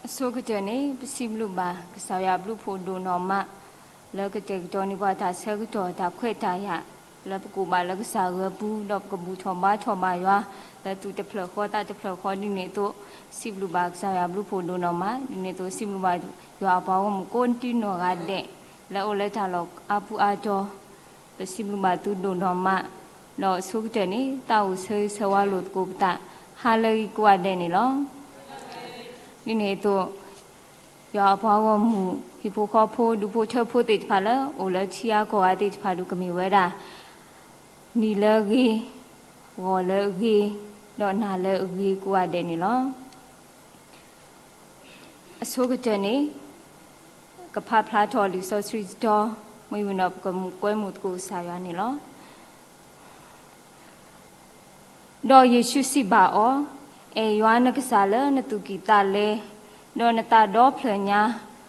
အဆိကတၢၢ်န့ၣ် ပစံးဘျုးဘၣ်ကစၢ်ယွၤအဘျုးဖှိၣ်ဒိၣ်နီၢ်မး လၢကတဲာ်ကတီၤန့ၢ်ပှၤတၢ်ဆၢကတီၢ်တၢ်ခွဲးတၢ်ယာ် လၢပကိးဘၣ်လၢကစၢ်ဂၤပူၤ ဒီးပကဘူၣ်ထီၣ်ဘါထီၣ်ဘၣ်ယွၤ လၢသူၣ်တဖျၢၣ်ဃီသးတဖျၢၣ်ဃီဒ်န့ၣ်အသိး စံးဘျုးဘၣ်ကစၢ်ယွၤအဘျုးဖှိၣ်ဒိၣ်နီၢ်မး ဒ်န့ၣ်အသိး စံးဘျုးဘၣ်ယွၤအပှၤဂီၢ်မုၢ်ကိးဒံနီၢ်ဂၤဒဲး လၢအိၣ်လၢတၢ်လီၢ်အါပူၤအါတီၤ ပစံးဘျုးဘၣ်သုဒိၣ်နီၢ်မး, ဒီးအဆိကတၢၢ်န့ၣ် သးအိၣ်ဆၢဂ့ၤဆၢဝါလိာ်သကိးပသး ဟါလၢအဂ့ၤကိးဂၤဒဲးန့ၣ်လီၤ. ဒ်န့ၣ်အသိး ယွၤအပှၤဂီၢ်မုၢ် ဟံၣ်ဖိဃီဖိ ဒူဖိထၢဖိသ့ၣ်တဖၣ်လၢ အိၣ်လၢထံဂၤကီၢ်ဂၤသ့ၣ်တဖၣ်ဒီး ကမ့ၢ်ဝဲဒၣ် နံၤလၢအဂ့ၤ, ဂီၤလၢအဂ့ၤ, ဒီးနၤလၢအဂ့ၤကိးဂၤဒဲးန့ၣ်လီၤ. အဆိကတၢၢ်န့ၣ် ကဖးဖျါထီၣ်လံာ်စီဆှံတတီၤ မ့ၢ်ဝံၤဒီးပကကွဲမုာ်သကိးကစၢ်ယွၤန့ၣ်လီၤ. ဒီးယ့ၣ်ၡူးစံးဘၣ်အီၤ, အဲၣ်ယွၤနကစၢ်လၢနသူၣ်ကံၢ်သးလဲ, ဒီးနသးဒီဖျၢၣ်ညါ,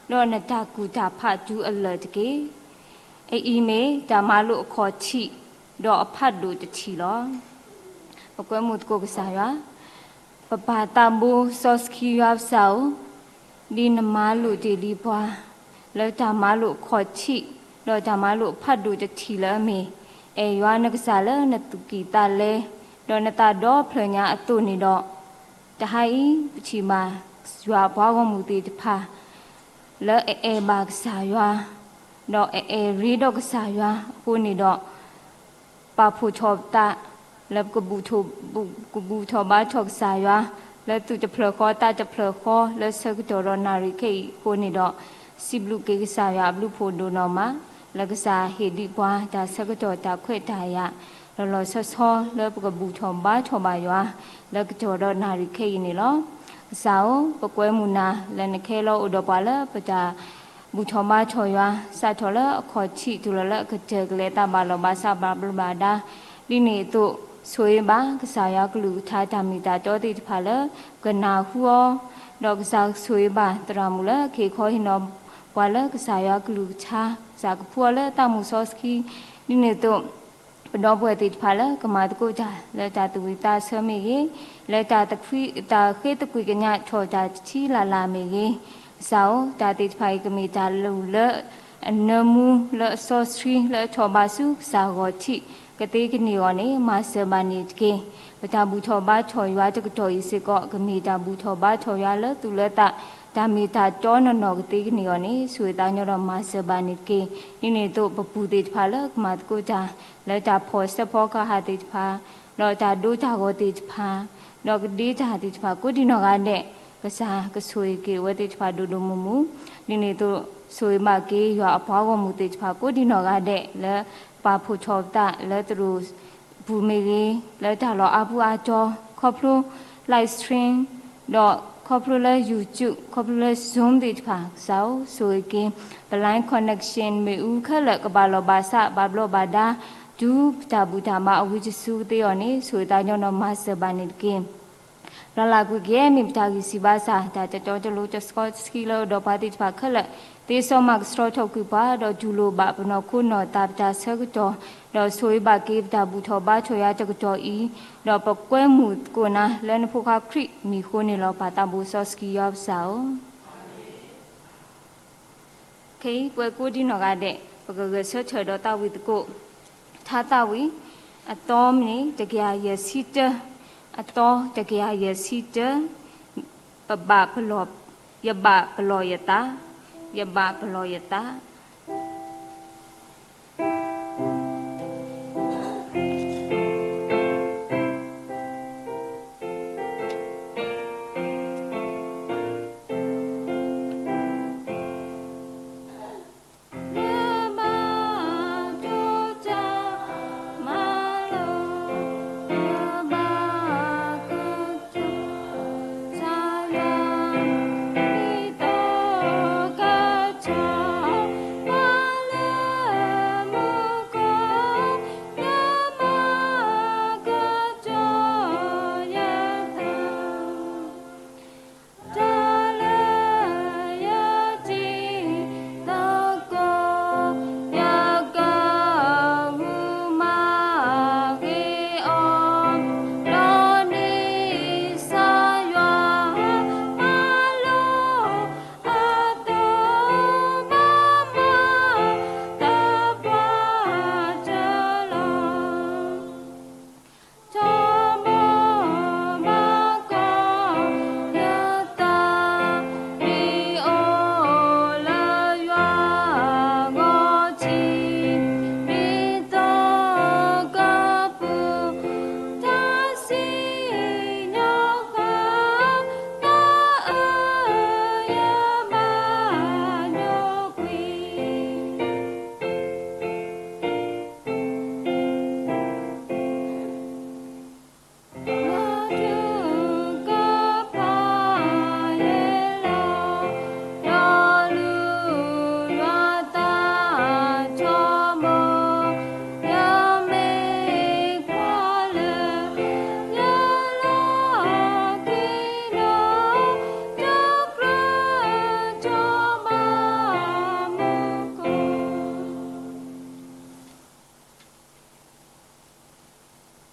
ဒီးနတၢ်ကူၣ်တၢ်ဖးတုၤအလၢာ်တက့ၢ်. အအံၤမ့ၢ်တၢ်မၤလိာ်အခီၣ်ထံး, ဒီးအဖးဒိၣ်တထံၣ်လီၤ. ပကွဲမုာ်သကိးကစၢ်ယွၤ, ပပၢ်သးဘိစီဆှံယွၤပစၢ်ဧၢ, ဒ်နမၤလိာ်တ့ၢ်လံပှၤ လၢတၢ်မၤလိာ်အခီၣ်ထံး, ဒီးတၢ်မၤလိာ်အဖးဒိၣ်တထံၣ်လၢအမ့ၢ်, အဲၣ်ယွၤနကစၢ်လၢနသူၣ်ကံၢ်သးလဲ, ဒီးနသးဒီဖျၢၣ်ညါအသိးန့ၣ်ဒီး, တဟါအံၤ ပထံၣ်ဘၣ် ယွၤအပှၤဂီၢ်မုၢ်သ့ၣ်တဖၣ် လၢအအဲၣ်ဘၣ်ကစၢ်ယွၤ, ဒီးအအဲၣ်ရ့ဒီးကစၢ်ယွၤအဃိန့ၣ်ဒီး, ပာ်ဖှိၣ်ထီၣ်ပသး လၢပကဘူၣ်ထီၣ်, ကဘူၣ်ထီၣ်ဘါထီၣ်ကစၢ်ယွၤ လၢသူၣ်တဖျၢၣ်ဃီသးတဖျၢၣ်ဃီ လၢဆၢကတီၢ်ဒီးနၣ်ရံၣ်ခဲအံၤအဃိန့ၣ်ဒီး, စံးဘျုးက့ၤကစၢ်ယွၤအဘျုးဖှိၣ်ဒိၣ်နီၢ်မး, လၢကစၢ်ဟ့ၣ်ဒံးပှၤတၢ်ဆၢကတီၢ်တၢ်ခွဲးတၢ်ယာ် လီၤလီၤဆီဆီ လၢပကဘူၣ်ထီၣ်ဘါထီၣ်ဘၣ်ယွၤ လၢကတီၢ်ဒီးနၣ်ရံၣ်ခဲအံၤန့ၣ်လီၤ. ကစၢ်ဧၢ, ပကွဲမုာ်နၤ လၢနကဟဲလီၤအိၣ်ဒီးပှၤလၢပတၢ် ဘူၣ်ထီၣ်ဘါထီၣ်ယွၤ စးထီၣ်လၢအခီၣ်ထံးတုၤလီၤလၢအကတၢၢ် ကလဲၤသးဘၣ်လီၢ်ဘၣ်စးဘၣ်ဘျီးဘၣ်ဒါ, ဒ်န့ၣ်အသိး ဆိၣ်ဂ့ၤဘၣ်ကစၢ်ယွၤကလုၢ်ကထါတၢ်မ့ၢ်တၢ်တီသ့ၣ်တဖၣ်လၢ ကနၢ်ဟူအီၤ, ဒီးကစၢ်ဆိၣ်ဂ့ၤဘၣ်သရၣ်မုၣ်လၢကဟ့ၣ်ခီဟ့ၣ်နီၤပှၤလၢကစၢ်ယွၤကလုၢ်ကထါ, ကစၢ်ကဖှူအီၤလၢသးမုၢ်စီဆှံ, ဒ်န့ၣ်အသိး ပဒီပုၢ်ဝဲၢ်သ့ၣ်တဖၣ်လၢကမၤသကိးတၢ် လၢတၢ်သူၣ်ဝံၣ်သးဆၢမ့ၢ်ဂ့ၤ, လၢတၢ်သခွံ, တၢ်ဃ့သကွံာ်ကညးထီၣ်တၢ်တထံၣ်လၢ်လၢ်မ့ၢ်ဂ့ၤ, ကစၢ်ဧၢ, တၢ်သ့ၣ်တဖၣ်အံၤကမ့ၢ်တၢ်လိၣ်လၢအနၢမူ လၢအစီဆှံ လၢအထီၣ်ဘၣ်ဆူကစၢ်ဂီၢ်ထံး ကသ့ကန့ၢ်အဂီၢ်န့ၣ် မၤစၢၤဘၣ်န့ၣ်တက့ၢ်. ပတၢ်ဘူၣ်ထီၣ်ဘါထီၣ်ယွၤတကတီၢ်အံၤစ့ၢ်ကီး ကမ့ၢ်တၢ်ဘူၣ်ထီၣ်ဘါထီၣ်ယွၤလၢသူၣ်လၢသး တၢ်မ့ၢ်တၢ်တီနီၢ်နီၢ်ကသ့ကန့ၢ်အဂီၢ်န့ၣ် ဆိၣ်ဂ့ၤသးညီဒီးမၤစၢၤဘၣ်န့ၣ်တက့ၢ်. ဒ်န့ၣ်အသိး ပပူၤသ့ၣ်တဖၣ်လၢကမၤသကိးတၢ် လၢတၢ်ဖီၣ်စဲးဖီကဟၣ်သ့ၣ်တဖၣ် ဒီးတၢ်ဒိတၢ်ဂီၤသ့ၣ်တဖၣ် ဒီးကဒ့တၢ်သ့ၣ်တဖၣ်ကိးဒံနီၢ်ဂၤဒဲး, ကစၢ်ကဆိၣ်ဂ့ၤက့ၤအဝဲသ့ၣ်တဖၣ်ဒိၣ်ဒိၣ်မုၢ်မုၢ်, ဒ်န့ၣ်အသိး ဆိၣ်ဂ့ၤဘၣ်က့ၤယွၤအပှၤဂီၢ်မုၢ်သ့ၣ်တဖၣ်ကိးဒံနီၢ်ဂၤဒဲး လၢပာ်ဖှိၣ်ထီၣ်ပသးလၢသရိာ်ပူၤမ့ၢ်ဂ့ၤ, လၢတၢ်လီၢ်အါပူၤအါတီၤ ခီဖျိ live stream ဒီးခီဖျိလၢ YouTube ခီဖျိလၢ Zoom သ့ၣ်တဖၣ် ကစၢ်ဧၢ ဆိၣ်ဂ့ၤက့ၤ ပ line connection မ့ၣ်အူခဲလၢာ်ကဘၣ်လီၢ်ဘၣ်စးဘၣ်ဘျီးဘၣ်ဒါ တုၤပတၢ်ဘူၣ်တၢ်ဘါအဝံတစုကသ့အီၤန့ၣ် ဆိၣ်ဂ့ၤသးညီဒီးမၤစၢၤဘၣ်န့ၣ်တက့ၢ်. လၢ်လၢ်ကွံာ်က့ၤမ့ၢ်ပတၢ်ဂံၢ်စၢ်ဘါစၢ် တၢ်တတီတလိၤတဆှီတဆှံလၢအိၣ်ဒီးပှၤသ့ၣ်တဖၣ်ခဲလၢာ် သ့စီမၤကဆှီထီၣ်ကွံာ်ပှၤ ဒီးတူၢ်လိာ်ဘၣ်ပနီၢ်ခိနီၢ်သးပတၢ်ဆၢကတီၢ်, ဒီးဆိၣ်ဂ့ၤဘၣ်က့ၤပတၢ်ဘူၣ်ထီၣ်ဘါထီၣ်ယွၤတကတီၢ်အံၤ, ဒီးပကွဲမုာ်သကိးနၤလၢနဖိခွါခရံာ်မံၤအဃိန့ၣ်လီၤ. ပၢ်သးဘိစီဆှံယွၤပစၢ်ဧၢ ခဲအံၤပဝဲကိးဒံနီၢ်ဂၤဒဲး ပကဂဲၤဆၢထၢၣ်ဒီးသးဝံၣ်သကိး ထါသးဝံၣ် အသီမ့ၢ်တကယၤယဲၢ်ဆံတၢ, အသီတကယၤယဲၢ်ဆံတၢ, ပဘၣ်ပလီၢ်, ယဘၣ်ပလီၢ်ယသး, ယဘၣ်ပလီၢ်ယသး.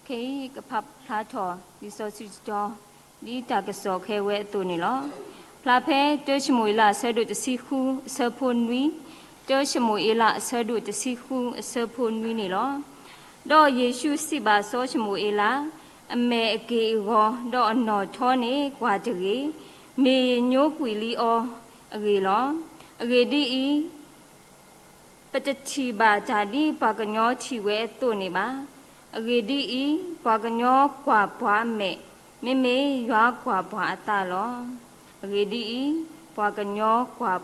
ခဲအံၤကဖးဖျါထီၣ်လံာ်စီဆှံတတီၤ ဒ်တၢ်ကစီၣ်ခဲဝဲအသိးန့ၣ်လီၤ. ဖျါဖဲတၢၡမူၤအ့လးအဆၢဒိၣ်တဆံဃုအဆၢဖိနွံ, တၢၡမူၤအ့လးအဆၢဒိၣ်တဆံဃုအဆၢဖိနွံန့ၣ်လီၤ. ဒီးယ့ၣ်ၡူးစံးဘၣ်စီၤၡမူၤအ့လး, အမဲာ်အက့ၢ်အဂီၤ ဒီးအနီၣ်ထီန့ၣ်ကွၢ်တဂ့ၤ, မ့ၢ်ယညိကွံာ်လံအီၤအဂ့ၢ်လီၤ. အဂ့ၢ်ဒ်အံၤ, ပတထံၣ်ဘၣ်တၢ်ဒ်ပှၤကညီထံၣ်ဝဲအသိးန့ၣ်ဘၣ်. အဂ့ၢ်ဒ်အံၤ, ပှၤကညီကွၢ်ပှၤအမဲာ်, မ့မ့ၢ်ယွၤကွၢ်ပှၤအသးလီၤ. အဂ့ၢ်ဒ်အံၤ, ပှၤကညီကွၢ်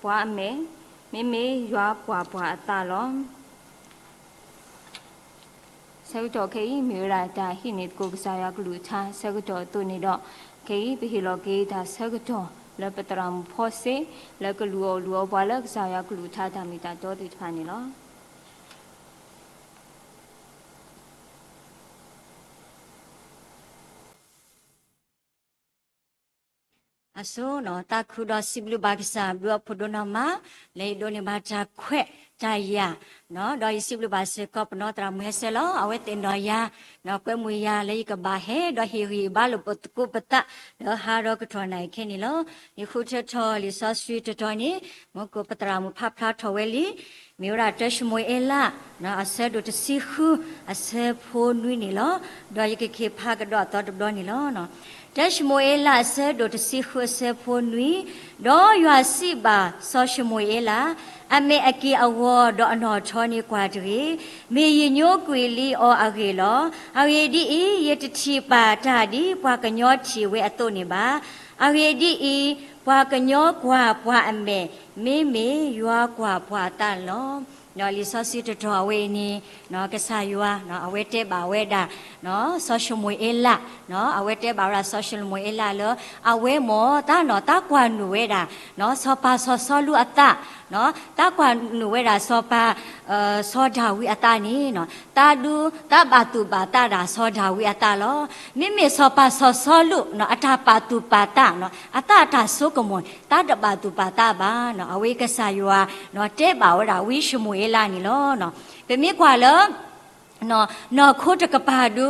ပှၤအမဲာ်, မ့မ့ၢ်ယွၤကွၢ်ပှၤအသးလီၤ. ဆၢကတီၢ်ခဲအံၤ မ့ၢ်ဝဲဒၣ်တၢ်ဟံးန့ၢ်သကိးကစၢ်ယွၤကလုၢ်ကထါဆၢကတီၢ်အသိးန့ၣ်ဒီး, ခဲအံၤ ပဟ့ၣ်လီၤက့ၤတၢ်ဆၢကတီၢ်လၢပသရၣ်မုၣ်ဖီစ့, လၢကလူၤအီၣ်လူၤအီပှၤလၢကစၢ်ယွၤကလုၢ်ကထါတၢ်မ့ၢ်တၢ်တီသ့ၣ်တဖၣ်န့ၣ်လီၤ. အဆိနီၤ, သးခုဒီးစံးဘျုးဘၣ်ကစၢ်ဘျုးအဖှိၣ်ဒိၣ်နီၢ်မး, လၢယဒိးန့ၢ်ဘၣ်တၢ်ခွဲးတၢ်ယာ်, ဒီးယစံးဘျုးဘၣ်စ့ၢ်ကီးပနီၢ်သရၣ်မုၣ်ဟဲစဲလီၤ, အဝဲသ့ၣ်နီၣ်ယၤ, ကွဲမုာ်ယၤလၢယကဘၣ်ဟဲဒီးဟ့ၣ်ဂံၢ်ဟ့ၣ်ဘါလိာ်ပသကိးပသး, လၢဟါဒီးကထီၣ်နၣ်ရံၣ်ခဲန့ၣ်လီၤ. ယဃုထၢထီၣ်လံာ်စီဆှံတတီၤန့ၣ်, မူခိၣ်ပသရၣ်မုၣ်ဖးဖျါထီၣ်ဝဲလံ, မ့ၢ်ဝဲဒၣ်တၢၡမူၤအ့လး အဆၢဒိၣ်တဆံဃု အဆၢဖိနွံန့ၣ်လီၤ. ဒီးယကက့ၤဖးကဒီးအသီတဘျီန့ၣ်လီၤ. တၢၡမူၤအ့လးအဆၢဒိၣ်တဆံဃုအဆၢဖိနွံ, ဒီးယွၤစံးဘၣ်စီၤၡမူၤအ့လး, အမဲာ်အက့ၢ်အဂီၤဒီးအနီၣ်ထီန့ၣ်ကွၢ်တဂ့ၤ, မ့ၢ်ယညိကွံာ်လံအီၤအဂ့ၢ်လီၤ. အဂ့ၢ်ဒ်အံၤ, ယတထံၣ်ဘၣ်တၢ်ဒ်ပှၤကညီထံၣ်ဝဲအသိးန့ၣ်ဘၣ်. အဂ့ၢ်ဒ်အံၤ, ပှၤကညီကွၢ်ပှၤအမဲာ်, မ့မ့ၢ်ယွၤကွၢ်ပှၤအသးလီၤ. လံာ်စီဆှံတတီၤအဝဲအံၤန့ၣ်, ကစၢ်ယွၤ အဝဲတဲဘၣ်ဝဲဒၣ် စီၤၡမူၤအ့လး, အဝဲတဲဘၣ်ဝဲဒၣ်စီၤၡမူၤအ့လးလၢ အဝဲမ့ၢ်တၢ်နီၢ် တၢ်ကွၢ်နုာ်ဝဲဒၣ် စီၤပၤစီၤစီလူးအသး, တၢ်ကွၢ်နုာ်ဝဲဒၣ်စီၤပၤ စီၤဒၤဝံးအသးန့ၣ်, တၢ်ဒုး တၢ်ဘၣ်သူၣ်ဘၣ်သးဒၣ်စီၤဒၤဝံးအသးလီၤ. မ့မ့ၢ်စီၤပၤစီၤစီလူး အတၢ်ပာ်သူၣ်ပာ်သး အသးအတၢ်ဆိကမိၣ် တၢ်တဘၣ်သူၣ်ပာ်သးဘၣ်, အဝဲကစၢ်ယွၤ တဲဘၣ်ဝဲဒၣ်ဝံၡမူၤအ့လးန့ၣ်လီၤ. ပမ့ၢ်ကွၢ်လၢ နီၢ်ခိတကပၤဒု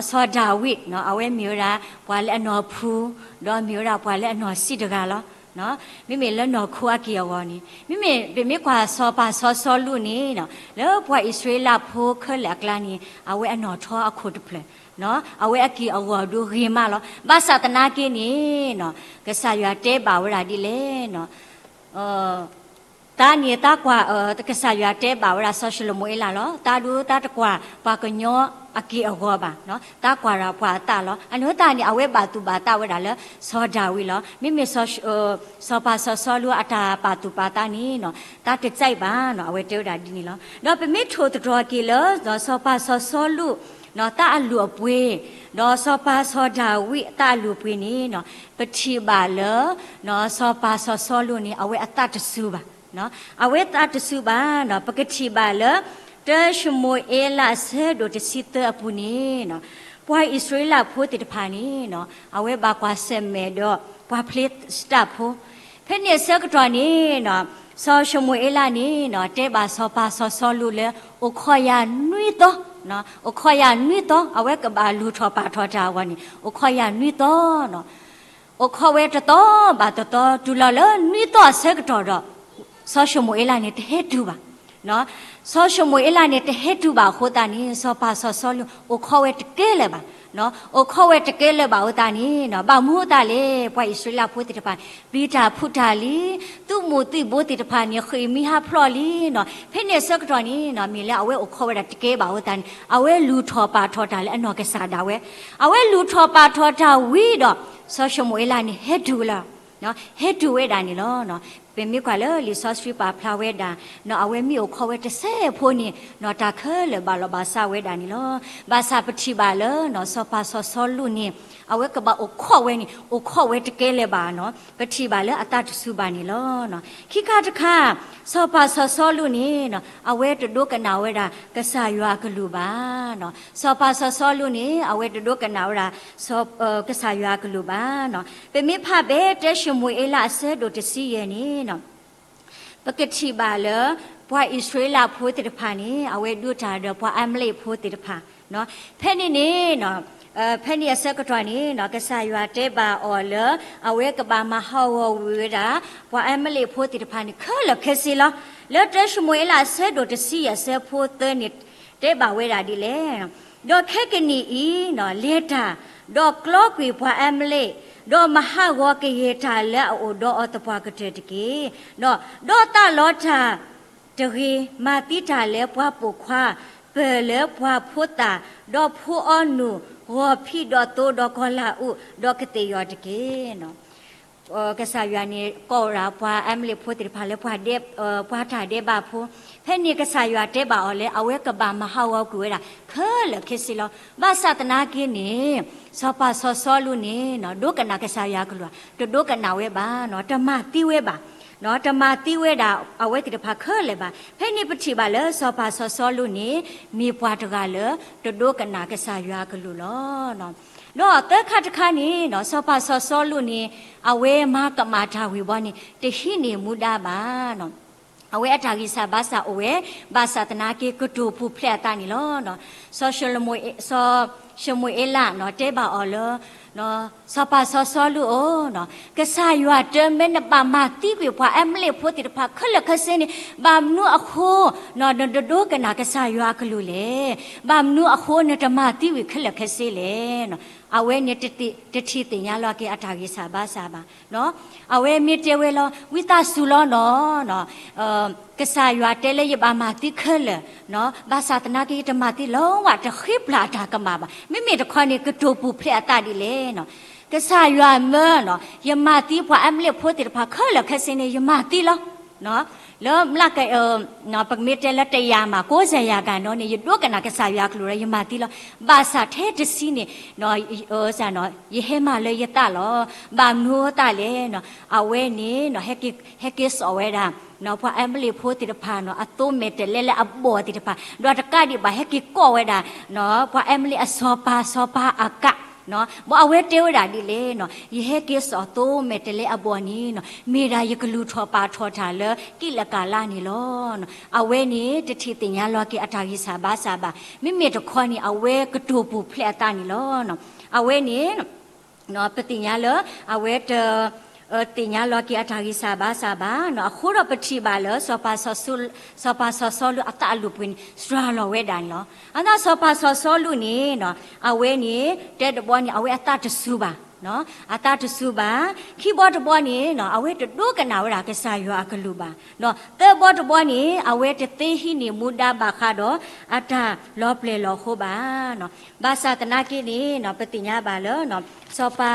စီၤဒၤဝံး အဝဲမ့ၢ်ဝဲဒၣ် ပှၤလၢအနီၢ်ဖု, ဒီးမ့ၢ်ဝဲဒၣ်ပှၤလၢအနီၢ်စံးတဂၤလီၤ. မ့မ့ၢ်လၢနီၢ်ခိအက့ၢ်အဂီၤန့ၣ် မ့မ့ၢ်ပမ့ၢ်ကွၢ်စီၤပၤစီၤစီလူးန့ၣ် လၢပှၤအံၣ်စရ့လးဖိခဲလၢာ်အကျါန့ၣ် အဝဲအနီၢ်ထီအခိၣ်တဖျၢၣ်, အဝဲအက့ၢ်အဂီၤဒုဂ့ၤမးလီၤ. ဘၣ်ဆၣ်သနာ်က့န့ၣ် ကစၢ်ယွၤတဲဘၣ်ဝဲဒၣ်ဒ်လဲၣ် တၢ်န့ၣ်တၢ်ကွၢ် ကစၢ်ယွၤတဲဘၣ်ဝဲဒၣ်စီၤၡလိၤမိၤအ့လးလီၤ. တၢ်ဒုးတၢ်တကွၢ် ပှၤကညီအက့ၢ်အဂီၤဘၣ်, တၢ်ကွၢ်ဒၣ်ပှၤအသးလီၤ. အန့ၣ်တၢ်န့ၣ် အဝဲဘၣ်သူၣ်ဘၣ်သးဝဲဒၣ်လၢစီၤဒၤဝံးလီၤ. မ့မ့ၢ် စီၤပၤစီၤစီလူးအတၢ်ပာ်သူၣ်ပာ်သးန့ၣ် တၢ်တစဲးဘၣ် အဝဲတဲဝဲဒၣ်ဒ်န့ၣ်လီၤ. ဒီးပမ့ၢ်ထိၣ်သတြီၤက့ၤလၢ စီၤပၤစီၤစီလူး တၢ်အလုၢ်အပှ့ၤ, ဒီးစီၤပၤစီၤဒၤဝံးတၢ်အလုၢ်အပှ့ၤန့ၣ် ပထံၣ်ဘၣ်လၢ စီၤပၤစီၤစီလူးန့ၣ် အဝဲအသးတစူၤဘၣ်. အဝဲသးတစူၤဘၣ်, ပကထံၣ်ဘၣ်လၢ တၢၡမူၤအ့လးအဆၢဒိၣ်တဆံသၢအပူၤန့ၣ် ပှၤအံၣ်စရ့လးဖိသ့ၣ်တဖၣ်န့ၣ် အဝဲဘၣ်ကွၢ်ဆၢၣ်မဲာ်ဒီးပှၤဖလ့ၡတၢ်ဖိ, ဖဲန့ၣ်အဆၢကတီၢ်န့ၣ် စီၤၡမူၤအ့လးန့ၣ် တဲဘၣ်စီၤပၤစီၤစီလူးလၢ အိၣ်ခိးယၤနွံသီ, အိၣ်ခိးယၤနွံသီ အဝဲကဘၣ်လူၤထီၣ်ပာ်ထီၣ်တၢ်အဂီၢ်န့ၣ် အိၣ်ခိးယၤနွံသီ အိၣ်ခိးဝဲတသီဘၣ်တသီ တုၤလီၤလၢနွံသီအဆၢကတီၢ်ဒီး စီၤၡမူၤအ့လးန့ၣ်တဟဲတုၤဘၣ်. စီၤၡမူၤအ့လးန့ၣ်တဟဲတုၤဘၣ်အဃိသတးန့ၣ် စီၤပၤစီၤစီလူး အိၣ်ခိးဝဲတကဲလၢၤဘၣ်. အိၣ်ခိးဝဲတကဲလၢၤဘၣ်အဃိသတးန့ၣ် ဘၣ်မနုၤအဃိသတးလဲၣ် ပှၤအံၣ်စရ့လးဖိသ့ၣ်တဖၣ် ပျံၤတၢ်ဖုးတၢ်လံ, သုးမုၢ်သံၣ်ဘိသ့ၣ်တဖၣ်န့ၣ် ဃ့ၢ်မှံဟးဖျိးလံ. ဖဲန့ၣ်အဆၢကတီၢ်န့ၣ် မ့ၢ်လၢအဝဲအိၣ်ခိးဝဲဒၣ်တကဲဘၣ်အဃိသတးန့ၣ် အဝဲလူၤထီၣ်ပာ်ထီၣ်တၢ်လၢအနီၢ်ကစၢ်ဒၣ်ဝဲ, အဝဲလူၤထီၣ်ပာ်ထီၣ်တၢ်ဝံၤဒီး စီၤၡမူၤအ့လးန့ၣ် ဟဲတုၤလၢ ဟဲတုၤဝဲဒၣ်န့ၣ်လီၤ. ပမ့ၢ်ကွၢ်လၢလံာ်စီဆှံပာ်ဖျါဝဲဒၣ် အဝဲမ့ၢ်အိၣ်ခိးဝဲတစဲးဖိန့ၣ် တၢ်ခဲလၢာ်ဘၣ်လီၤဘၣ်စးဝဲဒၣ်န့ၣ်လီၤ. ဘၣ်ဆၣ်ပထံၣ်ဘၣ်လၢ စီၤပၤစီၤစီလူးန့ၣ် အဝဲကဘၣ်အိၣ်ခိးဝဲန့ၣ် အိၣ်ခိးဝဲတကဲလၢၤဘၣ်, ပထံၣ်ဘၣ်လၢအသးတစူၤဘၣ်န့ၣ်လီၤ. ခံခါတခါ စီၤပၤစီၤစီလူးန့ၣ် အဝဲတဒိကနၣ်ဝဲဒၣ် ကစၢ်ယွၤအကလုၢ်ဘၣ်. စီၤပၤစီၤစီလူးန့ၣ် အဝဲတဒိကနၣ်ဝဲဒၣ် ကစၢ်ယွၤအကလုၢ်ဘၣ်. ပမ့ၢ်ဖးဘဲတၢၡမူၤအ့လးအဆၢဒိၣ်တဆံယဲၢ်န့ၣ် ပကထံၣ်ဘၣ်လၢ ပှၤအံၣ်စရ့လးဖိသ့ၣ်တဖၣ်န့ၣ် အဝဲဒိးတၢ်ဒီးပှၤအၤမလ့းဖိသ့ၣ်တဖၣ် ဖဲန့ၣ်န့ၣ်, ဖဲန့ၣ်အဆၢကတီၢ်န့ၣ် ကစၢ်ယွၤတဲဘၣ်အီၤလၢ အဝဲကဘၣ်မၤဟးဂီၤကွံာ်ဝဲဒၣ် ပှၤအၤမူလိၣ်ဖိသ့ၣ်တဖၣ်န့ၣ် ခဲလၢာ်ခဲဆ့လီၤ. လၢတၢၡမူၤအ့လးအဆၢဒိၣ်တဆံယဲၢ်အဆၢဖိသၢန့ၣ် တဲဘၣ်ဝဲဒၣ်ဒ်လဲၣ်, ဒီးခဲကနံၣ်အံၤ လဲၤတၢ်, ဒီးကျီကွံာ်ပှၤအၤမူလိၣ်, ဒီးမၤဟးဂီၤကယဲၢ်တၢ်လၢအအိၣ်ဒီးအီၤသပှၢ်ကတၢၢ်တက့ၢ်. ဒီးသးလီတၢ်တဂ့ၤ, မၤသံတၢ်လၢပှၤပိာ်ခွါ, ပၢၢ်လၢပှၤဖိသၣ်, ဒီးဖိအီနူၢ်, ဂီၤဖံးဒီးသိဒီးကီၤလၤအူး, ဒီးကသ့ၣ်ယီၤတက့ၢ်. ကစၢ်ယွၤန့ၣ်ကိးဝဲဒၣ်ပှၤအၤမူလိၣ်ဖိသ့ၣ်တဖၣ်လၢ ပှၤတၢ်ဒဲးဘးဖိ, ဖဲန့ၣ်ကစၢ်ယွၤတဲဘၣ်အီၤလၢ အဝဲကဘၣ်မၤဟးဂီၤကွံာ်ဝဲဒၣ် ခဲလၢာ်ခဲဆ့လီၤ. ဘၣ်ဆၣ်သနာ်က့န့ၣ် စီၤပၤစီၤစီလူးန့ၣ် ဒိကနၣ်ကစၢ်ယွၤအကလုၢ်ဧါ, တဒိကနၣ်ဝဲဘၣ်, တမၤသံဝဲဘၣ်, တမၤသံဝဲဒၣ်အဝဲသ့ၣ်တဖၣ်ခဲလၢာ်ဘၣ်. ဖဲန့ၣ်ပထံၣ်ဘၣ်လၢစီၤပၤစီၤစီလူးန့ၣ် မ့ၢ်ပှၤတဂၤလၢ တဒိကနၣ်ကစၢ်ယွၤအကလုၢ်လီၤ. ဒီးသၢခါတခါန့ၣ် စီၤပၤစီၤစီလူးန့ၣ် အဝဲမၤကမၣ်တၢ်ဝံၤဘီန့ၣ် တဟံးန့ၢ်မူဒါဘၣ်. အဝဲအတၢ်ဂံၢ်စၢ်ဘါစၢ်အိၣ်ဝဲ, ဘၣ်ဆၣ်သနာ်က့ကတိၤပူၤဖျဲးအသးန့ၣ်လီၤ. စီၤၡမူၤအ့လးတဲဘၣ်အီၤလၢ စီၤပၤစီၤစီလူးဧၢ, ကစၢ်ယွၤတဲမ့ၢ်နဘၣ်မၤသံကွံာ်ပှၤအၤမူလိၣ်ဖိသ့ၣ်တဖၣ်ခဲလၢာ်ခဲဆ့န့ၣ် ဘၣ်မနုၤအဃိ နတဒိကနၣ်ကစၢ်ယွၤအကလုၢ်လဲၣ်. ဘၣ်မနုၤအဃိနတမၤသံဝံၤခဲလၢာ်ခဲဆ့လဲၣ်. အဝဲန့ၣ် တထံၣ်သ့ၣ်ညါလီၤက့ၤအတၢ်ဂံၢ်စၢ်ဘါစၢ်ဘၣ်. အဝဲမ့ၢ်တဲဝဲလီၤ ဝံသးစူၤလီၤနီၤ, ကစၢ်ယွၤတဲလၢယဘၣ်မၤသံခဲလၢာ်, ဘၣ်ဆၣ်သနာ်က့ယတမၤသံလၢၤဘၣ်, တဃ့ပျၢ်အတၢ်ကမၣ်ဘၣ်. မ့မ့ၢ်တခီန့ၣ် ကတိၤပူၤဖျဲးအသးဒ်လဲၣ်. ကစၢ်ယွၤမၢနီၤ, ယမၤသံပှၤအၤမူလိၣ်ဖိသ့ၣ်တဖၣ်ခဲလၢာ်ခဲဆ့န့ၣ် ယမၤသံလီၤ. လၢမျးက ပကမ့ၢ်တဲလၢတယာ်မး ကိးစၢ်ယၤကၤနီၤန့ၣ် ယဒိကနၣ်ကစၢ်ယွၤအကလုၢ်ဒီး ယမၤသံလီၤ. ဘၣ်ဆၣ်ထဲတဆံန့ၣ် ယဟဲမၤလၢယသးလီၤ. ဘၣ်မနုၤအဃိလဲၣ်, အဝဲန့ၣ် ဟဲက့ၤစိာ်ဝဲဒၣ် ပှၤအၤမူလိၣ်ဖိသ့ၣ်တဖၣ်နီၤ အသိမဲာ်တဲးလဲးလၢအဘီၣ်သ့ၣ်တဖၣ်, ဒီးတကးဒံးဘၣ် ဟဲက့ၤကိးဝဲဒၣ် ပှၤအၤမူလိၣ်အစီၤပၤ စီၤပၤအကး, ဘၣ်အဝဲတဲဝဲဒၣ်ဒ်လဲၣ်, ယဟဲက့ၤစိာ်သိမဲာ်တဲးလဲးအဘီၣ်န့ၣ် မ့ၢ်ဒၣ်ယကလူၤထီၣ်ပာ်ထီၣ်တၢ်လၢကံးလကၤလါန့ၣ်လီၤ. အဝဲန့ၣ် တထံၣ်သ့ၣ်ညါလီၤက့ၤအတၢ်ဂံၢ်စၢ်ဘါစၢ်ဘၣ်. မ့မ့ၢ်တခီန့ၣ် အဝဲကတိၤပူၤဖျဲးအသးန့ၣ်လီၤ. အဝဲန့ၣ် ပသ့ၣ်ညါလၢ အဝဲတ သ့ၣ်ညါလီၤက့ၤအတၢ်ဂံၢ်စၢ်ဘါစၢ်ဘၣ်. အဃိဒီးပထံၣ်ဘၣ်လၢ စီၤပၤစီၤစီလူးအသးအလိာ်ပှ့ၤန့ၣ် စှၤလီၤဝဲဒၣ်န့ၣ်လီၤ. အသးစီၤပၤစီၤစီလူးန့ၣ် အဝဲန့ၣ် တဲတဘီန့ၣ် အဝဲအသးတစူၤဘၣ်, အသးတစူၤဘၣ်. ခံဘီတဘီန့ၣ် အဝဲတဒိကနၣ်ဝဲဒၣ်ကစၢ်ယွၤအကလုၢ်ဘၣ်. သၢဘီတဘီန့ၣ် အဝဲတသ့ဟံးန့ၢ်မူဒါဘၣ်ဃးဒီး အတၢ်လီၤပျဲၢ်လီၤဃိဘၣ်. ဘၣ်ဆၣ်သနာ်က့န့ၣ် ပသ့ၣ်ညါဘၣ်လၢ စီၤပၤ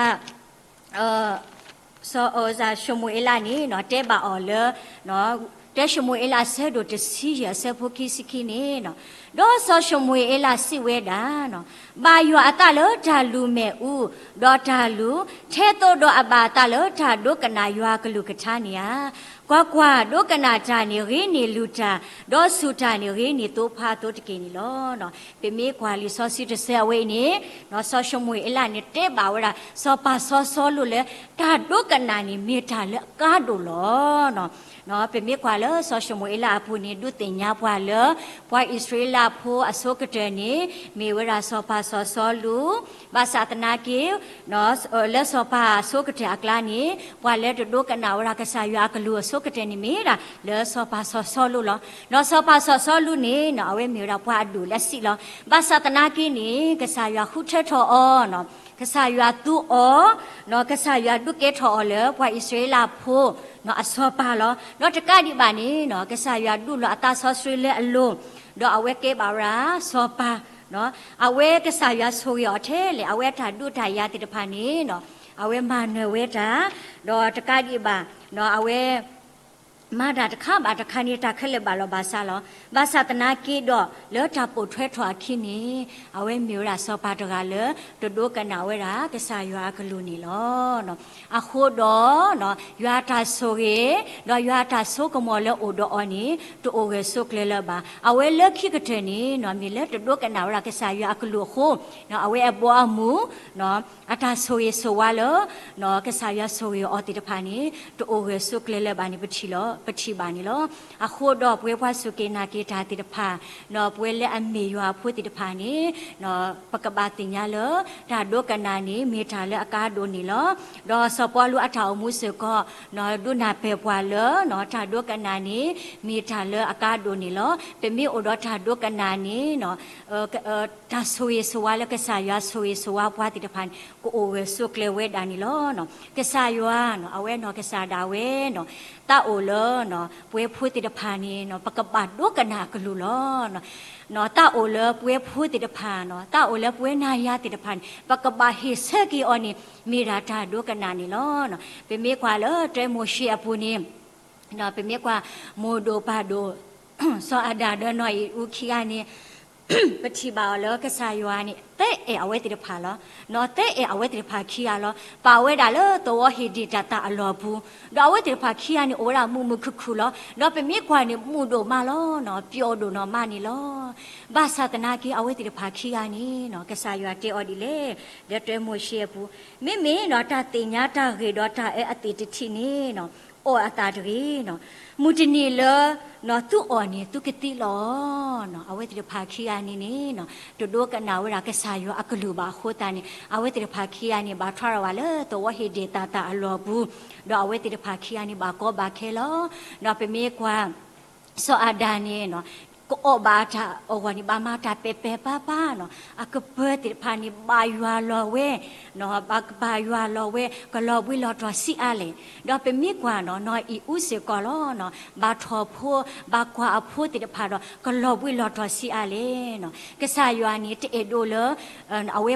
စီၤၡမူၤအ့လးန့ၣ် တဲဘၣ်အီၤလၢ တၢၡမူၤအ့လးအဆၢဒိၣ်တဆံယဲၢ်အဆၢဖိခံဆံခံန့ၣ်, ဒီးစီၤၡမူၤအ့လးစံးဝဲဒၣ်, ဘၣ်ယွၤအသးလၢတၢ်လူၤမ့ၣ်အူ, ဒီးတၢ်လူၤ, ထဲသိးဒီးအဘၣ်အသးလၢတၢ်ဒိကနၣ်ယွၤအကလုၢ်ကထါန့ၣ်ဧါ. ကွၢ်ကွၢ်, ဒိကနၣ်တၢ်န့ၣ်ဂ့ၤန့ၢ်လုၢ်တၢ်, ဒီးဆူၣ်တၢ်န့ၣ်ဂ့ၤန့ၢ်သိဖါအသိတက့ၢ်န့ၣ်လီၤ. ပမ့ၢ်ကွၢ်လံာ်စီဆှံတဆၢအဝဲအံၤန့ၣ်, စီၤၡမူၤအ့လးန့ၣ် တဲဘၣ်ဝဲဒၣ် စီၤပၤစီၤစီလူးလၢ တၢ်ဒိကနၣ်န့ၣ်မ့ၢ်တၢ်လၢအကါဒိၣ်လီၤ. ပမ့ၢ်ကွၢ်လၢစီၤၡမူၤအ့လးအပူၤန့ၣ် ဒုးသ့ၣ်ညါပှၤလၢ ပှၤအံၣ်စရ့လးဖိအဆိကတၢၢ်န့ၣ် မ့ၢ်ဝဲဒၣ်စီၤပၤစီၤစီလူး, ဘၣ်ဆၣ်သနာ်က့ လၢစီၤပၤအဆိကတၢၢ်အကျါန့ၣ် ပှၤလၢတဒိကနၣ်ဝဲဒၣ်ကစၢ်ယွၤအကလုၢ်အဆိကတၢၢ်န့ၣ်မ့ၢ်ဒၣ် လၢစီၤပၤစီၤစီလူးလီၤ. ဒီးစီၤပၤစီၤစီလူးန့ၣ် အဝဲမ့ၢ်ဝဲဒၣ်ပှၤအဒူၣ်လၢအဆံးလီၤ. ဘၣ်ဆၣ်သနာ်က့န့ၣ် ကစၢ်ယွၤဃုထၢထီၣ်အီၤ, ကစၢ်ယွၤသူအီၤ, ကစၢ်ယွၤဒုးကဲထီၣ်အီၤလၢပှၤအံၣ်စရ့လးဖိ အစီၤပၤလီၤ. ဒီးတကးဒံးဘၣ်န့ၣ် ကစၢ်ယွၤဒုးလီၤအသးစီဆှံလၢအလိၤ, ဒီးအဝဲကဲဘၣ်ဝဲဒၣ်စီၤပၤ, အဝဲကစၢ်ယွၤဆိၣ်ဂ့ၤအီၤထဲလဲၣ်, အဝဲအတၢ်ဒုးတၢ်ယၤသ့ၣ်တဖၣ်န့ၣ် အဝဲမၤနၢၤဝဲတၢ်, ဒီးတကးဒံးဘၣ် အဝဲ မၤတၢ်တခါဘၣ်တခါန့ၣ် တၢ်ခဲလၢာ်ဘၣ်လီၤဘၣ်စးလီၤ. ဘၣ်ဆၣ်သနာ်က့ဒီး လၢတၢ်ပိာ်ထွဲထီၣ်အခံန့ၣ် အဝဲမ့ၢ်ဝဲဒၣ်စီၤပၤတဂၤလၢ တဒိကနၣ်ဝဲဒၣ်ကစၢ်ယွၤအကလုၢ်န့ၣ်လီၤ. အဃိဒီး ယွၤအတၢ်ဆိၣ်ဂ့ၤ ဒီးယွၤအတၢ်ဆိကမိၣ်လၢအိၣ်ဒီးအီၤန့ၣ် တအိၣ်ဂၢၢ်ဆိးကျၢၤလၢၤဘၣ်. အဝဲလၢခံကတၢၢ်န့ၣ် မ့ၢ်လၢတဒိကနၣ်ဝဲဒၣ်ကစၢ်ယွၤအကလုၢ်အဃိ အဝဲအဘီအမုၢ် အတၢ်ဆိၣ်ဂ့ၤဆိၣ်ဝါလၢ ကစၢ်ယွၤဆိၣ်ဂ့ၤအီၤသ့ၣ်တဖၣ်န့ၣ် တအိၣ်ဂၢၢ်ဆိးကျၢၤလၢၤဘၣ်န့ၣ် ပထံၣ်လီၤ. ပထံၣ်ဘၣ်န့ၣ်လီၤ. အဃိဒီးပဝဲပှၤစူၢ်က့ၤနာ်က့ၤတၢ်သ့ၣ်တဖၣ်, ဒီးပဝဲလၢအမ့ၢ်ယွၤအဖိသ့ၣ်တဖၣ်န့ၣ်, ပကဘၣ်သ့ၣ်ညါလၢ တၢ်ဒိကနၣ်န့ၣ်မ့ၢ်တၢ်လၢအကါဒိၣ်န့ၣ်လီၤ. ဒီးစီၤပီလူးအတၢ်အိၣ်မူစ့ၢ်ကီး ဒိးနၢ်ပၢၢ်ပှၤလၢ တၢ်ဒိကနၣ်န့ၣ် မ့ၢ်တၢ်လၢအကါဒိၣ်န့ၣ်လီၤ. ပမ့ၢ်အိၣ်ဒီးတၢ်ဒိကနၣ်န့ၣ် တၢ်ဆိၣ်ဂ့ၤဆိၣ်ဝါလၢကစၢ်ယွၤဆိၣ်ဂ့ၤဆိၣ်ဝါပှၤသ့ၣ်တဖၣ်န့ၣ် ကအိၣ်ဂၢၢ်ဆိးကျၢၤဝဲဒၣ်န့ၣ်လီၤ. ကစၢ်ယွၤ အဝဲနီၢ်ကစၢ်ဒၣ်ဝဲ သးအိၣ်လၢ ပဝဲဖိသ့ၣ်တဖၣ်န့ၣ် ပကဘၣ်ဒိကနၣ်အကလုၢ်လီၤ. သးအိၣ်လၢပဝဲဖိသ့ၣ်တဖၣ်, သးအိၣ်လၢပဝဲနၤယၤသ့ၣ်တဖၣ်န့ၣ် ပကဘၣ်ဟ့ၣ်ဆၢက့ၤအီၤန့ၣ် မ့ၢ်ဒၣ်တၢ်ဒိကနၣ်န့ၣ်လီၤ. ပမ့ၢ်ကွၢ်လၢတၢမိၤၡ့အပူၤန့ၣ် ပမ့ၢ်ကွၢ် မိၢ်ဒိၣ်ပၢ်ဒိၣ် စီၤအၤဒၣ်ဒီးနီၢ်အံၤအူခံဂၤန့ၣ် ပထံၣ်ဘၣ်အီၤလၢကစၢ်ယွၤန့ၣ် သၢအဲၣ်အဝဲသ့ၣ်တဖၣ်လီၤ. သၢအဲၣ်အဝဲသ့ၣ်တဖၣ်ခံဂၤလီၤ. ပာ်ဝဲဒၣ်လၢသဝီဟ့ၣ်ဒ့ၣ်တၢ်သၣ်အလီၢ်ပူၤ, ဒီးအဝဲသ့ၣ်တဖၣ်ခံဂၤန့ၣ် အိၣ်ဝဲဒၣ်မုာ်မုာ်ခုၣ်ခုၣ်လီၤ. ဒီးပမ့ၢ်ကွၢ်န့ၣ် မုာ်ဒိၣ်မးလီၤ, ပျီဒိၣ်နီၢ်မးန့ၣ်လီၤ. ဘၣ်ဆၣ်သနာ်က့ အဝဲသ့ၣ်တဖၣ်ခံဂၤန့ၣ် ကစၢ်ယွၤတဲအီၤဒ်လဲၣ်, လၢတၢမိၤၡ့အပူၤ, မ့မ့ၢ်တၢ်သ့ၣ်ညါတၢ်ဂ့ၤဒီးတၢ်အၢအသ့ၣ်တထံးန့ၣ် အီၣ်အသးတဂ့ၤ. မုၢ်တနံၤလၢ သုအီၣ်န့ၣ် သုကသံလီၤ. အဝဲသ့ၣ်တဖၣ်ခံဂၤန့ၣ်န့ၣ် တဒိကနၣ်ဝဲဒၣ်ကစၢ်ယွၤအကလုၢ်ဘၣ်အဃိသတးန့ၣ် အဝဲသ့ၣ်တဖၣ်ခံဂၤန့ၣ် ဘၣ်ထွါထီၣ်ဘၣ်လၢသဝီဟ့ၣ်ဒ့ၣ်တၢ်သၣ်အလီၢ်ပူၤ, ဒီးအဝဲသ့ၣ်တဖၣ်ခံဂၤန့ၣ် ဘၣ်ကီဘၣ်ခဲလီၤ. ဒီးပမ့ၢ်ကွၢ် စီၤအၤဒၣ်န့ၣ် ကအီၣ်ဘၣ်တၢ်အဂီၢ်န့ၣ် ဘၣ်မၤတၢ်ပဲာ်ပဲာ်ပၢ်ပၢ်နီၤ, အကပၢၤသ့ၣ်တဖၣ်န့ၣ် ဘၣ်ယွၤလီၤဝဲ, ဘၣ်ယွၤလီၤဝဲ ကလီၤဘှံးလီၤတီၤဆံးအါလဲၣ်. ဒီးပမ့ၢ်ကွၢ်နီၤ နီၢ်အံၤအူစ့ၢ်ကီးလီၤ, ဘၣ်ထီၣ်ဖိ, ဘၣ်ကွၢ်အဖိသ့ၣ်တဖၣ်ဒီး ကလီၤဘှံးလီၤတီၤဆံးအါလဲၣ်. ကစၢ်ယွၤန့ၣ်တအဲၣ်ဒိးလၢ အဝဲ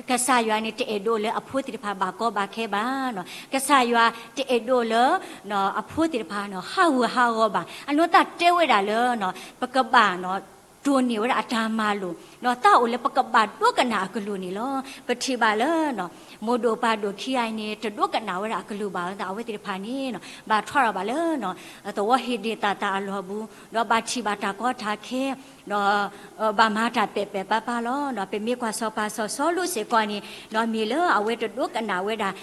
ကစၢ်ယွၤန့ၣ်တအဲၣ်ဒိးလၢအဖိသ့ၣ်တဖၣ်ဘၣ်ကီဘၣ်ခဲဘၣ်နီၤ, ကစၢ်ယွၤတအဲၣ်ဒိးလၢ အဖိသ့ၣ်တဖၣ်နီၤ ဟးဂူာ်ဟးဂီၤဘၣ်. အနီၢ်သးတဲဝဲဒၣ်လၢ ပကဘၣ် တိၢ်န့ၢ်ဝဲဒၣ်အတၢ်မၤလိာ်, သးအိၣ်လၢပကဘၣ်ဒိကနၣ်အကလုၢ်န့ၣ်လီၤ. ပထံၣ်ဘၣ်လၢ မိၢ်ဒိၣ်ပၢ်ဒိၣ်ခံဂၤအံၤန့ၣ် တဒိကနၣ်ဝဲဒၣ်အကလုၢ်ဘၣ်, အဝဲသ့ၣ်တဖၣ်န့ၣ် ဘၣ်ထွါထီၣ်ဘၣ်လၢ သဝီဟ့ၣ်ဒ့ၣ်တၢ်သၣ်အလီၢ်ပူၤ, ဒီးဘၣ်ထံၣ်ဘၣ်တၢ်ကီတၢ်ခဲ, ဒီး ဘၣ်မၤတၢ်ပဲာ်ပဲာ်ပၢ်ပၢ်လီၤ. ပမ့ၢ်ကွၢ်စီၤပၤစီၤစီလူးစ့ၢ်ကီးန့ၣ် မ့ၢ်လၢအဝဲတဒိကနၣ်ဝဲဒၣ်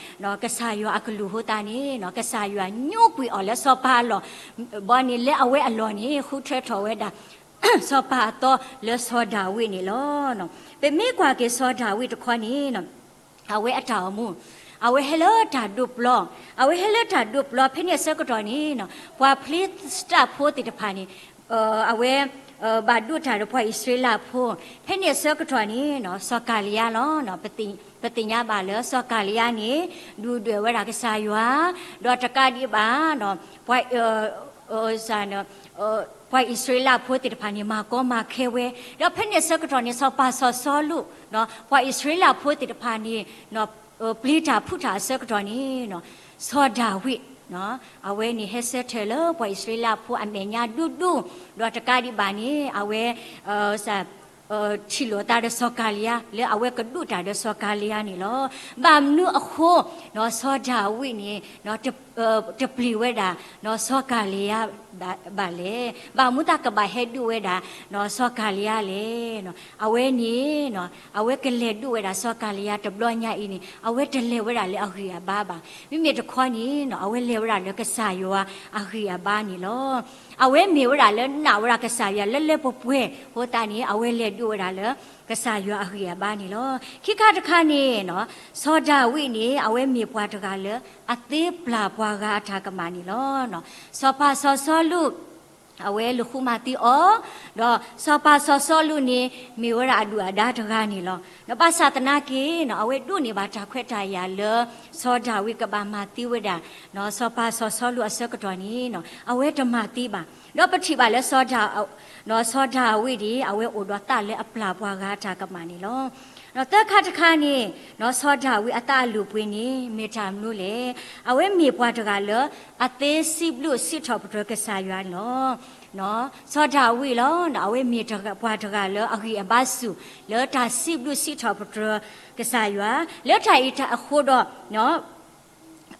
ကစၢ်ယွၤအကလုၢ်အဃိသတးန့ၣ် ကစၢ်ယွၤညိကွံာ်အီၤလၢစီၤပၤအလီၢ်, ဘီန့ၣ်လၢအဝဲအလီၢ်န့ၣ် ဃုထၢထီၣ်ဝဲဒၣ် စီၤပၤအသီလၢစီၤဒၤဝံးန့ၣ်လီၤ. ပမ့ၢ်ကွၢ်က့ၤစီၤဒၤဝံးတခီန့ၣ် အဝဲအတၢ်အိၣ်မူ, အဝဲဟဲလၢတၢ်ဒိးပျီ, အဝဲဟဲလၢတၢ်ဒိးပျီ ဖဲန့ၣ်အဆၢကတီၢ်န့ၣ် ပှၤဖလံးစတံဖိသ့ၣ်တဖၣ်န့ၣ် အဝဲ ဘၣ်ဒိးတၢ်ဒီးပှၤအံၣ်စရ့လးဖိ, ဖဲန့ၣ်အဆၢကတီၢ်န့ၣ် စီၤကၤလံယါလီၤ. ပသ့ၣ်ညါဘၣ်လၢစီၤကၤလံယါန့ၣ် ဒုၣ်ဒွဲၣ်ဝဲဒၣ်ကစၢ်ယွၤ, ဒီးတကးဒံးဘၣ် ပှၤ ပှၤအံၣ်စရ့လးဖိသ့ၣ်တဖၣ်န့ၣ် မၤကီမၤခဲဝဲ, ဒီးဖဲန့ၣ်အဆၢကတီၢ်န့ၣ် စီၤပၤစီၤစီလူး, ပှၤအံၣ်စရ့လးဖိသ့ၣ်တဖၣ်န့ၣ် ပျံၤတၢ်ဖုးတၢ်အဆၢကတီၢ်န့ၣ် စီၤဒၤဝံး အဝဲန့ၣ်ဟဲဆၢထၢၣ်လၢပှၤအံၣ်စရ့လးဖိအမဲာ်ညါဒူဒူ, ဒီးတကးဒံးဘၣ်န့ၣ် အဝဲ ထံၣ်လိာ်သးဒီးစီၤကၤလံယါ လၢအဝဲကဒိးတၢ်ဒီးစီၤကၤလံယါန့ၣ်လီၤ. ဘၣ်မနုၤအဃိ စီၤဒၤဝံးန့ၣ် တပျံၤဝဲဒၣ် စီၤကၤလံယါဘၣ်လဲၣ်. ဘၣ်မနုၤသးကဘၣ်ဟဲဒိးဝဲဒၣ် စီၤကၤလံယါလဲၣ်. အဝဲန့ၣ် အဝဲကလဲၤဒိးဝဲဒၣ်စီၤကၤလံယါတဘျီညါအံၤန့ၣ် အဝဲတလဲၤဝဲဒၣ်လၢအဂံၢ်အဘါဘၣ်. မ့မ့ၢ်တခီန့ၣ် အဝဲလဲၤဝဲဒၣ်လၢကစၢ်ယွၤအဂံၢ်အဘါန့ၣ်လီၤ. အဝဲမ့ၢ်ဝဲဒၣ်လၢနာ်ဝဲဒၣ်ကစၢ်ယွၤလၢလၢပှဲၤပှဲၤအဃိသတးန့ၣ် အဝဲလဲၤဒိးဝဲဒၣ်လၢကစၢ်ယွၤအဂံၢ်အဘါန့ၣ်လီၤ. ခံခါတခါန့ၣ် စီၤဒၤဝံးန့ၣ် အဝဲမ့ၢ်ပှၤတဂၤလၢအသ့ပျၢ်ပှၤဂၤအတၢ်ကမၣ်န့ၣ်လီၤ. စီၤပၤစီၤစီလူး အဝဲလူၤဃုမၤသံအီၤ, ဒီးစီၤပၤစီၤစီလူးန့ၣ် မ့ၢ်ဝဲဒၣ်အဒုၣ်အဒါတဂၤန့ၣ်လီၤ. ဒီးဘၣ်ဆၣ်သနာ်က့ အဝဲဒိးန့ၢ်ဘၣ်တၢ်ခွဲးတၢ်ယာ်လၢ စီၤဒၤဝံးကဘၣ်မၤသံဝဲဒၣ် စီၤပၤစီၤစီလူးအဆၢကတီၢ်န့ၣ် အဝဲတမၤသံဘၣ်. ဒီးပထံၣ်ဘၣ်လၢ စီၤဒၤဝံးန့ၣ် အဝဲအိၣ်ဒီးသးလၢအပျၢ်ပှၤဂၤအတၢ်ကမၣ်န့ၣ်လီၤ. ဒီးသၢခါတခါန့ၣ် စီၤဒၤဝံးအသးအလုၢ်အပှ့ၤန့ၣ် မ့ၢ်တၢ်မနုၤလဲၣ်. အဝဲမ့ၢ်ပှၤတဂၤလၢ အသ့စံးဘျုးစံးထီၣ်ပတြၢၤကစၢ်ယွၤန့ၣ်လီၤ. စီၤဒၤဝံးလီၤ အဝဲမ့ၢ်ပှၤတဂၤလၢအဂံၢ်အဘါဆူၣ် လၢတၢ်စံးဘျုးစံးထီၣ်ပတြၢၤကစၢ်ယွၤ, လၢတၢ်အံၤတၢ်အဃိဒီး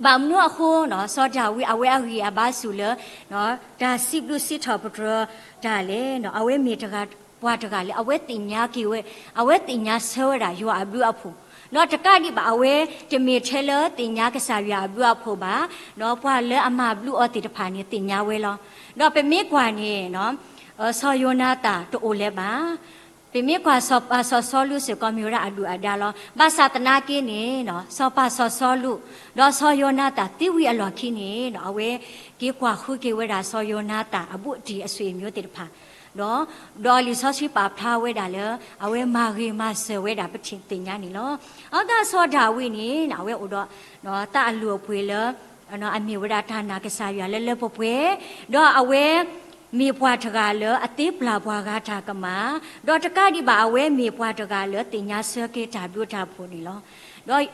ဘၣ်မနုၤအဃိ စီၤဒၤဝံးအဝဲအဂံၢ်အဘါဆူၣ်လၢ တၢ်စံးဘျုးစံးထီၣ်ပတြၢၤတၢ်လဲၣ်. အဝဲမ့ၢ်တဂၤ ပှၤတဂၤလၢအဝဲသ့ၣ်ညါက့ၤဝဲ, အဝဲသ့ၣ်ညါဆၢဝဲဒၣ်ယွၤအဘျုးအဖှိၣ် ဒီးတကးဒံးဘၣ် အဝဲတမ့ၢ်ထဲလၢသ့ၣ်ညါကစၢ်ယွၤအဘျုးအဖှိၣ်ဘၣ်, ဒီးပှၤလၢအမၤဘျုးအီၤသ့ၣ်တဖၣ်န့ၣ် သ့ၣ်ညါဝဲလီၤ. ဒီးပမ့ၢ်ကွၢ်န့ၣ် စီၤယိၤနၤသၣ်တအိၣ်လၢၤဘၣ်. ပမ့ၢ်ကွၢ်စီၤပၤစီၤစီလူးစ့ၢ်ကီး မ့ၢ်ဝဲဒၣ်အဒုၣ်အဒါလီၤ. ဘၣ်ဆၣ်သနာ်က့န့ၣ် စီၤပၤစီၤစီလူး ဒီးစီၤယိၤနၤသၣ်သံဝံၤအလီၢ်ခံန့ၣ် အဝဲက့ၤကွၢ်ဃုက့ၤဝဲဒၣ်စီၤယိၤနၤသၣ်အဘူးအတံၢ်အဆွေအမျိုးသ့ၣ်တဖၣ်, ဒီး ဒီးလံာ်စီဆှံပာ်ဖျါဝဲဒၣ်လၢ အဝဲမၤဂ့ၤမၤစၢၤဝဲဒၣ်ပထံၣ်သ့ၣ်ညါန့ၣ်လီၤ. အဃိသတးစီၤဒၤဝံးန့ၣ် အဝဲအိၣ်ဒီး သးအလုၢ်အပှ့ၤလၢ အမ့ၢ်ဝဲဒၣ်တၢ်နာ်ကစၢ်ယွၤလၢလၢပှဲၤပှဲၤ, ဒီးအဝဲမ့ၢ်ပှၤတဂၤလၢအသ့ပျၢ်ပှၤဂၤတၢ်ကမၣ်, ဒီးတကးဒံးဘၣ် အဝဲမ့ၢ်ပှၤတဂၤလၢသ့ၣ်ညါဆၢက့ၤတၢ်ဘျုးတၢ်ဖှိၣ်န့ၣ်လီၤ. ဒီး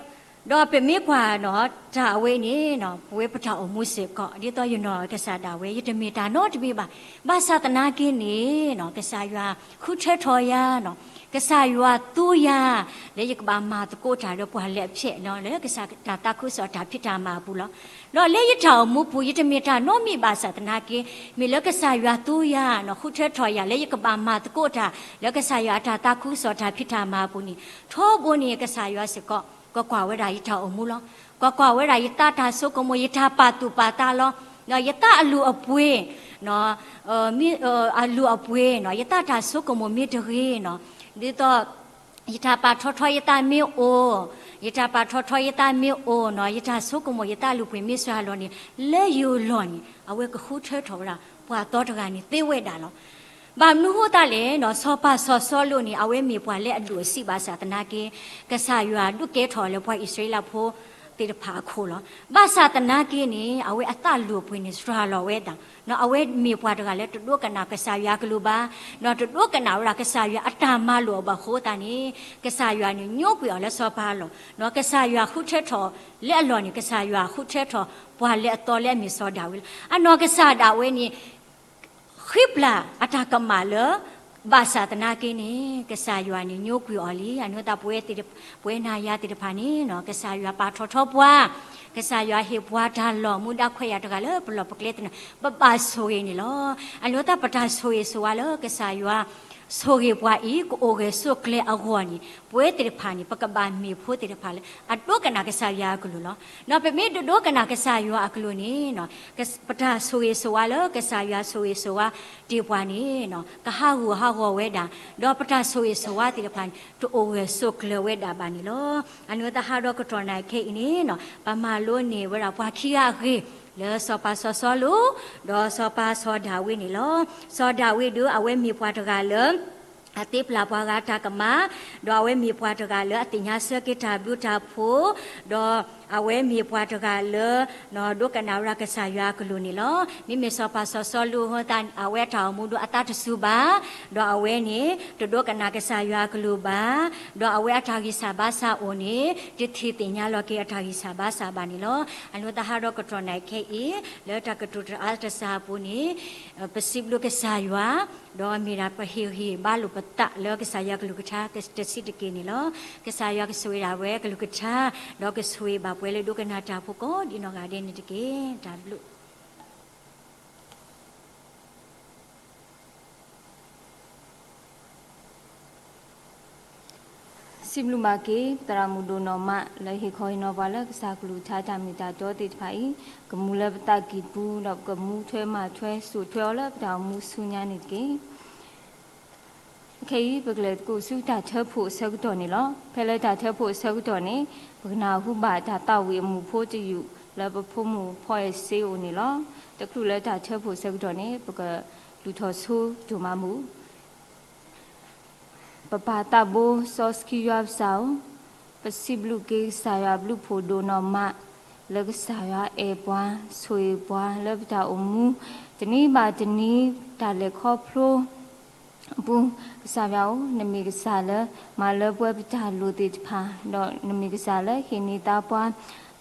ဒီးပမ့ၢ်ကွၢ်နီၤ တၢ်အဝဲန့ၣ် ပဝဲပတၢ်အိၣ်မူစ့ၢ်ကီး ဒ်သိးယနီၢ်ကစၢ်ဒၣ်ဝဲ ယတမ့ၢ်တၢ်နီတမံၤဘၣ်. ဘၣ်ဆၣ်သနာ်က့န့ၣ် ကစၢ်ယွၤဃုထၢထီၣ်ယၤနီၤ, ကစၢ်ယွၤသူယၤ လၢယကဘၣ်မၤသကိးတၢ်ဒီးပှၤလဲၤအဖျဲၣ်နီၤ လၢကစၢ်တၢ်သးခုကစီၣ်တၢ်ဖံးတၢ်မၤအပူၤလီၤ. ဒီးလၢယတၢ်အိၣ်မူပူၤ ယတမ့ၢ်တၢ်နီတမံၤဘၣ်ဆၣ်သနာ်က့ မ့ၢ်လၢကစၢ်ယွၤသူယၤနီၤ ဃုထၢထီၣ်ယၤ လၢယကဘၣ်မၤသကိးတၢ် လၢကစၢ်ယွၤအတၢ်သးခုကစီၣ်တၢ်ဖံးတၢ်မၤအပူၤန့ၣ် ထီဘိန့ၣ် ကစၢ်ယွၤစ့ၢ်ကီး ကကွၢ်ဝဲဒၣ်ယတၢ်အိၣ်မူလီၤ. ကကွၢ်ဝဲဒၣ်ယသးတၢ်ဆိကမိၣ် ယတၢ်ပာ်သူၣ်ပာ်သးလီၤ. ယသးအလုၢ်အပှ့ၤ မ့ၢ် အလုၢ်အပှ့ၤနီၤ ယသးတၢ်ဆိကမိၣ်မ့ၢ်တဂ့ၤနီၤ ဒ်သိး ယတၢ်ပာ်ထီၣ်ထီယသးမ့ၢ်အိၣ်, ယတၢ်ပာ်ထီၣ်ထီယသးမ့ၢ်အိၣ်နီၤ ယတၢ်ဆိကမိၣ်ယသးအလုၢ်အပှ့ၤမ့ၢ်စှၤလီၤန့ၣ် လၢယအိၣ်လီၢ်န့ၣ် အဝဲကဃုထၢထီၣ်ဝဲဒၣ် ပှၤသီတဂၤန့ၣ်သ့ဝဲဒၣ်လီၤ. ဘၣ်မနုၤဃိသတးလဲၣ်နီၤ စီၤပၤစီၤစီလူးန့ၣ် အဝဲမ့ၢ်ပှၤလၢအဒိၣ်အဆံးဘၣ်ဆၣ်သနာ်က့ ကစၢ်ယွၤဒုးကဲထီၣ်လၢပှၤအံၣ်စရ့လးဖိသ့ၣ်တဖၣ်အခိၣ်လီၤ. ဘၣ်ဆၣ်သနာ်က့န့ၣ် အဝဲအသးလုၢ်အပှ့ၤန့ၣ် စှၤလီၤဝဲဒၣ် အဝဲမ့ၢ်ပှၤတဂၤလၢတဒိကနၣ်ကစၢ်ယွၤအကလုၢ်ဘၣ်, ဒီးတဒိကနၣ်ဝဲဒၣ်ကစၢ်ယွၤအတၢ်မၤလိာ်အဘၣ်အဃိသတးန့ၣ် ကစၢ်ယွၤန့ၣ် ညိကွံာ်အီၤလၢစီၤပၤအလီၢ်, ဒီးကစၢ်ယွၤဃုထၢထီၣ်လၢအလီၢ်န့ၣ် ကစၢ်ယွၤဃုထၢထီၣ်ပှၤလၢအသီလၢအမ့ၢ်စီၤဒၤဝံးလီၤ. အနီၢ်ကစၢ်ဒၣ်ဝဲန့ၣ် ဃ့ပျၢ်အတၢ်ကမၣ်လၢ ဘၣ်ဆၣ်သနာ်က့န့ၣ် ကစၢ်ယွၤန့ၣ် ညိကွံာ်အီၤလံ. အန့ၣ်သတးပဝဲသ့ၣ်တဖၣ် ပဝဲနၤယၤသ့ၣ်တဖၣ်န့ၣ်နီၤ ကစၢ်ယွၤပာ်ထီၣ်ထီပှၤ, ကစၢ်ယွၤဟ့ၣ်ပှၤတၢ်လီၢ် မူဒါခွဲးယာ်တဂၤလၢပလီၢ်ပကျဲသနာ် ပဘၣ်ဆိၣ်ဂ့ၤန့ၣ်လီၤ. အန့ၣ်သတးပတၢ်ဆိၣ်ဂ့ၤဆိၣ်ဝါလၢကစၢ်ယွၤ ဆိၣ်ဂ့ၤပှၤအံၤ ကအိၣ်ဂၢၢ်ဆိးကျၢၤအဂီၢ်န့ၣ် ပဝဲသ့ၣ်တဖၣ်န့ၣ် ပကဘၣ်မ့ၢ်ဖိသ့ၣ်တဖၣ်လၢ အဒိကနၣ်ကစၢ်ယွၤအကလုၢ်လီၤ. ဒီးပမ့ၢ်တဒိကနၣ်ကစၢ်ယွၤအကလုၢ်န့ၣ် ပတၢ်ဆိၣ်ဂ့ၤဆိၣ်ဝါလၢကစၢ်ယွၤဆိၣ်ဂ့ၤဆိၣ်ဝါတ့ၢ်ပှၤန့ၣ် ကဟးဂူာ်ဟးဂီၤဝဲဒၣ်, ဒီးပတၢ်ဆိၣ်ဂ့ၤဆိၣ်ဝါသ့ၣ်တဖၣ်န့ၣ် တအိၣ်ဂၢၢ်ဆိးကျၢၤဝဲဒၣ်ဘၣ်န့ၣ်လီၤ. အန့ၣ်သတးဟးဒီးကတီၢ်နၢ်ခဲအံၤန့ၣ် ပမၤလိန့ၢ်ဝဲဒၣ်ပှၤခံဂၤအဂ့ၢ် လၢစီၤပၤစီၤစီလူး ဒီးစီၤပၤစီၤဒၤဝံးန့ၣ်လီၤ. စီၤဒၤဝံးဒုး အဝဲမ့ၢ်ပှၤတဂၤလၢ အသ့ပျၢ်ပှၤဂၤတၢ်ကမၣ်, ဒီးအဝဲမ့ၢ်ပှၤတဂၤလၢအသ့ၣ်ညါဆၢက့ၤတၢ်ဘျုးတၢ်ဖှိၣ်, ဒီးအဝဲမ့ၢ်ပှၤတဂၤလၢ ဒိကနၣ်ဝဲဒၣ်ကစၢ်ယွၤအကလုၢ်န့ၣ်လီၤ. မ့မ့ၢ်စီၤပၤစီၤစီလူးအဃိသတး အဝဲအတၢ်အိၣ်မူဒုးအသးတစူၤဘၣ်, ဒီးအဝဲန့ၣ် တဒိကနၣ်ကစၢ်ယွၤအကလုၢ်ဘၣ်, ဒီးအဝဲအတၢ်ဂံၢ်စၢ်ဘါစၢ်အိၣ်န့ၣ် တထံၣ်သ့ၣ်ညါလီၤက့ၤအတၢ်ဂံၢ်စၢ်ဘါစၢ်ဘၣ်န့ၣ်လီၤ. အန့ၣ်သတးဟးဒီးကတီၢ်နၢ်ခဲအံၤ လၢတၢ်ကတိၤတအါတစှၤအပူၤန့ၣ် ပစံးဘျုးကစၢ်ယွၤ, ဒီးမ့ၢ်ဒၣ်ပဟ့ၣ်ဂံၢ်ဘါလိာ်ပသးလၢကစၢ်ယွၤကလုၢ်ကထါတဆံးတက့ၢ်န့ၣ်လီၤ. ကစၢ်ယွၤကဆိၣ်ဂ့ၤဒၣ်ဝဲကလုၢ်ကထါ, ဒီးကဆိၣ်ဂ့ၤဘၣ်ပှၤလၢဒိကနၣ်တၢ်ဖိကိးဒ်နီၢ်ဂၤဒဲးန့ၣ်တက့ၢ်. တၢ်ဘျုး စံးဘျုးဘၣ်က့ၤ သရၣ်မုၣ်ဒိၣ်နီၢ်မး လၢဟ့ၣ်ခီဟ့ၣ်နီၤပှၤလၢကစၢ်ကလုၢ်ကထါတၢ်မ့ၢ်တၢ်တီသ့ၣ်တဖၣ်အံၤ, ကမူလၢပသးကံၢ်ပူၤ ဒီးပကမူထွဲမၤထွဲစိာ်ထွဲအီၤလၢပတၢ်အိၣ်မူဆူညါန့ၣ်တက့ၢ်. ခဲအံၤ ပကလဲၤသကိးဆူတၢ်ထၢဖှိၣ်အဆၢကတီၢ်န့ၣ်လီၤ. ဖဲလၢတၢ်ထၢဖှိၣ်အဆၢကတီၢ်န့ၣ် ပကနၢ်ဟူဘၣ်တၢ်သးဝံၣ်အမူးဖိတယုၢ် လၢပဖိမုၣ်ဖီအဲၣ်စ့အအိၣ်န့ၣ်လီၤ. တချုးလၢတၢ်ထၢဖှိၣ်အဆၢကတီၢ်န့ၣ် ပကလူၤထီၣ်ဆိဒိၣ်မးမုာ် ပပၢ်သးဘိစီဆှံယွၤပစၢ်ဧၢ, ပစံးဘျုးက့ၤကစၢ်ယွၤဘျုးဖှိၣ်ဒိၣ်နီၢ်မး လၢကစၢ်ယွၤအဲၣ်ပှၤ ဆိၣ်ဂ့ၤပှၤလၢပတၢ်အိၣ်မူ တနံၤဘၣ်တနံၤ တၢ်လဲၤခီဖျိ အပူၤ, ကစၢ်ယွၤဧၢ, နမ့ၢ်ကစၢ်လၢမၤလၢပှဲၤပတၢ်လိၣ်သ့ၣ်တဖၣ်, ဒီးနမ့ၢ်ကစၢ်လၢဟ့ၣ်န့ၢ်သးပှၢ်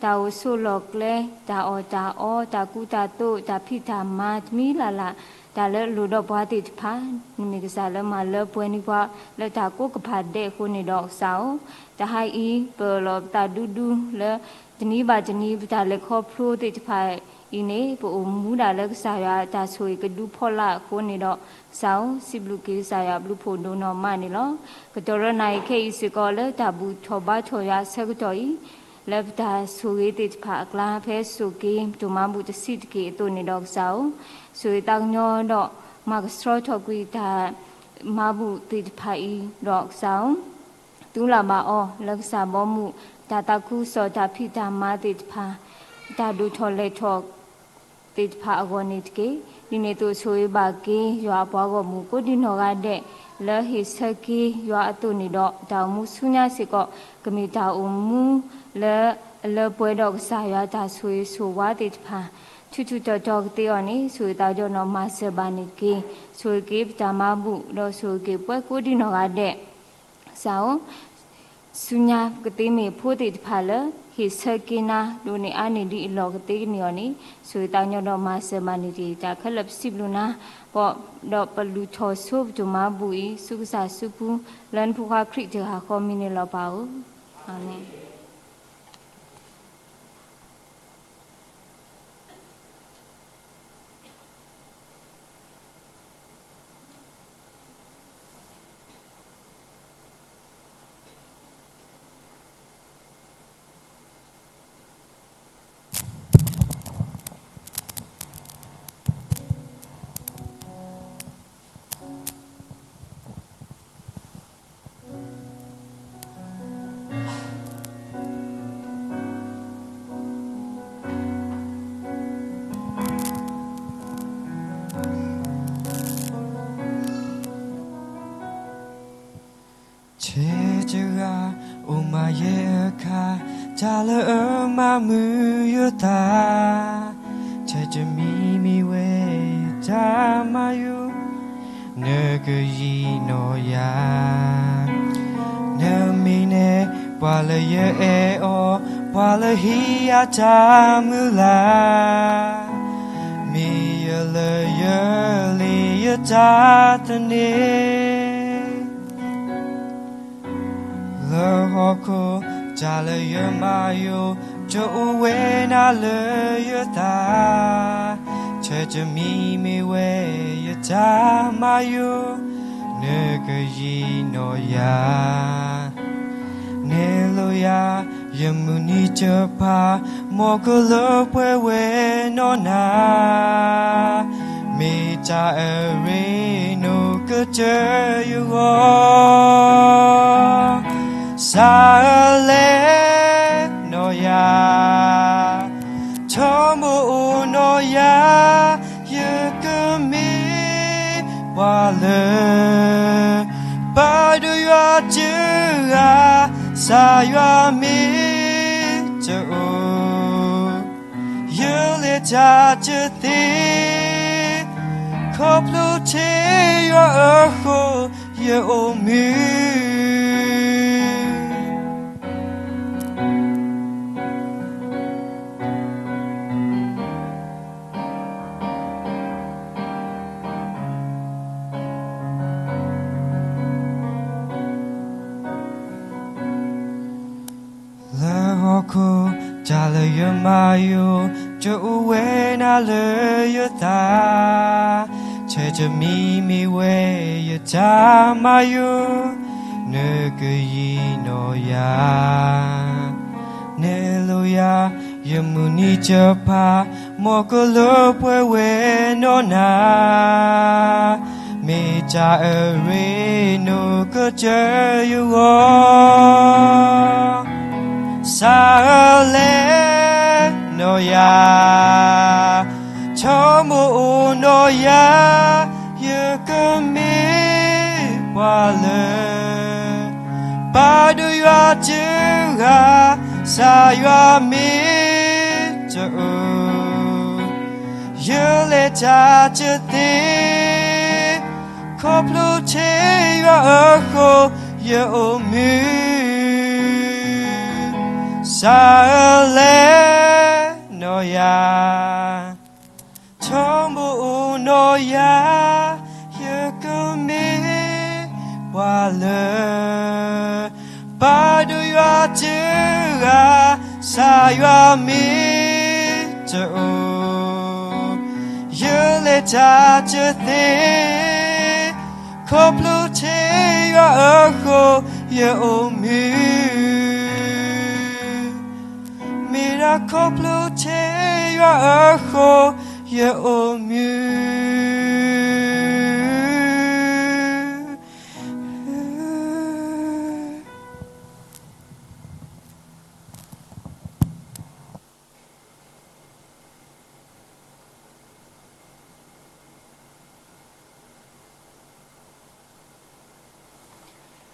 တၢ်အိၣ်ဆိးလီၢ်ကျဲ, တၢ်အီၣ်တၢ်အီ, တၢ်ကူတၢ်သိး, တၢ်ဖံးတၢ်မၤ တမံၤလၢ်လၢ်, တၢ်လၢအလိၣ်ဒီးပှၤသ့ၣ်တဖၣ်, နမ့ၢ်ကစၢ်လၢမၤလၢပှဲၤန့ၢ်ပှၤလၢတၢ်ကိးကပၤဒဲးအဃိန့ၣ်ဒီးကစၢ်ဧၢ, တဟါအံၤ ပအၢၣ်လီၤပသးဒူဒူလၢ တနံၤဘၣ်တနံၤ ပတၢ်လဲၤခီဖျိသ့ၣ်တဖၣ် အံၤန့ၣ် ပအိၣ်မူဒၣ်လၢကစၢ်ယွၤအတၢ်ဆိၣ်ဂ့ၤကဒူဖီလာ်အဃိန့ၣ်ဒီး ကစၢ်ဧၢ, စံးဘျုးက့ၤကစၢ်ယွၤအဘျုးဖှိၣ်ဒိၣ်နီၢ်မးန့ၣ်လီၤ. ကတီၢ်ဒီးနၤအံၤခဲအံၤစ့ၢ်ကီး လၢတၢ်ဘူၣ်ထီၣ်ဘါထီၣ်ယွၤအဆၢကတီၢ်အံၤ, လၢပတၢ်ဆိၣ်ဂ့ၤသ့ၣ်တဖၣ်အကျါ ဖဲဆိၣ်က့ၤပတၢ်မၤဘူၣ်တဆံးတက့ၢ်အသိးန့ၣ်ဒီး ကစၢ်ဧၢ, ဆိၣ်ဂ့ၤသးကညီၤဒီး မၤကဆှီထီၣ်ကွံာ်တၢ်မၤဘူၣ်သ့ၣ်တဖၣ်အံၤဒီး ကစၢ်ဧၢ, သူလၢ်ဘၣ်အီၤ လၢကစၢ်ဘီမုၢ် တၢ်သးခုကစီၣ် တၢ်ဖံးတၢ်မၤသ့ၣ်တဖၣ်, တၢ်ဒိၣ်ထီၣ်လဲၢ်ထီၣ်သ့ၣ်တဖၣ်အဂီၢ်န့ၣ်တက့ၢ်. ဒ်န့ၣ်အသိးဆိၣ်ဂ့ၤဘၣ်က့ၤ ယွၤအပှၤဂီၢ်မုၢ်ကိးဒံနီၢ်ဂၤဒဲး လၢဟ့ၣ်ဆၢက့ၤယွၤအသိးန့ၣ်ဒီး တၢ်အိၣ်မူဆူညါစ့ၢ်ကီး ကမ့ၢ်တၢ်အိၣ်မူလၢအလၢပှဲၤဒီးကစၢ်ယွၤတၢ်ဆိၣ်ဂ့ၤဆိၣ်ဝါသ့ၣ်တဖၣ် ထူးထူးတီၤတီၤကသ့အီၤန့ၣ် ဆိၣ်ဂ့ၤသးကညီၤဒီးမၤစၢၤဘၣ်န့ၣ်တက့ၢ်. ဆိၣ်ဂ့ၤက့ၤပတၢ်မၤဘူၣ် ဒီးဆိၣ်ဂ့ၤက့ၤပှၤကိးဒံနီၢ်ဂၤဒဲး ကစၢ်ဧၢ, ဆူညါပကသ့မ့ၢ်ဖိသ့ၣ်တဖၣ်လၢ ဟ့ၣ်ဆၢက့ၤနၤ ဒိးန့ၢ်အါန့ၢ်ဒ်အလီၢ်ကသ့ကန့ၢ်အီၤန့ၣ် ဆိၣ်ဂ့ၤသးကညီၤဒီးမၤစၢၤဘၣ်န့ၣ်တက့ၢ်. တၢ်ခဲလၢာ်ပစံးဘျုးနၤ ဒီးပလူၤထီၣ်ဆိပတၢ်မၤဘူၣ်အံၤ ဆူကစၢ်စုပူၤ လၢနဖိခွါခရံာ်တဂၤဃီမံၤန့ၣ်လီၤပၢ်ဧၢ, အၤမ့ၣ်. ဆဲးတဂၤအိၣ်မးယဲအခါ, တၢ်လၢအမၤမုာ်ယသး, ဆဲးတမံၤမ့ၢ်ဝဲယတၢ်မၤယိာ်, နကယံာ်နီၢ်ယၤ, နမ့ၢ်န့ၣ် ပှၤလၢယအဲၣ်အီၤ, ပှၤလၢဟ့ၣ်ယၤတၢ်မုၢ်လၢ်, မ့ၢ်ယလၢယလံၤယတၢ်သန့ၤ လၢဟီၣ်ခိၣ် တၢ်လၢယမၤယိာ် တအိၣ်ဝဲနၤလၢယသး, ဆဲးတမံၤမ့ၢ်ဝဲယတၢ်မၤယိာ်, နကယံာ်နီၢ်ယၤ, နဲလိာ်ယၤ ယမုၢ်နံၤတဖၣ် မ်ကလၢပှဲၤဝဲနီၢ်နၤ, မ့ၢ်တၢ်အရ့ဒိၣ်ကတၢၢ်ယဂီၢ်, စးလဲၤနီၢ်ယၤ, ထီဘိအိၣ်နီၢ်ယၤ, ယကမ့ၢ်ပှၤလၢ ပာ်ဒိၣ်ယွၤတဂၤ, စးယွၤမ့ၢ်တအိၣ်, ယလဲၤတၢ်တသ့, ခီဖျိထံယွၤအဃိ ယအိၣ်မုာ် လၢဟီၣ်ခိၣ် တၢ်လၢယမၤယိာ် တအိၣ်ဝဲနၤလၢယသး, ဆဲးတမံၤမ့ၢ်ဝဲယတၢ်မၤယိာ်, နကယံာ်နီၢ်ယၤ, နဲလိာ်ယၤ ယမုၢ်နံၤတဖၣ် မ်ကလၢပှဲၤဝဲနီၢ်နၤ, မ့ၢ်တၢ်အရ့ဒိၣ်ကတၢၢ်ယဂီၢ်, စးလဲၤနီၢ်ယၤ, ထီဘိအိၣ်နီၢ်ယၤ, ယကမ့ၢ်ပှၤလၢ ပာ်ဒိၣ်ယွၤတဂၤ, စးယွၤမ့ၢ်တအိၣ်, ယလဲၤတၢ်တသ့, ခီဖျိထံယွၤအဃိ ယအိၣ်မုာ်, စးလဲၤနီၢ်ယၤ ထီဘိအိၣ်နီၢ်ယၤ, ယကမ့ၢ်ပှၤလၢ ပာ်ဒိၣ်ယွၤတဂၤ, စးယွၤမ့ၢ်တအိၣ် လဲၤတၢ်တသ့, ခီဖျိထဲယွၤအဃိ ယအိၣ်မူ, မ့ၢ်ဒၣ်ခီဖျိထဲယွၤအဃိ ယအိၣ်မူ.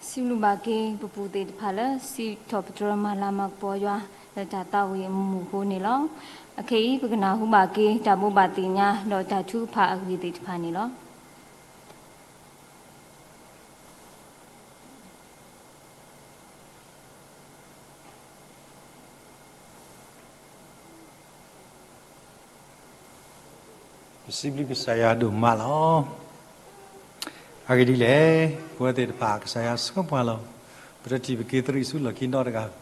စံးဘျုးဘၣ်က့ၤ ပပူၤသ့ၣ်တဖၣ်လၢ စံးထီၣ်ပတြၢၤမၤလၤမၤကပီၤယွၤ လၢတၢ်သးဝံၣ်အမူးအဃိန့ၣ်လီၤ. အခဲအံၤ ပကနၢ်ဟူဘၣ်က့ၤ တၢ်ဘိးဘၣ်သ့ၣ်ညါ ဒီးတၢ်ထုကဖၣ်အဂ့ၢ်သ့ၣ်တဖၣ်န့ၣ်လီၤ. ပစံးဘျုးကစၢ်ယွၤဒိၣ်မးလီၤ. အဂ့ၢ်ဒ်လဲၣ်, ပဝဲသ့ၣ်တဖၣ် ကစၢ်ယွၤဆှၢပှၤလီၤ. ပတထံၣ်ပက့ၤသရံးဆူလီၢ်ခံနီတဂၤ,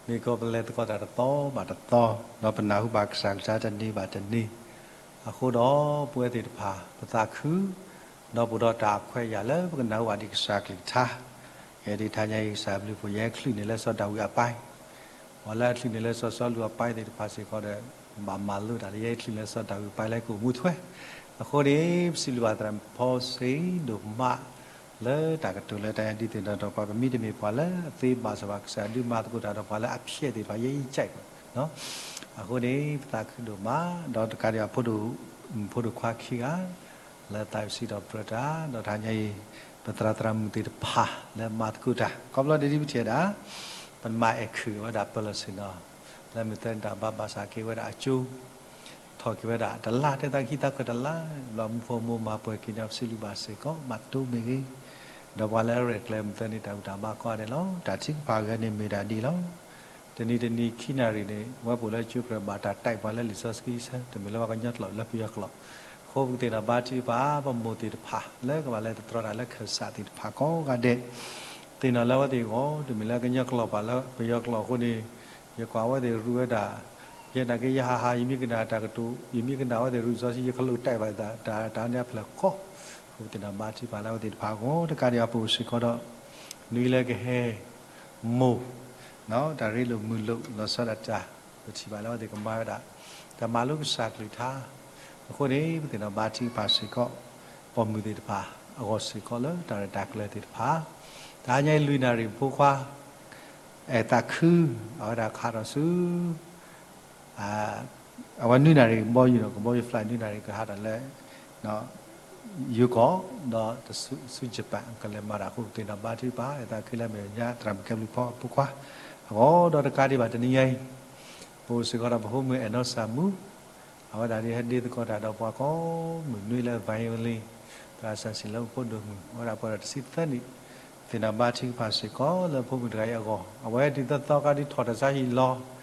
မ့ၢ်ကီးပလဲၤသကိးတၢ်တသီဘၣ်တသီ, ဒီးပနၢ်ဟူဘၣ်ကစၢ်ကလုၢ်ကထါတနံၤဘၣ်တနံၤ, အဃိဒီးပဝဲသ့ၣ်တဖၣ် ပသးခု ဒီးပအိၣ်ဒီးတၢ်ခွဲးယာ်လၢပကနၢ်ဟူဘၣ်ဒံးကစၢ်ကလုၢ်ကထါ, ယဲဒၣ်တဟါညါအံၤ ကစၢ်ဘျုးဖှိၣ်ယဲချုးန့ၢ်လၢစီၤဒၤဝံးအပၢ်, ပှၤလၢအချုးန့ၢ်လၢစီၤစီလူးအပၢ်သ့ၣ်တဖၣ်စ့ၢ်ကီးဒီး ဘၣ်မၤလိတၢ်လၢယဲချုးန့ၢ်လၢစီၤဒၤဝံးအပၢ် လၢကအိၣ်မူထွဲ. အဃိန့ၣ် ပစံးဘျုးဘၣ်သရၣ်မုၣ်ဖီစ့ဒိၣ်မး လၢတၢ်ကတိၤလၢတၢ်ဒုးသ့ၣ်နီၣ်ထီၣ်ပှၤ ပမ့တမ့ၢ်ပှၤလၢအသ့ဘၣ်စီၣ်ဘၣ် ကစၢ်ဒုးမၤသကိးတၢ်ဒီးပှၤလၢအဖျဲးသ့ၣ်တဖၣ် ယဲယကဲးပှၤ အဃိန့ၣ် ပသးခုဒိၣ်မး, ဒီးတကးဒံးဘၣ် ဖိဒိၣ်မုၣ်ဖိဒိၣ်ခွါခံဂၤ လၢသးဝံၣ်စံးထီၣ်ပတြၢၤတၢ်, ဒီးတဟါညါအံၤ ပသရၣ်သရၣ်မုၣ်သ့ၣ်တဖၣ်လၢမၤသကိးတၢ် ခီဖျိဒ်ပထံၣ်ဝဲဒၣ် ပမၤအဲၣ်ခုၣ်ဝဲဒၣ်ပၢၢ်လီၢ်ဆ့ၣ်နီၤ လၢမုၢ်သၢနံၤတၢ်ဘါဘၣ်ဆၣ်က့ၤဝဲဒၣ်အကၠိ ထီၣ်က့ၤဝဲဒၣ်တလါ တဲသးကဟံးသးခၢၣ်တလါ, ဘျီမူဖိမူမၤပှဲၤက့ၤန့ၣ် ပစံးဘျုးဘၣ်စ့ၢ်ကီး ဘၣ်တိၢ်မ့ၢ်ဂ့ၤ, ဒီးပှၤလၢအရဲၣ်ကျဲၤမုၢ်သၢနံၤတၢ်ဘူၣ်တၢ်ဘါကိးဂၤဒဲးလီၤ. တၢ်ထုကဖၣ်အဂ့ၢ်န့ၣ်မ့ၢ်ဒၣ်ဒ်အံၤလီၤ. တနံၤတနံၤခံနၣ်ရံၣ်န့ၣ် ဝဲပအိၣ်လၢကၠိကြၢးဘၣ်တၢ်တဲပှၤလၢလံာ်စီဆှံဆၢ တမ့ၢ်လၢပှၤကညီကျိာ်လၢပယီၤကျိာ်, အဃိပကသ့ၣ်နီၣ်ဘါထုကဖၣ် ပမိၢ်သ့ၣ်တဖၣ် လၢကဘၣ်လဲၤသတြီတၢ်လၢခၢၣ်စးသ့ၣ်တဖၣ်ကိးဂၤဒဲး သ့ၣ်နီၣ်လၢအဝဲသ့ၣ်အဂီၢ် တမ့ၢ်လၢကညီကျိာ်ဘၣ်လၢပယီၤကျိာ်အဃိန့ၣ်, ယကွၢ်အဝဲသ့ၣ်ရူးဝဲဒၣ်, ယဲနာ်က့ယဟးဟး ယမ့ၢ်ကနၣ်တၢ်ကတိၤ ယမ့ၢ်ကနၣ်အဝဲသ့ၣ်ရူးလံာ်စီဆှံ ယကလူးတဲာ်ဘၣ်သး တၢ်တၢ်န့ၣ်အဖျၢၣ်ဃီ, အဃိပသ့ၣ်နီၣ်ဘါထုကဖၣ်လၢအဝဲသ့ၣ်တဖၣ်အဂီၢ် တကးဒံးဘၣ်ပအိၣ်စ့ၢ်ကီးဒီး နွံလၢကဟဲ မိၢ် တၢ်ရ့လိာ်မုာ်လိာ် လီၤဆီဒၣ်တၢ် ပထံၣ်ဘၣ်လၢအဝဲသ့ၣ်ကမၤဝဲဒၣ် တၢ်မၤလိကစၢ်ကလုၢ်ကထါ, အဃိန့ၣ် ပသ့ၣ်နီၣ်ဘါထုကဖၣ်စ့ၢ်ကီး ပိာ်မုၣ်သ့ၣ်တဖၣ်အဂီၢ်စ့ၢ်ကီးလၢတၢ်ရဲၣ်တၢ်ကျဲၤသ့ၣ်တဖၣ်, တဟါညါအံၤလွံၢ်နၣ်ရံၣ်ဖိခွါ အဲၣ်သးခု အဝဲဒၣ်ခးထီၣ်ဆူ အဝဲနွံနၣ်ရံၣ်ကဘီယူၤဒီး ကဘီယူၤ flight နွံနၣ်ရံၣ်ကဟးထီၣ်လၢ ယိၤကီၢ် ဒီးဆူ Japan ကလဲၤမၤတၢ်အဃိ ပသ့ၣ်နီၣ်ဘါထုကဖၣ် အဲၣ်သးခုလၢအမဲာ်ညါ သရၣ်မုၣ်ကဲဘျုးဖီအဖိခွါ အဂီၢ်ဒီးတကးဒံးဘၣ်တနံၤညါအံၤ ပအိၣ်စ့ၢ်ကီးဒီးပဖိမုၣ်အဲၣ်နီၢ်စၢ်မူ အဝဲဒၣ်ဒ်ဟဲဒ့သကိးတၢ်ဒီးပှၤကိးမုၢ်နွံလၢ violin သရၣ်စၢ်စံၣ်လၢအိၣ်ဖိဒိၣ်မုၣ် အဝဲဒၣ်ပှဲၤဒီးတဆံသၢနံၣ် သ့ၣ်နီၣ်ဘါထုကဖၣ်စ့ၢ်ကီးလၢဖိမုၣ်တဂၤအံၤအဂီၢ် အဝဲဒ်သိးသိးကါဒ်ထီၣ်တၢ်ဆါဟံၣ်လီၤ ထီၣ်လီၤထီၣ်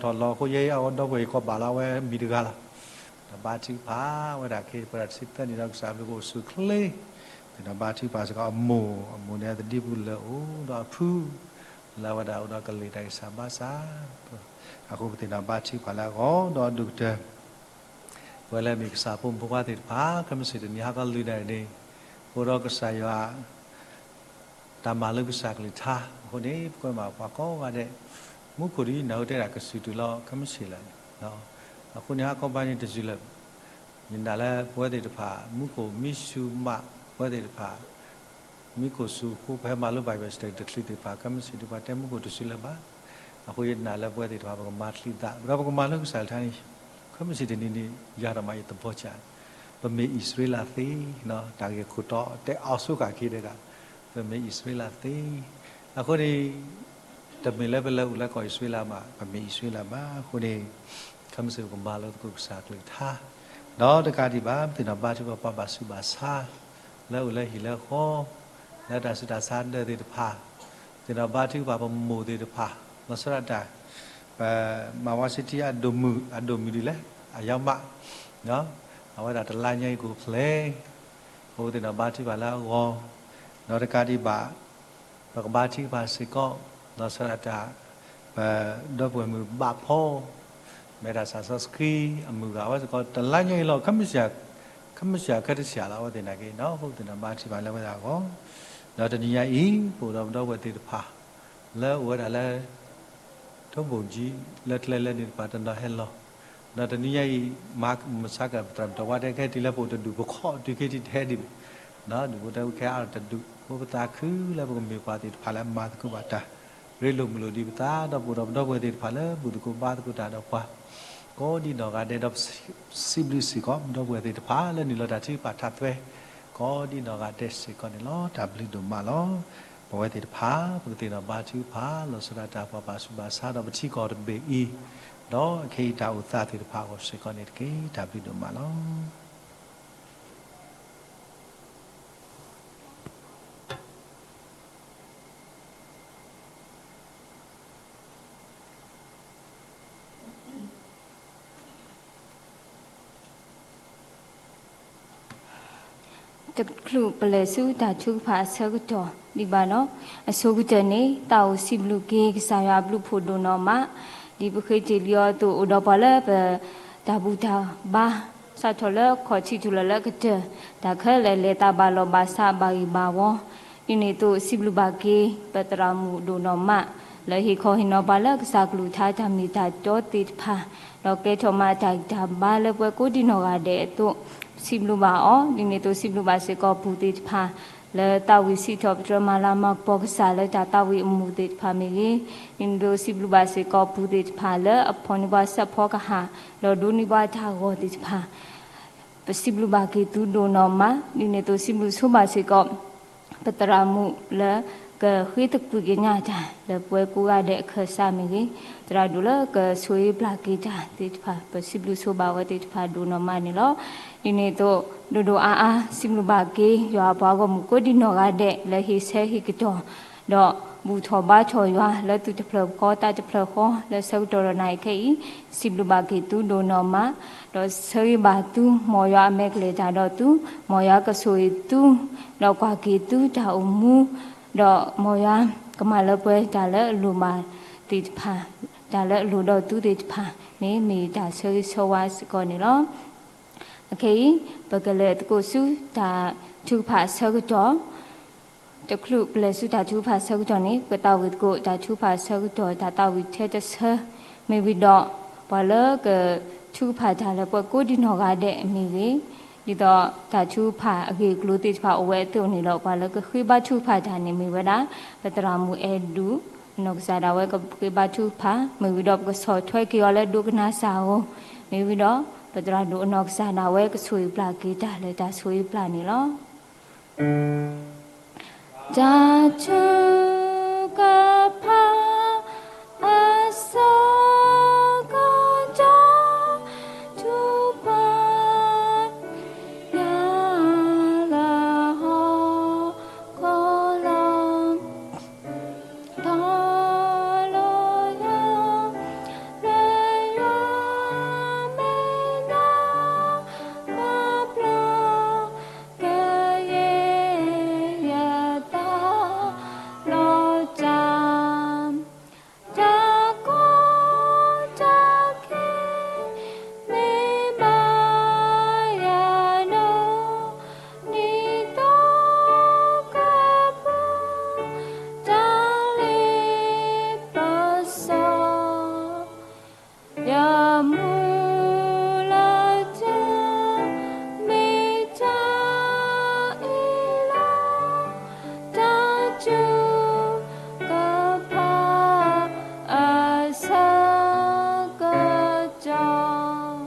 လီၤအဃိ ယဲအံၤအဝဲဒီပုၢ်ဝဲၢ်ယကိးဘၣ်လီၤ အဝဲမံၤတဂၤလီၤ သ့ၣ်နီၣ်ဘါထုကဖၣ် အဝဲဒၣ်ခဲအံၤပှဲၤဒီးတဆံသၢနံၣ်ဒီးကစၢ်ဘျုးကအိၣ်ဆူၣ်အိၣ်ချ့ သ့ၣ်နီၣ်ဘါထုကဖၣ်စ့ၢ်ကီးအမိၢ် အမိၢ်န့ၣ်သဒံပူၤလၢအိၣ်ဒီးအဖု လၢအဝဲဒၣ်အိၣ်ဒီးကလံၤတၢ်ဂံၢ်စၢ်ဘါစၢ် အဃိပသ့ၣ်နီၣ်ဘါထုကဖၣ်လၢအဂီၢ်ဒီးအဒိၣ်ကတၢၢ် ပဝဲလၢအမ့ၢ်ကစၢ်ဖိမုၣ်ဖိခွါသ့ၣ်တဖၣ် ခဲမုၢ်ဆ့ၣ်တနံၤဟါခီလွံၢ်နၣ်ရံၣ်န့ၣ် အိၣ်ဒီးကစၢ်ယွၤ တၢ်မၤလိကစၢ်ကလုၢ်ကထါ အဃိန့ၣ် ပကွဲမးပှၤကိးဂၤဒဲး မူခိၣ်ဒ်နၢ်ဟူတဲဒၣ်ကစူၢ်တုၤလီၤ ခဲမုၢ်ဆ့ၣ်လၢာ်န့ၣ် အဃိန့ၣ် ဟါခီဘါန့ၣ်တစူၢ်လၢာ် ယနာ်လၢပဝဲသ့ၣ်တဖၣ် မူခိၣ်မံဆူၣ်မး ပဝဲသ့ၣ်တဖၣ် မံခိၣ်ဆူၣ်အဃိ ပဟဲမၤလိ Bible study တချုးသ့ၣ်တဖၣ် ခဲမုၢ်ဆ့ၣ်ဒ်ပှၤတဲမူခိၣ်တစူၢ်လၢာ်ဘၣ်. အဃိယနာ်လၢပဝဲသ့ၣ်တဖၣ် ပကမၤချံသး ဒီးပကမၤလိကစၢ်ကလုၢ်ကထါန့ၣ် ခဲမုၢ်ဆ့ၣ်တနံၤန့ၣ် ယၤဒီးမးယသဘီကၢ် ပမ့ၢ်အံၣ်စရ့လးသ့ တၢ်ဂ့ၢ်ခိၣ်တီတဲအီၤစ့ၢ်ကီးက့ၤဒဲးဒၣ် ပမ့ၢ်အံၣ်စရ့လးသ့ အဃိန့ၣ် တမ့ၢ်လၢပလဲၤအိၣ်လၢကီၢ်အံၣ်စရ့လးဘၣ် ပမ့ၢ်အံၣ်စရ့လးဘၣ် အဃိန့ၣ် ခဲမုၢ်ဆ့ၣ်ပကမၤလိသကိးကစၢ်ကလုၢ်ကထါ ဒီးတကးဒံးဘၣ် ပသ့ၣ်နီၣ်ဘါထုကဖၣ်ပှၤဘၣ်ဆူးဘၣ်ဆါ လၢအိၣ်လၢဟံၣ်လၢဃီ လၢတၢ်ဆူးတၢ်ဆါဒၢးသ့ၣ်တဖၣ် ပသ့ၣ်နီၣ်ဘါထုကဖၣ်ပမိၢ်သ့ၣ်တဖၣ် လီၤဆီဒၣ်တၢ် ပမၤဝါဆံထံအဒိၣ်မုၢ် အဒိၣ်မုၢ်ဒ်လဲၣ် အယါမး အဝဲဒၣ်တလါညါအံၤကအိၣ်ဖျဲၣ် ပသ့ၣ်နီၣ်ဘါထုကဖၣ်လၢအဂီၢ် ဒီးတကးဒံးဘၣ် ပကဘါထုကဖၣ်စ့ၢ်ကီး လီၤဆီဒၣ်တၢ် ပဒီပုၢ်ဝဲၢ်မုၣ်ဘၣ်ဖီ မ့ၢ်တၢ်စးစီဆှံအမုၢ်ဂၤ အဝဲစ့ၢ်ကီး တလါညါအံၤလီၤ ခဲမုၢ်ဆှၢ ခဲမုၢ်ဆှၢခဲတဆှၢလီၤ အဝဲသ့ၣ်နာ်က့ ဒီးဟီၣ်ခိၣ်သ့ၣ်နီၣ်ဘါထံၣ်ဘၣ်လၢဝဲဒၣ်အဂီၢ်, ဒီးတနံၤညါအံၤ ပအိၣ်ဒီးပဒီပုၢ်ဝဲၢ်သ့ၣ်တဖၣ် လၢအအိၣ်ဝဲဒၣ်လၢ ထိၣ်ဘိၣ်ကၠံ လၢကျဲလၢန့ၣ်တဖၣ်တနီၤဟဲလီၤ, ဒီးတနံၤညါအံၤ မၤမုၢ်ဆါကပတြၢၤပတဝါတဲခဲအံၤ တုၤလၢပအိၣ်တဒူၣ်ပခီၣ်တုၤခဲအံၤတဟဲဒံးဘၣ်, ဒူၣ်ဖိထၢဖိခဲအံၤအါတဒူၣ် ဖိပသးခုလၢပကမ့ၢ်ပှၤသ့ၣ်တဖၣ်လၢအမၤသကိးဘၣ်တၢ် ရ့လိာ်မုာ်လိာ်ဒံးပသး ဒီးပအိၣ်ဒီးပဒီပုၢ်ဝဲၢ်သ့ၣ်တဖၣ်လၢဘူၣ်သကိးဘါသကိးတၢ်ဒီးပှၤ ကိးဒ်နီၢ်ဂၤဒဲး ဒီးပစံးဘျုးစ့ၢ်ကီး ပဒီပုၢ်ဝဲၢ်သ့ၣ်တဖၣ်လၢနုာ်လီၤတၢ်ထုကဖၣ်ထါသွဲ ကိးဒ်နီၢ်ဂၤဒဲးစ့ၢ်ကီးန့ၣ်လီၤ. တၢ်ဘျုးဒိၣ်မးလီၤ. ပဝဲသ့ၣ်တဖၣ် ပကသ့ၣ်နီၣ်ဘါထုကဖၣ် လီၤဆီဒၣ်တၢ်ပှၤဘၣ်ဆူးဘၣ်ဆါ ဒီးပထံကီၢ်တဘ့ၣ်အံၤ ဒီးခဲအံၤတၢ်အိၣ်သးသ့ၣ်တဖၣ်အဂီၢ်စ့ၢ်ကီးန့ၣ်တက့ၢ်. တၢ်ဘျုးဒိၣ်မးလီၤ. တချုးပလဲၤဆူတၢ်ထုကဖၣ်အဆၢကတီၢ်ဒံးဘၣ်ဒီး, အဆိကတၢၢ်န့ၣ် သးအိၣ်စံးဘျုးက့ၤကစၢ်ယွၤအဘျုးဖှိၣ်ဒိၣ်နီၢ်မး, ဒ်ပဃ့တ့ၢ်လံအီၤအသိး အိၣ်ဒီးပှၤလၢပတၢ်ဘူၣ်တၢ်ဘါ စးထီၣ်လၢခီၣ်ထံးတုၤလီၤလၢကတၢၢ် တၢ်ခဲလၢာ်လဲၤသးဘၣ်လီၢ်ဘၣ်စးဘၣ်ဂ့ၢ်ဘၣ်ဝီ, ဒ်န့ၣ်အသိးစံးဘျုးဘၣ်က့ၤ ပသရၣ်မုၣ်ဒိၣ်နီၢ်မး လၢဟ့ၣ်ခီဟ့ၣ်နီၤပှၤလၢကစၢ်ကလုၢ်ကထါတၢ်မ့ၢ်တၢ်တီသ့ၣ်တဖၣ်, ဒီးကဲထီၣ်မၤတၢ်ဂံၢ်တၢ်ဘါလၢပှၤကိးဒ်နီၢ်ဂၤဒဲးအသိး စံးဘျုးဘၣ်အီၤ, ဒ်န့ၣ်အသိးစံးဘျုးဘၣ်စ့ၢ်ကီးပူၤသ့ၣ်တဖၣ် လၢသးဝံၣ်စံးထီၣ်ပတြၢၤမၤလၤမၤကပီၤကစၢ်လၢတၢ်သးဝံၣ်အမူးသ့ၣ်တဖၣ်မ့ၢ်ဂ့ၤ, ဒ်န့ၣ်အသိးစံးဘျုးဘၣ်စ့ၢ်ကီးပူၤသ့ၣ်တဖၣ်လၢအဖီၣ်န့ၢ်ပှၤစဲးဖီကဟၣ် ဒီးဒိးန့ၢ်ပှၤတၢ်ဂီၤသ့ၣ်တဖၣ် ပစံးဘျုးဘၣ်က့ၤသုဒိၣ်နီၢ်မး, ဒ်န့ၣ်အသိးစံးဘျုးဆိဘၣ်စ့ၢ်ကီး ပသရၣ်မုၣ်လၢကဃ့သကွံာ်ကညးတၢ်လၢပှၤကိးဂၤဒဲးအခၢၣ်စးမ့ၢ်ဂ့ၤ, သရၣ်ဒိၣ်လၢကဆိၣ်ဂ့ၤပျၢ်က့ၤတၢ်သ့ၣ်တဖၣ် ပစံးဘျုးဆိဘၣ်ဝဲသ့ၣ်တဖၣ်ဒိၣ်နီၢ်မးန့ၣ်လီၤ. ဒ်န့ၣ်အသိး ဒိၣ်ဒိၣ်အါအါ စံးဘျုးဘၣ်က့ၤ ယွၤအပှၤဂီၢ်မုၢ်ကိးဒ်နီၢ်ဂၤဒဲးလၢဟ့ၣ်ဆၢဟ့ၣ်ကတီၢ် ဒီးဘူၣ်ထီၣ်ဘါထီၣ်ယွၤလၢသူၣ်တဖျၢၣ်ဃီသးတဖျၢၣ်ဃီ လၢဆၢကတီၢ်ဒီးနၤအံၤခဲအံၤ, စံးဘျုးဘၣ်က့ၤသုဒိၣ်နီၢ်မး, ဒီးဆၢဂ့ၤဘၣ်သု မ်ယွၤအမဲာ်ကလဲၤတၢ်ဒီးသု, မ်ယွၤကဆိၣ်ဂ့ၤသု, ဒီးကွၢ်က့ၤသုတၢ်အိၣ်မူ, ဒီးမ်ယွၤကမၤလၢပှဲၤတၢ်လၢအလိၣ်ဘၣ်သ့ၣ်တဖၣ်, တၢ်လၢအလိၣ်ဒီးသုသ့ၣ်တဖၣ်န့ၣ် မ့ၢ်တၢ်ဆၢဂ့ၤဆၢဝါစ့ၢ်ကီးန့ၣ်လီၤ. အခဲအံၤ ပကလဲၤသကိးဆူတၢ်ထုကဖၣ်အဆၢကတီၢ်, တချုးပလဲၤဆူတၢ်ထုကဖၣ်အဆၢကတီၢ်န့ၣ် ပကသးဝံၣ်သကိးတၢ်ထုကဖၣ်အဆၢကတီၢ် တၢ်သးဝံၣ်ထဲတဆၢ, မ့ၢ်ဝံၤဒီး ပှၤလၢကထုကဖၣ်တၢ်လၢပှၤကိးဒ်နီၢ်ဂၤဒဲးမ့ၢ်ဂ့ၤ, ဒ်သိးတၢ်ထုကဖၣ်အဂ့ၢ်အကျိၤသ့ၣ်တဖၣ်အိၣ်ဝဲအသိးန့ၣ်ဒီး ပှၤလၢကဃ့ဘါထုကဖၣ်တၢ်န့ၣ်မ့ၢ်ဝဲဒၣ် ပသရၣ်မုၣ်အဲၣ်ဒူၣ် အနီၢ်ကစၢ်ဒၣ်ဝဲကဃ့ဘါထုကဖၣ်, မ့ၢ်ဝံၤဒီးပကဆီၣ်ထွဲက့ၤအီၤလၢဒိကနၣ်စၢ်ဧိၤ, မ့ၢ်ဝံၤဒီး ပသရၣ်ဒိၣ်အနီၢ်ကစၢ်ဒၣ်ဝဲကဆိၣ်ဂ့ၤပျၢ်က့ၤတၢ်လၢတၢ်ဆိၣ်ဂ့ၤပျၢ်န့ၣ်လီၤ. တၢ်ထုကဖၣ်အဆၢကတီၢ် ထုကဖၣ် ယၤလၢဟီၣ်ခိၣ်လီၤ. ထီၣ်လိယၤ လၢယွၤမဲာ်ညါ ပှၤပျၢ် ကယဲၢ်ယသး လီၤတၢ် တၢ်ကီတၢ်ခဲ မ့ၢ်ဘၣ်ယၤဒီး ဒ်သိးကပူၤ တၢ်လ့ပစီ ယမူလၢတၢ် မ့ၢ်တၢ်အံၤလီၤ. တၢ်ထုကဖၣ်အဆၢကတီၢ်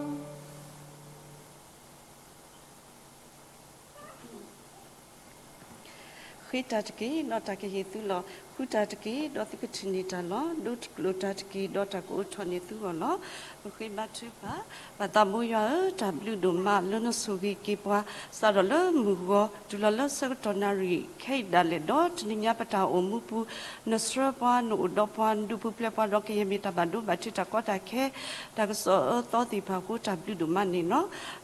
ဃ့တၢ်တက့ၢ် ဒီးတၢ်ကဟ့ၣ်သုလီၤ. ဃုတၢ်တက့ၢ် ဒီးသုကထံၣ်န့ၢ်တၢ်လီၤ. ဒိတကျိာ်တၢ်တက့ၢ် ဒီးတၢ်ကအိးထီၣ်န့ၢ်သုဂီၢ်လီၤ. ပဃ့ဘါထုကဖၣ်. ပၢ်သးဘိယွၤဧၢ, တၢ်ဘျုးဒိၣ်မးလၢနဆိၣ်ဂ့ၤက့ၤပှၤ စးထီၣ်လၢမုၢ်ဂီၤ တုၤလီၤလၢဆၢကတီၢ်နၣ်ရံၣ်ခဲအံၤဒၣ်လဲာ် ဒီးတနံၤညါပတၢ်အိၣ်မူပူၤ နဆှၢပှၤ နအိၣ်ဒီးပှၤ နဒုးပူၤဖျဲးပှၤ ဒီးကယဲၢ်မ့ၢ်တၢ်ဘၣ်ဒိဘၣ်ထံး တၢ်ကီတၢ်ခဲ တၢ်ကစီၣ်အၢသီသ့ၣ်တဖၣ်အဃိ တၢ်ဘျုးဒိၣ်မးန့ၣ်လီၤ.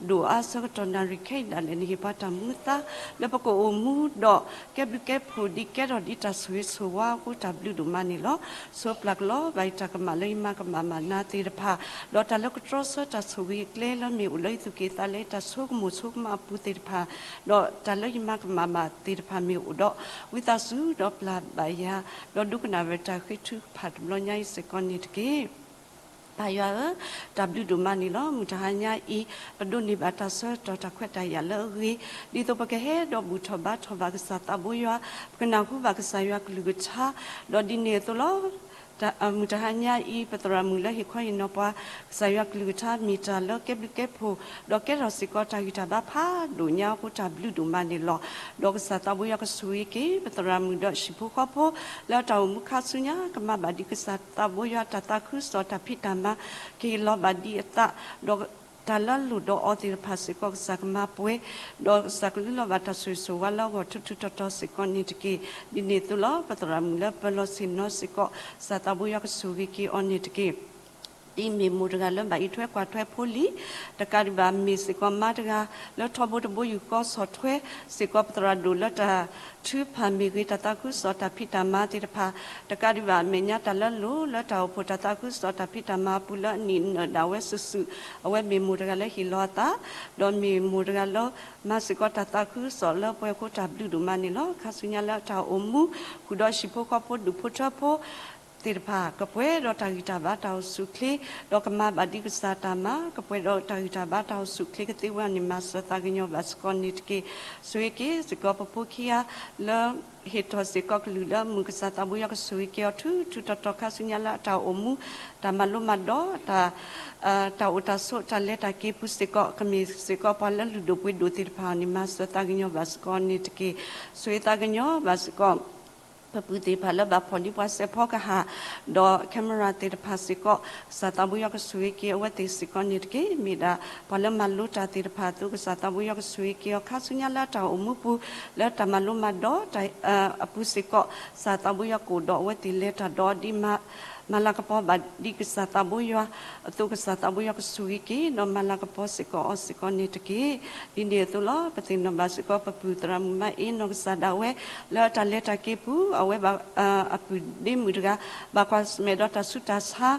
ဒိၣ်အါဆၢကတီၢ်နၣ်ရံၣ်ခဲအံၤဒၣ်လဲာ် နဟ့ၣ်ပှၤတၢ်မူသါ လၢပကအိၣ်မူဒီး ကဲဘျုးကဲဖှိၣ်ဒ်ကဲထီၣ်ဒ်တၢ်ဆိၣ်ဂ့ၤဆိၣ်ဝါ ယွၤအဃိတၢ်ဘျုးဒိၣ်မးန့ၣ်လီၤ. ဆိပျၢ်ကလီဘၣ်ယတၢ်ကမၣ်လၢယမၤကမၣ်ဘၣ်နၤသ့ၣ်တဖၣ်, ဒီးတၢ်လၢကတြီဆၢတၢ်ဆိၣ်ဂ့ၤကျဲလၢမ့ၢ်အိၣ်လၢယသူၣ်ကံၢ်သးလဲတၢ်ဆိကမိၣ်ဆိကမးအပူၤသ့ၣ်တဖၣ်, ဒီးတၢ်လၢယမၤကမၣ်ဘၣ်သ့ၣ်တဖၣ်မ့ၢ်အိၣ်ဒီး, ဝံသးစူၤဒီးပျၢ်ဘၣ်ယၤ, ဒီးဒိကနၣ်ဝဲတၢ်ဃ့ထုကဖၣ်တဘျီညါအံၤစ့ၢ်ကီးန့ၣ်တက့ၢ်. ပၢ်ယွၤဧၢ, တၢ်ဘျုးဒိၣ်မးန့ၣ်လီၤ. မုၢ်တဟါညါအံၤ, ပဒိးန့ၢ်ဘၣ်တၢ်ဆၢကတီၢ်တၢ်ခွဲးတၢ်ယာ်လၢအဂ့ၤ, ဒ်သိးပကဟဲဒီးဘူၣ်ထီၣ်ဘါထီၣ်ဘၣ်ကစၢ်သးဘိယွၤ, ပကနၢ်ဟူဘၣ်ကစၢ်ယွၤကလုၢ်ကထါ, ဒီးဒ်န့ၣ်အသိးလီၤ. မုၢ်တဟါညါအံၤ ပသရၣ်မုၣ်လၢဟ့ၣ်ခီဟ့ၣ်နီၤပှၤ ကစၢ်ယွၤကလုၢ်ကထါမ့ၢ်တၢ်လၢကဲဘျုးကဲဖှိၣ်, ဒီးကဲထီၣ်စ့ၢ်ကီးတၢ်ဂံၢ်တၢ်ဘါဖးဒိၣ်ညါအဃိတၢ်ဘျုးဒိၣ်မးန့ၣ်လီၤ. ဒီးကစၢ်သးဘိယွၤကဆိၣ်ဂ့ၤက့ၤ ပသရၣ်မုၣ်ဒီးဟံၣ်ဖိဃီဖိ လၢတၢ်အိၣ်မူခါဆူညါ ကမၤဘၣ်ဒ်ကစၢ်သးဘိယွၤတၢ်သးခုကစီၣ်တၢ်ဖံးတၢ်မၤ, ကဟ့ၣ်လီၤဘၣ်ဒ်အသး, ဒီးတၢ်လၢအလိၣ်ဒီးအီၤသ့ၣ်တဖၣ်စ့ၢ်ကီးကစၢ်ကမၤပှဲၤ, ဒီးကစၢ်ကလုၢ်လီၤဘၣ်တၢ်ဆိၣ်ဂ့ၤဆိၣ်ဝါလၢအဂီၢ်ထူထူတီတီစ့ၢ်ကီးန့ၣ်တက့ၢ်. ဒ်န့ၣ်အသိးလီၤ. ပသရၣ်မုၣ်လၢပၢၤလီၢ်ဆ့ၣ်နီၤစ့ၢ်ကီး ကစၢ်သးဘိယွၤကဆိၣ်ဂ့ၤက့ၤအီၤန့ၣ်တက့ၢ်. ဒ်မ့ၢ်မိၢ်တဂၤလၢဘၣ်အံးထွဲကွၢ်ထွဲဖိလံၤ, တကးဒံးဘၣ်မ့ၢ်စ့ၢ်ကီးမါတဂၤ လၢထီဘိတဘိယူၢ်ဃီဆီၣ်ထွဲစ့ၢ်ကီးပသရၣ်ဒိၣ်လၢတၢ်ထုကဖၣ်မ့ၢ်ဂ့ၤ, တၢ်သးခုကစီၣ်တၢ်ဖံးတၢ်မၤသ့ၣ်တဖၣ်, တကးဒံးဘၣ်အမဲာ်ညါတၢ်လၢအလိၣ်လၢတၢ်အိၣ်ဖှိၣ်တၢ်သးခုကစီၣ်တၢ်ဖံးတၢ်မၤအပူၤ လၢအနံၣ်နၢၣ်ဒၣ်ဝဲစုာ်စုာ်, အဝဲမ့ၢ်မိၢ်တဂၤလၢဟ့ၣ်လီၤအသး, ဒီးမ့ၢ်မိၢ်တဂၤလၢ မၤစ့ၢ်ကီးတၢ်သးခုကစီၣ်လၢပှဲၤအဃိတၢ်ဘျုးဒိၣ်မးန့ၣ်လီၤ. ခါဆူညါလၢအတၢ်အိၣ်မူ ဃုာ်ဒီးဟံၣ်ဖိဃီဖိဒူၣ်ဖိထၢဖိသ့ၣ်တဖၣ် ကပှဲၤဒီးတၢ်ဂံၢ်တၢ်ဘါတၢ်အိၣ်ဆူၣ်အိၣ်ချ့, ဒီးကမၤဘၣ်ဒ်ကစၢ်တၢ်မၤ ကပှဲၤဒီးတၢ်ဂံၢ်တၢ်ဘါတၢ်အိၣ်ဆူၣ်အိၣ်ချ့ကသ့ဝဲန့ၣ် မၤစၢၤသးကညီၤဘၣ်စ့ၢ်ကီးန့ၣ်တက့ၢ်. ဆိၣ်ဂ့ၤက့ၤစ့ၢ်ကီးပဖိခံဂၤလၢ ဟ့ၣ်ထီၣ်စ့ၢ်ကီးကလုၢ်လၢမုၢ် ကစၢ်သးဘိယွၤကဆိၣ်ဂ့ၤက့ၤအီၤထူထူတီတီ ခါဆူညါလၢအတၢ်အိၣ်မူ တၢ်မၤလိမၤဒိး တၢ် တၢ်အိၣ်တၢ်ဆိးတၢ်လဲၤတၢ်က့ၤပူၤစ့ၢ်ကီး ကမ့ၢ်စ့ၢ်ကီးပှၤလၢလုၢ်ဒိၣ်ပှ့ၤဒိၣ်သ့ၣ်တဖၣ်အီၤန့ၣ် မၤစၢၤသးကညီၤဘၣ်စ့ၢ်ကီးန့ၣ်တက့ၢ်. ဆိၣ်ဂ့ၤသးကညီၤဘၣ်စ့ၢ်ကီး ပပုၢ်သ့ၣ်တဖၣ်လၢဘၣ်ဖီၣ်ဒံးပှၤစဲးဖီကဟၣ် ဒီး camera သ့ၣ်တဖၣ်စ့ၢ်ကီး ကစၢ်သးဘိယွၤကဆိၣ်ဂ့ၤက့ၤအဝဲသ့ၣ်စ့ၢ်ကီးန့ၣ်တက့ၢ်. မ့ၢ်ဒၣ်ပှၤလၢမၤလိတၢ်သ့ၣ်တဖၣ်အသိး ကစၢ်သးဘိယွၤကဆိၣ်ဂ့ၤက့ၤအီၤ ခါဆူညါလၢအတၢ်အိၣ်မူပူၤ လၢတၢ်မၤလိမၤဒိးတၢ်အပူၤစ့ၢ်ကီး ကစၢ်သးဘိယွၤကအိၣ်ဒီးအဝဲသ့ၣ်လဲၤတၢ်ဒီးဒ် မၤလၤကပီၤဘၣ်ဒ်ကစၢ်သးဘိယွၤအသိး ကစၢ်သးဘိယွၤကဆိၣ်ဂ့ၤက့ၤ ဒီးမၤလၤကပီၤစ့ၢ်ကီးအီၤစ့ၢ်ကီးန့ၣ်တက့ၢ်. ဒ်န့ၣ်အသိးလီၤ. ပသ့ၣ်နီၣ်ဘၣ်စ့ၢ်ကီး ပပုၢ်သရၣ်မုၣ်မါအ့နီၢ်ကစၢ်ဒၣ်ဝဲ လၢအတၢ်လဲၤတၢ်က့ၤပူၤ အဝဲဘၣ် အပုၢ်ဒ့မုၣ်တဂၤ ဘၣ်ကွၢ်ဆၢၣ်မဲာ်ဒီးတၢ်ဆူးတၢ်ဆါ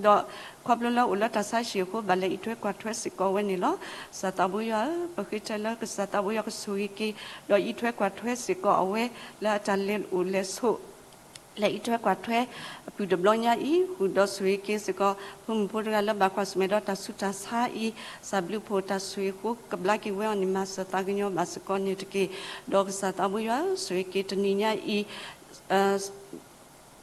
ဒီးခီဖျိလၢအိၣ်လၢတၢ်ဆါဟံၣ်အဃိ ဘၣ်လဲၤအံးထွဲကွၢ်ထွဲစ့ၢ်ကီးဝဲန့ၣ်လီၤ. ကစၢ်သးဘိယွၤဧၢ, ပဃ့ထဲလၢကစၢ်သးဘိယွၤကဆိၣ်ဂ့ၤက့ၤ ဒီးအံးထွဲကွၢ်ထွဲစ့ၢ်ကီးအဝဲ လၢအတၢ်လဲၤအိၣ်လဲၤဆိး လဲၤအံးထွဲကွၢ်ထွဲ အပုၢ်တဘျီညါအံၤ ဃုာ်ဒီးဆိၣ်ဂ့ၤက့ၤစ့ၢ်ကီး ဖိမုၣ်ဖိတဂၤလၢဘၣ်ကွၢ်ဆၢၣ်မဲာ်ဒီးတၢ်ဆူးတၢ်ဆါအံၤ ကစၢ်ဘျုးဖှိၣ်တၢ်ဆိၣ်ဂ့ၤအဃိ ကဘျါက့ၤဝဲအီၤန့ၣ် မၤစၢၤသးကညီၤဘၣ်စ့ၢ်ကီးန့ၣ်တက့ၢ်. ဒီးကစၢ်သးဘိယွၤဧၢ, ဆိၣ်ဂ့ၤက့ၤတနံၤညါအံၤ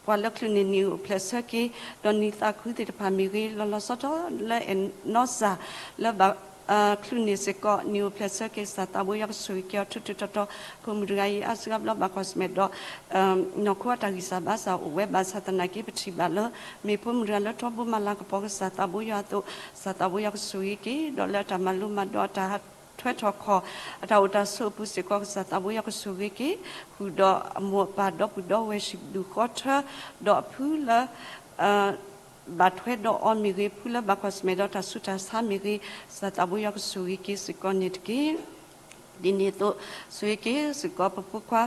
ပှၤလၢချုးန့ၢ်နံၣ်အိၣ်ဖျဲၣ်ဆၢက့ၤ ဒီးနံၣ်သးခုသ့ၣ်တဖၣ်မ့ၢ်ဂ့ၤ လီၤလီၤဆီဆီလၢအဲၣ်နီၢ်စၢ် လၢဘၣ်ချုးန့ၢ်စ့ၢ်ကီး နံၣ်အိၣ်ဖျဲၣ်ဆၢက့ၤ ကစၢ်သးဘိယွၤကဆိၣ်ဂ့ၤက့ၤအီၤထူထူတီတီ, ဖိမုၣ်တဂၤအံၤ အါစုအါဘျီဘၣ်ကွၢ်ဆၢၣ်မဲာ်ဒီး နီၢ်ခိအတၢ်ဂံၢ်စၢ်ဘါစၢ်အိၣ်ဝဲဘၣ်ဆၣ်သနာ်က့ ပထံၣ်ဘၣ်လၢ မ့ၢ်ဖိမုၣ်တဂၤလၢထီဘိမၤလၤကပီၤကစၢ်သးဘိယွၤအသိး ကစၢ်သးဘိယွၤကဆိၣ်ဂ့ၤက့ၤ ဒီးလၢအတၢ်မၤလိမၤဒိးအတၢ်ထွဲထီၣ်ခီၣ် အတၢ်အိၣ်တၢ်ဆိးအပူၤစ့ၢ်ကီး ကစၢ်သးဘိယွၤကဆိၣ်ဂ့ၤက့ၤ ဃုာ်ဒီးအမိၢ်အပၢ်ဒီပုၢ်ဒီဝဲၢ်ဟံၣ်ဒူၣ်ဃီထၢ ဒီးအဖုလၢ ဘၣ်ထွဲဒီးအီၤမ့ၢ်ဂ့ၤ, ဖုလၢဘၣ်ကွၢ်ဆၢၣ်မဲာ်ဒီးတၢ်ဆူးတၢ်ဆါမ့ၢ်ဂ့ၤ, ကစၢ်သးဘိယွၤကဆိၣ်ဂ့ၤက့ၤစ့ၢ်ကီးန့ၣ်တက့ၢ်. ဒ်န့ၣ်အသိး ဆိၣ်ဂ့ၤက့ၤစ့ၢ်ကီးပဖိခွါ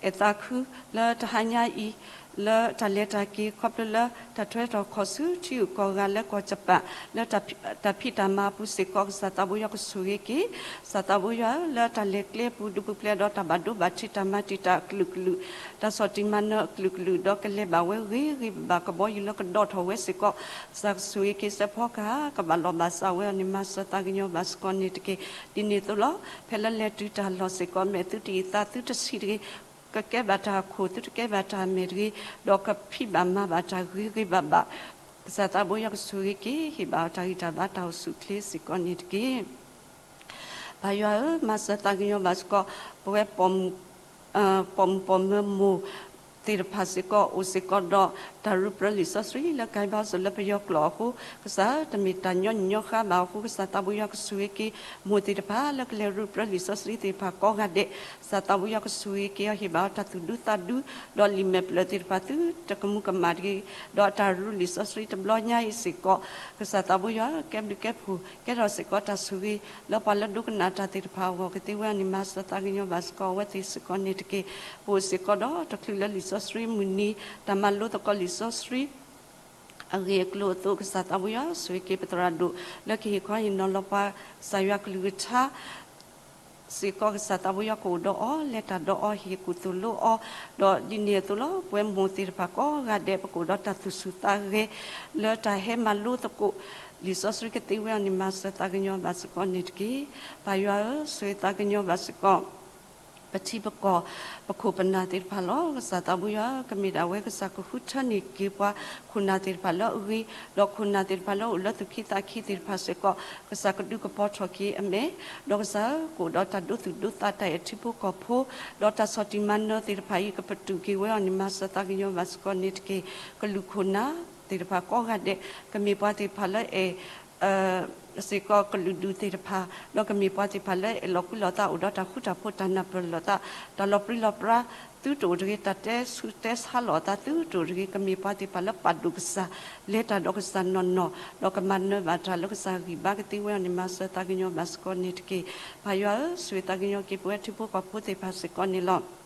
အဲၣ်သးခု လၢတဟါညါအံၤ လၢတၢ်လဲၤတၢ်က့ၤ ခီဖျိလၢတၢ်ထွဲထီၣ်ခီၣ်ဆူ ထံဂုၤကီၢ်ဂၤလၢကီၢ်ယပၣ် လၢတၢ်ဖံးတၢ်မၤအပူၤစ့ၢ်ကီး ကစၢ်သးဘိယွၤကဆိၣ်ဂ့ၤက့ၤ, ကစၢ်သးဘိယွၤဧၢ, လၢတၢ်လဲၤကျဲအပူၤ ဒုးပူၤဖျဲးဒီးတၢ်ဘၣ်ဒိဘၣ်ထံး တၢ်မၤတံာ်တာ်အကလုာ်ကလုာ် တၢ်ဆီၣ်တံၢ်မၤနၢၤအကလုာ်ကလုာ် ဒီးကလဲၤဘၣ်ဝဲဂ့ၤဂ့ၤဘၣ်ဘၣ် ကဘီယူၤလၢကဒီးထီၣ်ဝဲစ့ၢ်ကီး ကစၢ်ကဆိၣ်ဂ့ၤက့ၤ စဲးဖီကဟၣ် ကဘၣ်လီၢ်ဘၣ်စးဝဲအီၤန့ၣ် မၤစၢၤသးကညီၤဘၣ်စ့ၢ်ကီးန့ၣ်တက့ၢ်. ဒ်န့ၣ်အသိးလီၤ. ဖဲလၢလဲၤတုၤတၢ်လီၢ်စ့ၢ်ကီး မဲာ်သုတယံာ်သးသုတဆံးတဂ့ၤ, ကကဲဘၣ်တၢ်အခိၣ် သုတကဲဘၣ်တၢ်အမဲာ်တဂ့ၤ, ဒီးကဖံးဘၣ်မၤဘၣ်တၢ်ဂ့ၤဂ့ၤဘၣ်ဘၣ် ကစၢ်သးဘိယွၤကဆိၣ်ဂ့ၤက့ၤ ဟ့ၣ်ဘၣ်အီၤတၢ်ဂံၢ်တၢ်ဘါတၢ်အိၣ်ဆူၣ်အိၣ်ချ့စ့ၢ်ကီးန့ၣ်တက့ၢ်. ပၢ်ယွၤဧၢ, မၤစၢၤသးကညီၤဘၣ်စ့ၢ်ကီး ပဝဲ ပိာ်မုၣ်ပိာ်မၢၤမိၢ်သ့ၣ်တဖၣ်စ့ၢ်ကီး အိၣ်စ့ၢ်ကီးဒီး တၢ်ရူၢ်ပြၢလံာ်စီဆှံလၢကါဘီစိလၢပယီၤကျိာ်အဃိ, ကစၢ်တမ့ၢ်တၢ်ညီနုၢ်ညီဃါဘၣ်အဃိ, ကစၢ်သးဘိယွၤကဆိၣ်ဂ့ၤက့ၤ မိၢ်သ့ၣ်တဖၣ်လၢကလဲၤရူၢ်ပြၢလံာ်စီဆှံသ့ၣ်တဖၣ်ကိးဂၤဒဲး, ကစၢ်သးဘိယွၤကဆိၣ်ဂ့ၤက့ၤအီၤ ဟ့ၣ်ဘၣ်အီၤတၢ်သူၣ်ဒူသးဒူ, ဒီးလံာ်မဲာ်ဖျၢၣ်သ့ၣ်တဖၣ်သုတကမူၤကမၣ်တဂ့ၤ, ဒီးအတၢ်ရူၢ်လံာ်စီဆှံတဘျီညါအံၤစ့ၢ်ကီး, ကစၢ်သးဘိယွၤ ကဲဘျုးကဲဖှိၣ် ကဲထီၣ်စ့ၢ်ကီးတၢ်ဆိၣ်ဂ့ၤ လၢပှၤလၢဒိကနၣ်တၢ်သ့ၣ်တဖၣ်အဂီၢ် ကသ့ဝဲအီၤန့ၣ် မၤစၢၤသးကညီၤဘၣ်စ့ၢ်ကီးအဝဲသ့ၣ်စ့ၢ်ကီးန့ၣ်တက့ၢ်. ပအိၣ်စ့ၢ်ကီးဒီးတချုးလၢလံာ်စီဆှံမုၢ်နံၤ တၢ်မၤလိသကိးလံာ်စီဆှံ အဂ့ၢ်အကျိၤအသိး ကစၢ်သးဘိယွၤဆိၣ်ဂ့ၤက့ၤပသရၣ်ဒိၣ် လၢကဟ့ၣ်ခီဟ့ၣ်နီၤလီၤပှၤ ကစၢ်ယွၤကလုၢ်ကထါ စ့ၢ်ကီး ကစၢ်သးဘိယွၤကအိၣ်ဒီးအီၤ လဲၤတၢ်ဒီးအီၤ ဟ့ၣ်ကူၣ်သိၣ်လိအီၤ, ဒီးဒ်န့ၣ်အသိးလီၤ ပဝဲမိၢ်သ့ၣ်တဖၣ်ကိးဂၤဒဲး ပကအိၣ်ဒီးတၢ်သူၣ်ဆူၣ်သးဂဲၤ လၢတၢ်ဟဲမၤလိသကိး လံာ်စီဆှံကသ့ဝဲအီၤန့ၣ် မၤစၢၤသးကညီၤဘၣ်စ့ၢ်ကီးန့ၣ်တက့ၢ်. ပၢ်ယွၤဧၢ, ဆိၣ်ဂ့ၤသးကညီၤဘၣ်စ့ၢ်ကီး ပထံပကီၢ် ပခိၣ်ပနၢ်သ့ၣ်တဖၣ်လီၤ. ကစၢ်သးဘိယွၤ ကမ့ၢ်ဒၣ်ဝဲကစၢ်ကဃုထၢန့ၢ်က့ၤပှၤခိၣ်နၢ်သ့ၣ်တဖၣ်လၢအဂ့ၤ, ဒီးခိၣ်နၢ်သ့ၣ်တဖၣ်လၢအိၣ်လၢသူၣ်ခံသးခံသ့ၣ်တဖၣ်စ့ၢ်ကီး ကစၢ်ကဒုးကပီၤထီၣ်က့ၤအမဲာ်, ဒီးကစၢ်ဧၢ, ကအိၣ်ဒီးတၢ်ဒိသူၣ်ဒိသးတၢ်အဲၣ်ထံဖိကီၢ်ဖိ, ဒီးတၢ်ဆီၣ်တံၢ်မၤနၢၤသ့ၣ်တဖၣ်အံၤ ကပတုာ်က့ၤဝဲအီၤန့ၣ် မၤစၢၤသးကညီၤဘၣ်စ့ၢ်ကီးန့ၣ်တက့ၢ်. ကလုာ်ခိၣ်နၢ်သ့ၣ်တဖၣ်ကိးဂၤဒဲး ကမ့ၢ်ပှၤသ့ၣ်တဖၣ်လၢအဲၣ် စ့ၢ်ကီးကလုာ်ဒူၣ်သ့ၣ်တဖၣ်, ဒီးကမ့ၢ်ပှၤသ့ၣ်တဖၣ်လၢအဲၣ်လီၤကွံလီၤသး အိၣ်ဒီးတၢ်ဃူတၢ်ဖိး တၢ်နၢ်ပၢၢ်လိာ်သး, တၢ်လီၤပြံလီၤပြါသုတအိၣ်တဂ့ၤ, တၢ်တဲဆူၣ်တဲဆါလိာ်အသးသုတအိၣ်တဂ့ၤ, ကမ့ၢ်ပှၤသ့ၣ်တဖၣ်လၢပာ်ဒိၣ်ကစၢ်, လဲၤတၢ်ဒီးကစၢ်နီၢ်နီၢ်, ဒီးကမၤနၢၤဘၣ်တၢ်လၢကစၢ်ဂံၢ်ဘါကသ့ဝဲအီၤန့ၣ် မၤစၢၤသးကညီၤဘၣ်စ့ၢ်ကီးန့ၣ်တက့ၢ်. ပၢ်ယွၤဧၢ, ဆိၣ်ဂ့ၤသးကညီၤက့ၤပဝဲထံဖိကီၢ်ဖိသ့ၣ်တဖၣ်စ့ၢ်ကီးန့ၣ်လီၤ.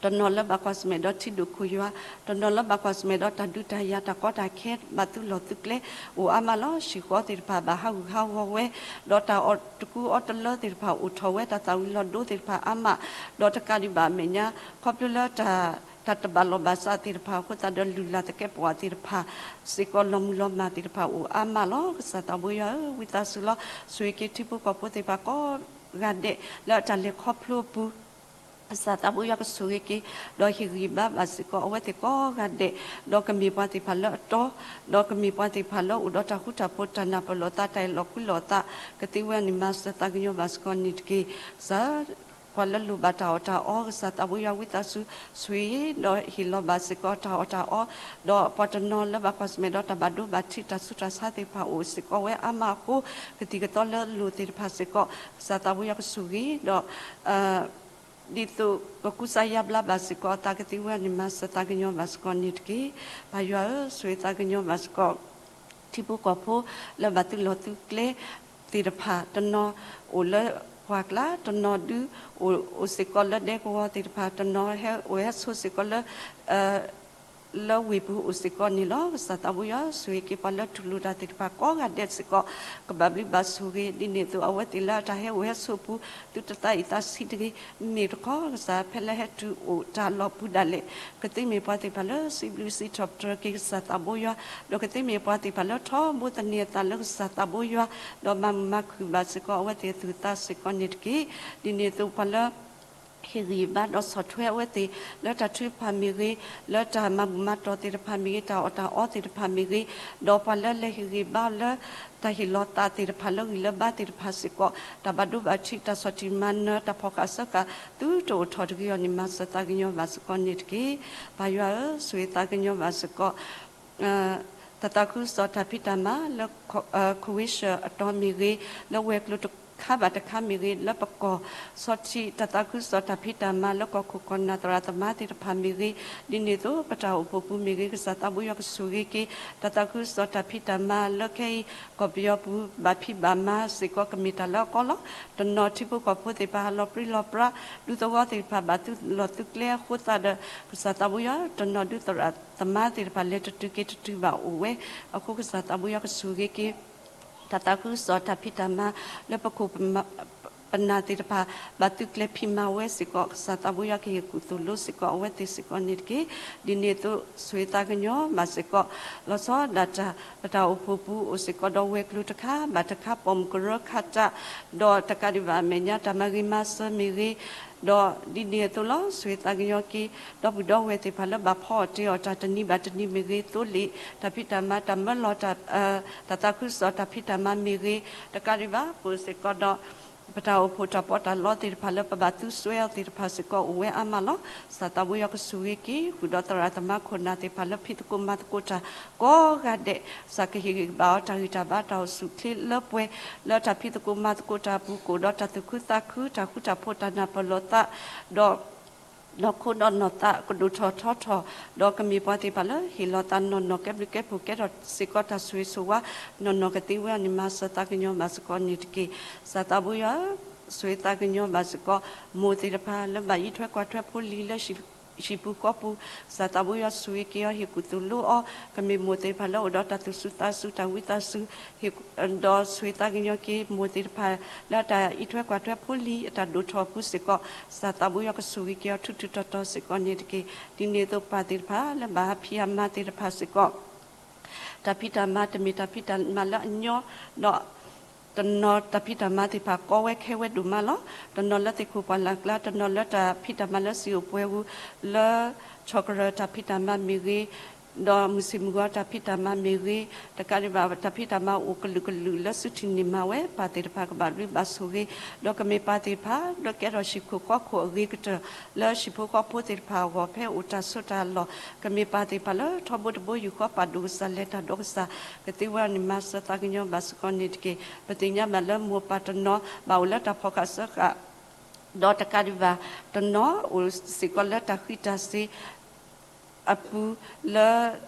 တနီၤလၢဘၣ်ကွၢ်ဆၢၣ်မဲာ်ဒီးထံဒိၣ်ခိၣ်ယွၤ, တနီၤလၢဘၣ်ကွၢ်ဆၢၣ်မဲာ်ဒီးတၢ်ဒုးတၢ်ယၤ တၢ်ကီတၢ်ခဲ ဘၣ်သုလီၢ်သုကျဲ အိၣ်အါမးလီၤ. ဟံၣ်ဃီသ့ၣ်တဖၣ်ဘၣ်ဟးဂူာ်ဟးဂီၤဝဲ, ဒီးတၢ်အီၣ်တကူအီတလၢသ့ၣ်တဖၣ်အိၣ်ထီၣ်ဝဲ, တၢ်သၣ်ဝံၤလီၤဒိသ့ၣ်တဖၣ်အါမး, ဒီးတကးဒံးဘၣ်အမဲာ်ညါ ခီဖျိလၢ တၢ်တဘၣ်လိာ်ဘၣ်စးသ့ၣ်တဖၣ်အဃိ သတးဒီးလုၢ်လၢ်သကဲးပဝးသ့ၣ်တဖၣ်စ့ၢ်ကီး လီၤမုၢ်လီၤမၢ်သ့ၣ်တဖၣ်အိၣ်အါမးလီၤ. ကစၢ်သးဘိယွၤဧၢ, ဝံသးစူၤလီၤ. ဆိၣ်ဂ့ၤက့ၤထံဖိကီၢ်ဖိသ့ၣ်တဖၣ်ကိးဂၤဒဲး လၢအတၢ်လဲၤခီဖျိအပူၤ ကစၢ်သးဘိယွၤကဆိၣ်ဂ့ၤက့ၤ, ဒီးဟ့ၣ်ဂံၢ်ဘါဘၣ်စ့ၢ်ကီးအဝဲသ့ၣ်ကိးဂၤဒဲး, ဒီးကမ့ၢ်ပှၤသ့ၣ်တဖၣ်လၢအတီ, ဒီးကမ့ၢ်ပှၤသ့ၣ်တဖၣ်လၢအိၣ်ဒီးတၢ်ဃူတၢ်ဖိး တၢ်နၢ်ပၢၢ်လိာ်သး တၢ်အဲၣ်လီၤကွံလိာ်သး ကသ့ဝဲအီၤန့ၣ် မၤစၢၤသးကညီၤဘၣ်စ့ၢ်ကီးန့ၣ်တက့ၢ်. ကစၢ် ပှၤလၢလိၣ်ဘၣ်တၢ်အီၣ်တၢ်အီ ကစၢ်သးဘိယွၤဝံသးစူၤ ဆိၣ်ဂ့ၤဒီးဟ့ၣ်လီၤဘၣ်စ့ၢ်ကီးတၢ်အီၣ်တၢ်အီ, ဒီးပှၤတနီၤလၢဘၣ်ကွၢ်ဆၢၣ်မဲာ်ဒီးတၢ်ဘၣ်ဒိဘၣ်ထံး တၢ်ဆူးတၢ်ဆါသ့ၣ်တဖၣ်အိၣ်စ့ၢ်ကီးဝဲအါမးအဃိ ကသံၣ်ကသီလၢအလိၤသ့ၣ်တဖၣ်စ့ၢ်ကီး ကစၢ်သးဘိယွၤကဆိၣ်ဂ့ၤ, ဒီး ဒ်သိးကကူစါယါဘျါဘၣ်စ့ၢ်ကီးအသး ကသ့ဝဲအီၤန့ၣ် မၤစၢၤသးကညီၤဘၣ်စ့ၢ်ကီးန့ၣ်တက့ၢ်. ပၢ်ယွၤဧၢ, ဆိၣ်ဂ့ၤသးကညီၤဘၣ်စ့ၢ်ကီး ထံဖိကီၢ်ဖိလၢဘၣ်သုလီၢ်သုကျဲသ့ၣ်တဖၣ်, တနီၤအိၣ်လၢပှၢ်ကျါ, တနီၤဒုးအိၣ်စ့ၢ်ကီးလၢဒဲကဝီၤသ့ၣ်တဖၣ်, တနီၤဟဲအိၣ်ဟဲဆိးစ့ၢ်ကီးလၢ လၢဝ့ၢ်ပူၤအိၣ်စ့ၢ်ကီးန့ၣ်လီၤ. ကစၢ်သးဘိယွၤ ဆိၣ်ဂ့ၤက့ၤပှၤလၢတူၢ်လိာ်တၢ်သ့ၣ်တဖၣ်ကိးဂၤဒဲးစ့ၢ်ကီး ကဘၣ်ဘျုးဘၣ်ဆိၣ်ဂ့ၤ, ဒ်န့ၣ်အသိးအဝဲသ့ၣ်လၢအတၢ်ဟဲအိၣ်ဟဲဆိးအပူၤ သုတသးအံၤသးဆံးတဂ့ၤ, မ့ၢ်တခီ ကစၢ်ဖဲလၢဟဲတုၤအိၣ်တၢ်လီၢ်ပူၤဒၣ်လဲာ် ကသ့မ့ၢ်ပှၤသ့ၣ်တဖၣ်လၢစံးဘျုးစံးထီၣ်ပတြၢၤက့ၤကစၢ်သးဘိယွၤ, ဒီးကသ့မ့ၢ်ပှၤသ့ၣ်တဖၣ်လၢထီဘိသန့ၤအသးလၢကစၢ်သးဘိယွၤ, ဒီးမၤမုာ်မၤခုၣ်ဘၣ်စ့ၢ်ကီးအဝဲသ့ၣ်အသူၣ်အသးစ့ၢ်ကီးန့ၣ်တက့ၢ်. ဒ်န့ၣ်အသိးပှၤလၢ ဟ့ၣ်ဂံၢ်ဘါဒီးဆီၣ်ထွဲအဝဲသ့ၣ် လၢတၢ်ထုကဖၣ်မ့ၢ်ဂ့ၤ, လၢတၢ်မၤဘူၣ်မၤတီၢ်သ့ၣ်တဖၣ်မ့ၢ်ဂ့ၤ, တၢ်အီၣ်တၢ်အီသ့ၣ်တဖၣ်မ့ၢ်ဂ့ၤ, ဒီးပှၤလၢလဲၤဟ့ၣ်ဂံၢ်ဘါလၢ တၢ်ဟ့ၣ်လီၤသးသ့ၣ်တဖၣ်လၢဂံၢ်လၢဘါသ့ၣ်တဖၣ်စ့ၢ်ကီး တၢ်ဘၣ်ဒိဘၣ်ထံး တၢ်ဆီၣ်တံၢ်မၤနၢၤ တၢ်ဖီၣ်ဃာ်စၢဃာ် သုတအိၣ်ထီၣ်တဂ့ၤအီၤန့ၣ် မၤစၢၤသးကညီၤဘၣ်စ့ၢ်ကီးန့ၣ်တက့ၢ်. ပၢ်ယွၤဧၢ, ဆိၣ်ဂ့ၤသးကညီၤဘၣ်စ့ၢ်ကီး တၢ်သးခုကစီၣ်တၢ်ဖံးတၢ်မၤလၢ ခဝ့ၡၢၣ်အတီၤမ့ၢ်ဂ့ၤ, လၢဝဲၤကျိၤတခါဘၣ်တခါမ့ၢ်ဂ့ၤ, လၢပကီၢ် ဆီထံးတၢ်သးခုကစီၣ်တၢ်ဖံးတၢ်မၤလၢကီၢ်ခိၣ်ကီၢ်နၢ်သရၣ်သမါသ့ၣ်တဖၣ်မ့ၢ်ဂ့ၤ, ဒ်န့ၣ်အသိးပတၢ်အိၣ်ဖှိၣ်ပူၤမ့ၢ်ဂ့ၤ, ကစၢ်သးဘိယွၤကဆိၣ်ဂ့ၤက့ၤ တၢ်သးခုကစီၣ်တၢ်ဖံးတၢ်မၤလၢခဲအံၤ ကီၢ်ပယီၤပူၤဘၣ်ဖံးဘၣ်မၤစ့ၢ်ကီး ကမ့ၢ်တၢ်လၢအကီလီၤ. တနီၤထံဖိကီၢ်ဖိသ့ၣ်တဖၣ်ဟးလီၤပြံလီၤပြါ ဒူသဝီသ့ၣ်တဖၣ်ဘၣ်သုလီၢ်သုကျဲအဃိသတးဒီး ကစၢ်သးဘိယွၤ တနီၤဒုးသရၣ်သမါသ့ၣ်တဖၣ်လဲၤတတုၤက့ၤတတုၤဘၣ်အိၣ်ဝဲအဃိ ကစၢ်သးဘိယွၤကဆိၣ်ဂ့ၤက့ၤ တၢ်သးခုကစီၣ်တၢ်ဖံးတၢ်မၤလၢပခိၣ်ပနၢ်သ့ၣ်တဖၣ် ဘၣ်သုကျဲၤဖံးမၤဝဲစ့ၢ်ကီး ကစၢ်သးဘိယွၤကဟ့ၣ်ကူၣ်သိၣ်လိစ့ၢ်ကီးအဝဲသ့ၣ်စ့ၢ်ကီးန့ၣ်တက့ၢ်. ဒ်န့ၣ်အသိး ဆိၣ်ဂ့ၤသးကညီၤဘၣ်စ့ၢ်ကီး လီၤဆီဒၣ်တၢ် ပတၢ်အိၣ်ဖှိၣ်ပူၤအိၣ်စ့ၢ်ကီးဒီးဝဲၤကျိၤတခါဘၣ်တခါ ပိာ်မုၣ်ကရၢခးတၢ် ဒီးတကးဒံးဘၣ်အမဲာ်ညါ တၢ်မၤဂ့ၤမၤစၢၤမ့ၢ်ဂ့ၤ ဒီးဒ်န့ၣ်အသိးလီၤ ဆိၣ်ဂ့ၤသးကညီၤက့ၤ ဒီပုၢ်ဒီဝဲၢ်သ့ၣ်တဖၣ်လၢဘၣ်ဖီအီၣ်တ့ၢ်အီၣ်တၢ်တနံၤဘၣ်တနံၤမ့ၢ်ဂ့ၤ သိလ့ၣ်တၢ်ဖံးတၢ်မၤ တၢ်မၢလီၤ တၢ်သးခုကစီၣ်တၢ်ဖံးတၢ်မၤမ့ၢ်ဂ့ၤ တကးဒံးဘၣ် ပအိၣ်စ့ၢ်ကီးဒီး ပတၢ်အိၣ်ဖှိၣ်တၢ်ပီးတၢ်လီသ့ၣ်တဖၣ်လၢပဘၣ်သူစွဲအီၤသ့ၣ်တဖၣ်စ့ၢ်ကီးအိၣ်ဝဲအါမးလီၤ. စၢ်သးဘိယွၤကဆိၣ်ဂ့ၤက့ၤ ဃုာ်ဒီးသရၣ်သမါခိၣ်နၢ်သ့ၣ်တဖၣ်လၢဖံးသကိးမၤသကိးတၢ် ကိးဂၤဒဲး, စၢ်ကဟ့ၣ်ဂံၢ်ဘါအီၤတၢ်ဂံၢ်တၢ်ဘါတၢ်အိၣ်ဆူၣ်အိၣ်ချ့လၢပှဲၤ လၢတၢ်ဖံးသကိးမၤသကိးတၢ်အပူၤ ကအိၣ်ဒီးတၢ်သူၣ်ခုသးခု တၢ်ဃူတၢ်ဖိး တၢ်နၢ်ပၢၢ်လိာ်သး ဒီး နီၢ်ခိဒီးနီၢ်သးကဒိၣ်ထီၣ်ထီထီၣ်, ဒီးကမ့ၢ်ပှၤသ့ၣ်တဖၣ်လၢဟ့ၣ်လီၤသးနီၢ်နီၢ် ကဲဘျုးကဲဖှိၣ် ကဲထီၣ်စ့ၢ်ကီးတၢ်ဆိၣ်ဂ့ၤဆိၣ်ဝါ နီၢ်နီၢ်ကသ့ဝဲအီၤန့ၣ် မၤစၢၤသးကညီၤဘၣ်စ့ၢ်ကီးန့ၣ်တက့ၢ်. စၢ်သးဘိယွၤ ဆိၣ်ဂ့ၤသးကညီၤဘၣ်စ့ၢ်ကီး မိၢ်သ့ၣ်တဖၣ်လၢဘၣ်အံးထွဲကွၢ်ထွဲဖိလံၤလၢ ဟံၣ်ပူၤဃီပူၤ, စၢ်သးဘိယွၤဆိၣ်ဂ့ၤက့ၤအီၤ ဟ့ၣ်ကူၣ်သိၣ်လိအီၤ, ကမ့ၢ်မိၢ်သ့ၣ်တဖၣ်လၢအိၣ်ဒီးတၢ်သူၣ်စူၤသးစူၤ တၢ်ဝံသးစူၤ ဒီးဆိၣ်ဂ့ၤသးကညီၤက့ၤ မိၢ်သ့ၣ်တဖၣ် လၢတၢ်အံးထွဲကွၢ်ထွဲဖိလံၤအတၢ်ဒိၣ်ထီၣ်အပူၤစ့ၢ်ကီး, စၢ်သးဘိယွၤကဆိၣ်ဂ့ၤက့ၤအီၤထူးထူးတီၤတီၤစ့ၢ်ကီးန့ၣ်တက့ၢ်. ဒ်န့ၣ်အသိးပၢ်သ့ၣ်တဖၣ်လၢဘၣ်ဟးဖံးအမၤသ့ၣ်တဖၣ်စ့ၢ်ကီး တၢ်ဖံးတၢ်မၤတမ့ၢ်တၢ်ဖံးတၢ်မၤလၢအညီ, ဒီးတနီၤတၢ်ဖံးတၢ်မၤသ့ၣ်တဖၣ်ကီဝဲခဲဝဲဒိၣ်မးလီၤ. တနီၤလၢသ့ၣ်ခိၣ်ပှၢ်လၢ်ကျါ, တနီၤလၢတၢ်ဖံးတၢ်မၤလၢစံာ်အိၣ်ပှဲၤပူၤ, လၢ ဆီၣ်ကရၢၢ်တၢ်ဖံးတၢ်မၤမ့ၢ်ဂ့ၤ, ဒီးမုၢ်ဆ့ၣ်မုၢ်ဂီၤတၢ်ဖံးတၢ်မၤမ့ၢ်ဂ့ၤ, တကးဒံးဘၣ် တၢ်ဖံးတၢ်မၤအိၣ်ကလုာ်ကလုာ်လၢစုထံၣ်န့ၢ်မၤဝဲ ပၢ်သ့ၣ်တဖၣ်ကဘၣ်ဘျုးဘၣ်ဆိၣ်ဂ့ၤ, ဒီးကမ့ၢ်ပၢ်သ့ၣ်တဖၣ် လၢကဲထီၣ်ဟံၣ်ခိၣ်ဃီခိၣ်အဂ့ၤကတၢၢ် လၢဟံၣ်ဖိဃီဖိသ့ၣ်တဖၣ်အဂီၢ် ဖဲအိၣ်တၢ်ဆိးတၢ်လီၢ်, ကမ့ၢ်ပၢ်သ့ၣ်တဖၣ်လၢထီဘိတဘိယူၢ်ဃီ ပာ်ဒိၣ်ကစၢ်လဲၤတၢ်ဒီးကစၢ် ကသ့ဝဲအီၤန့ၣ် မၤစၢၤသးကညီၤဘၣ်စ့ၢ်ကီးန့ၣ်တက့ၢ်. ပသ့ၣ်ညါဘၣ်လၢမိၢ်ပၢ်တနီၤ ဘၣ်အိၣ်လၢတၢ်ဖီၣ်ဃာ်စၢဃာ် ဒီးတကးဒံးဘၣ် တနီၤအိၣ်စ့ၢ်ကီးလၢတၢ်ဃံးတၢ်စ့ၤအပူၤ လၢ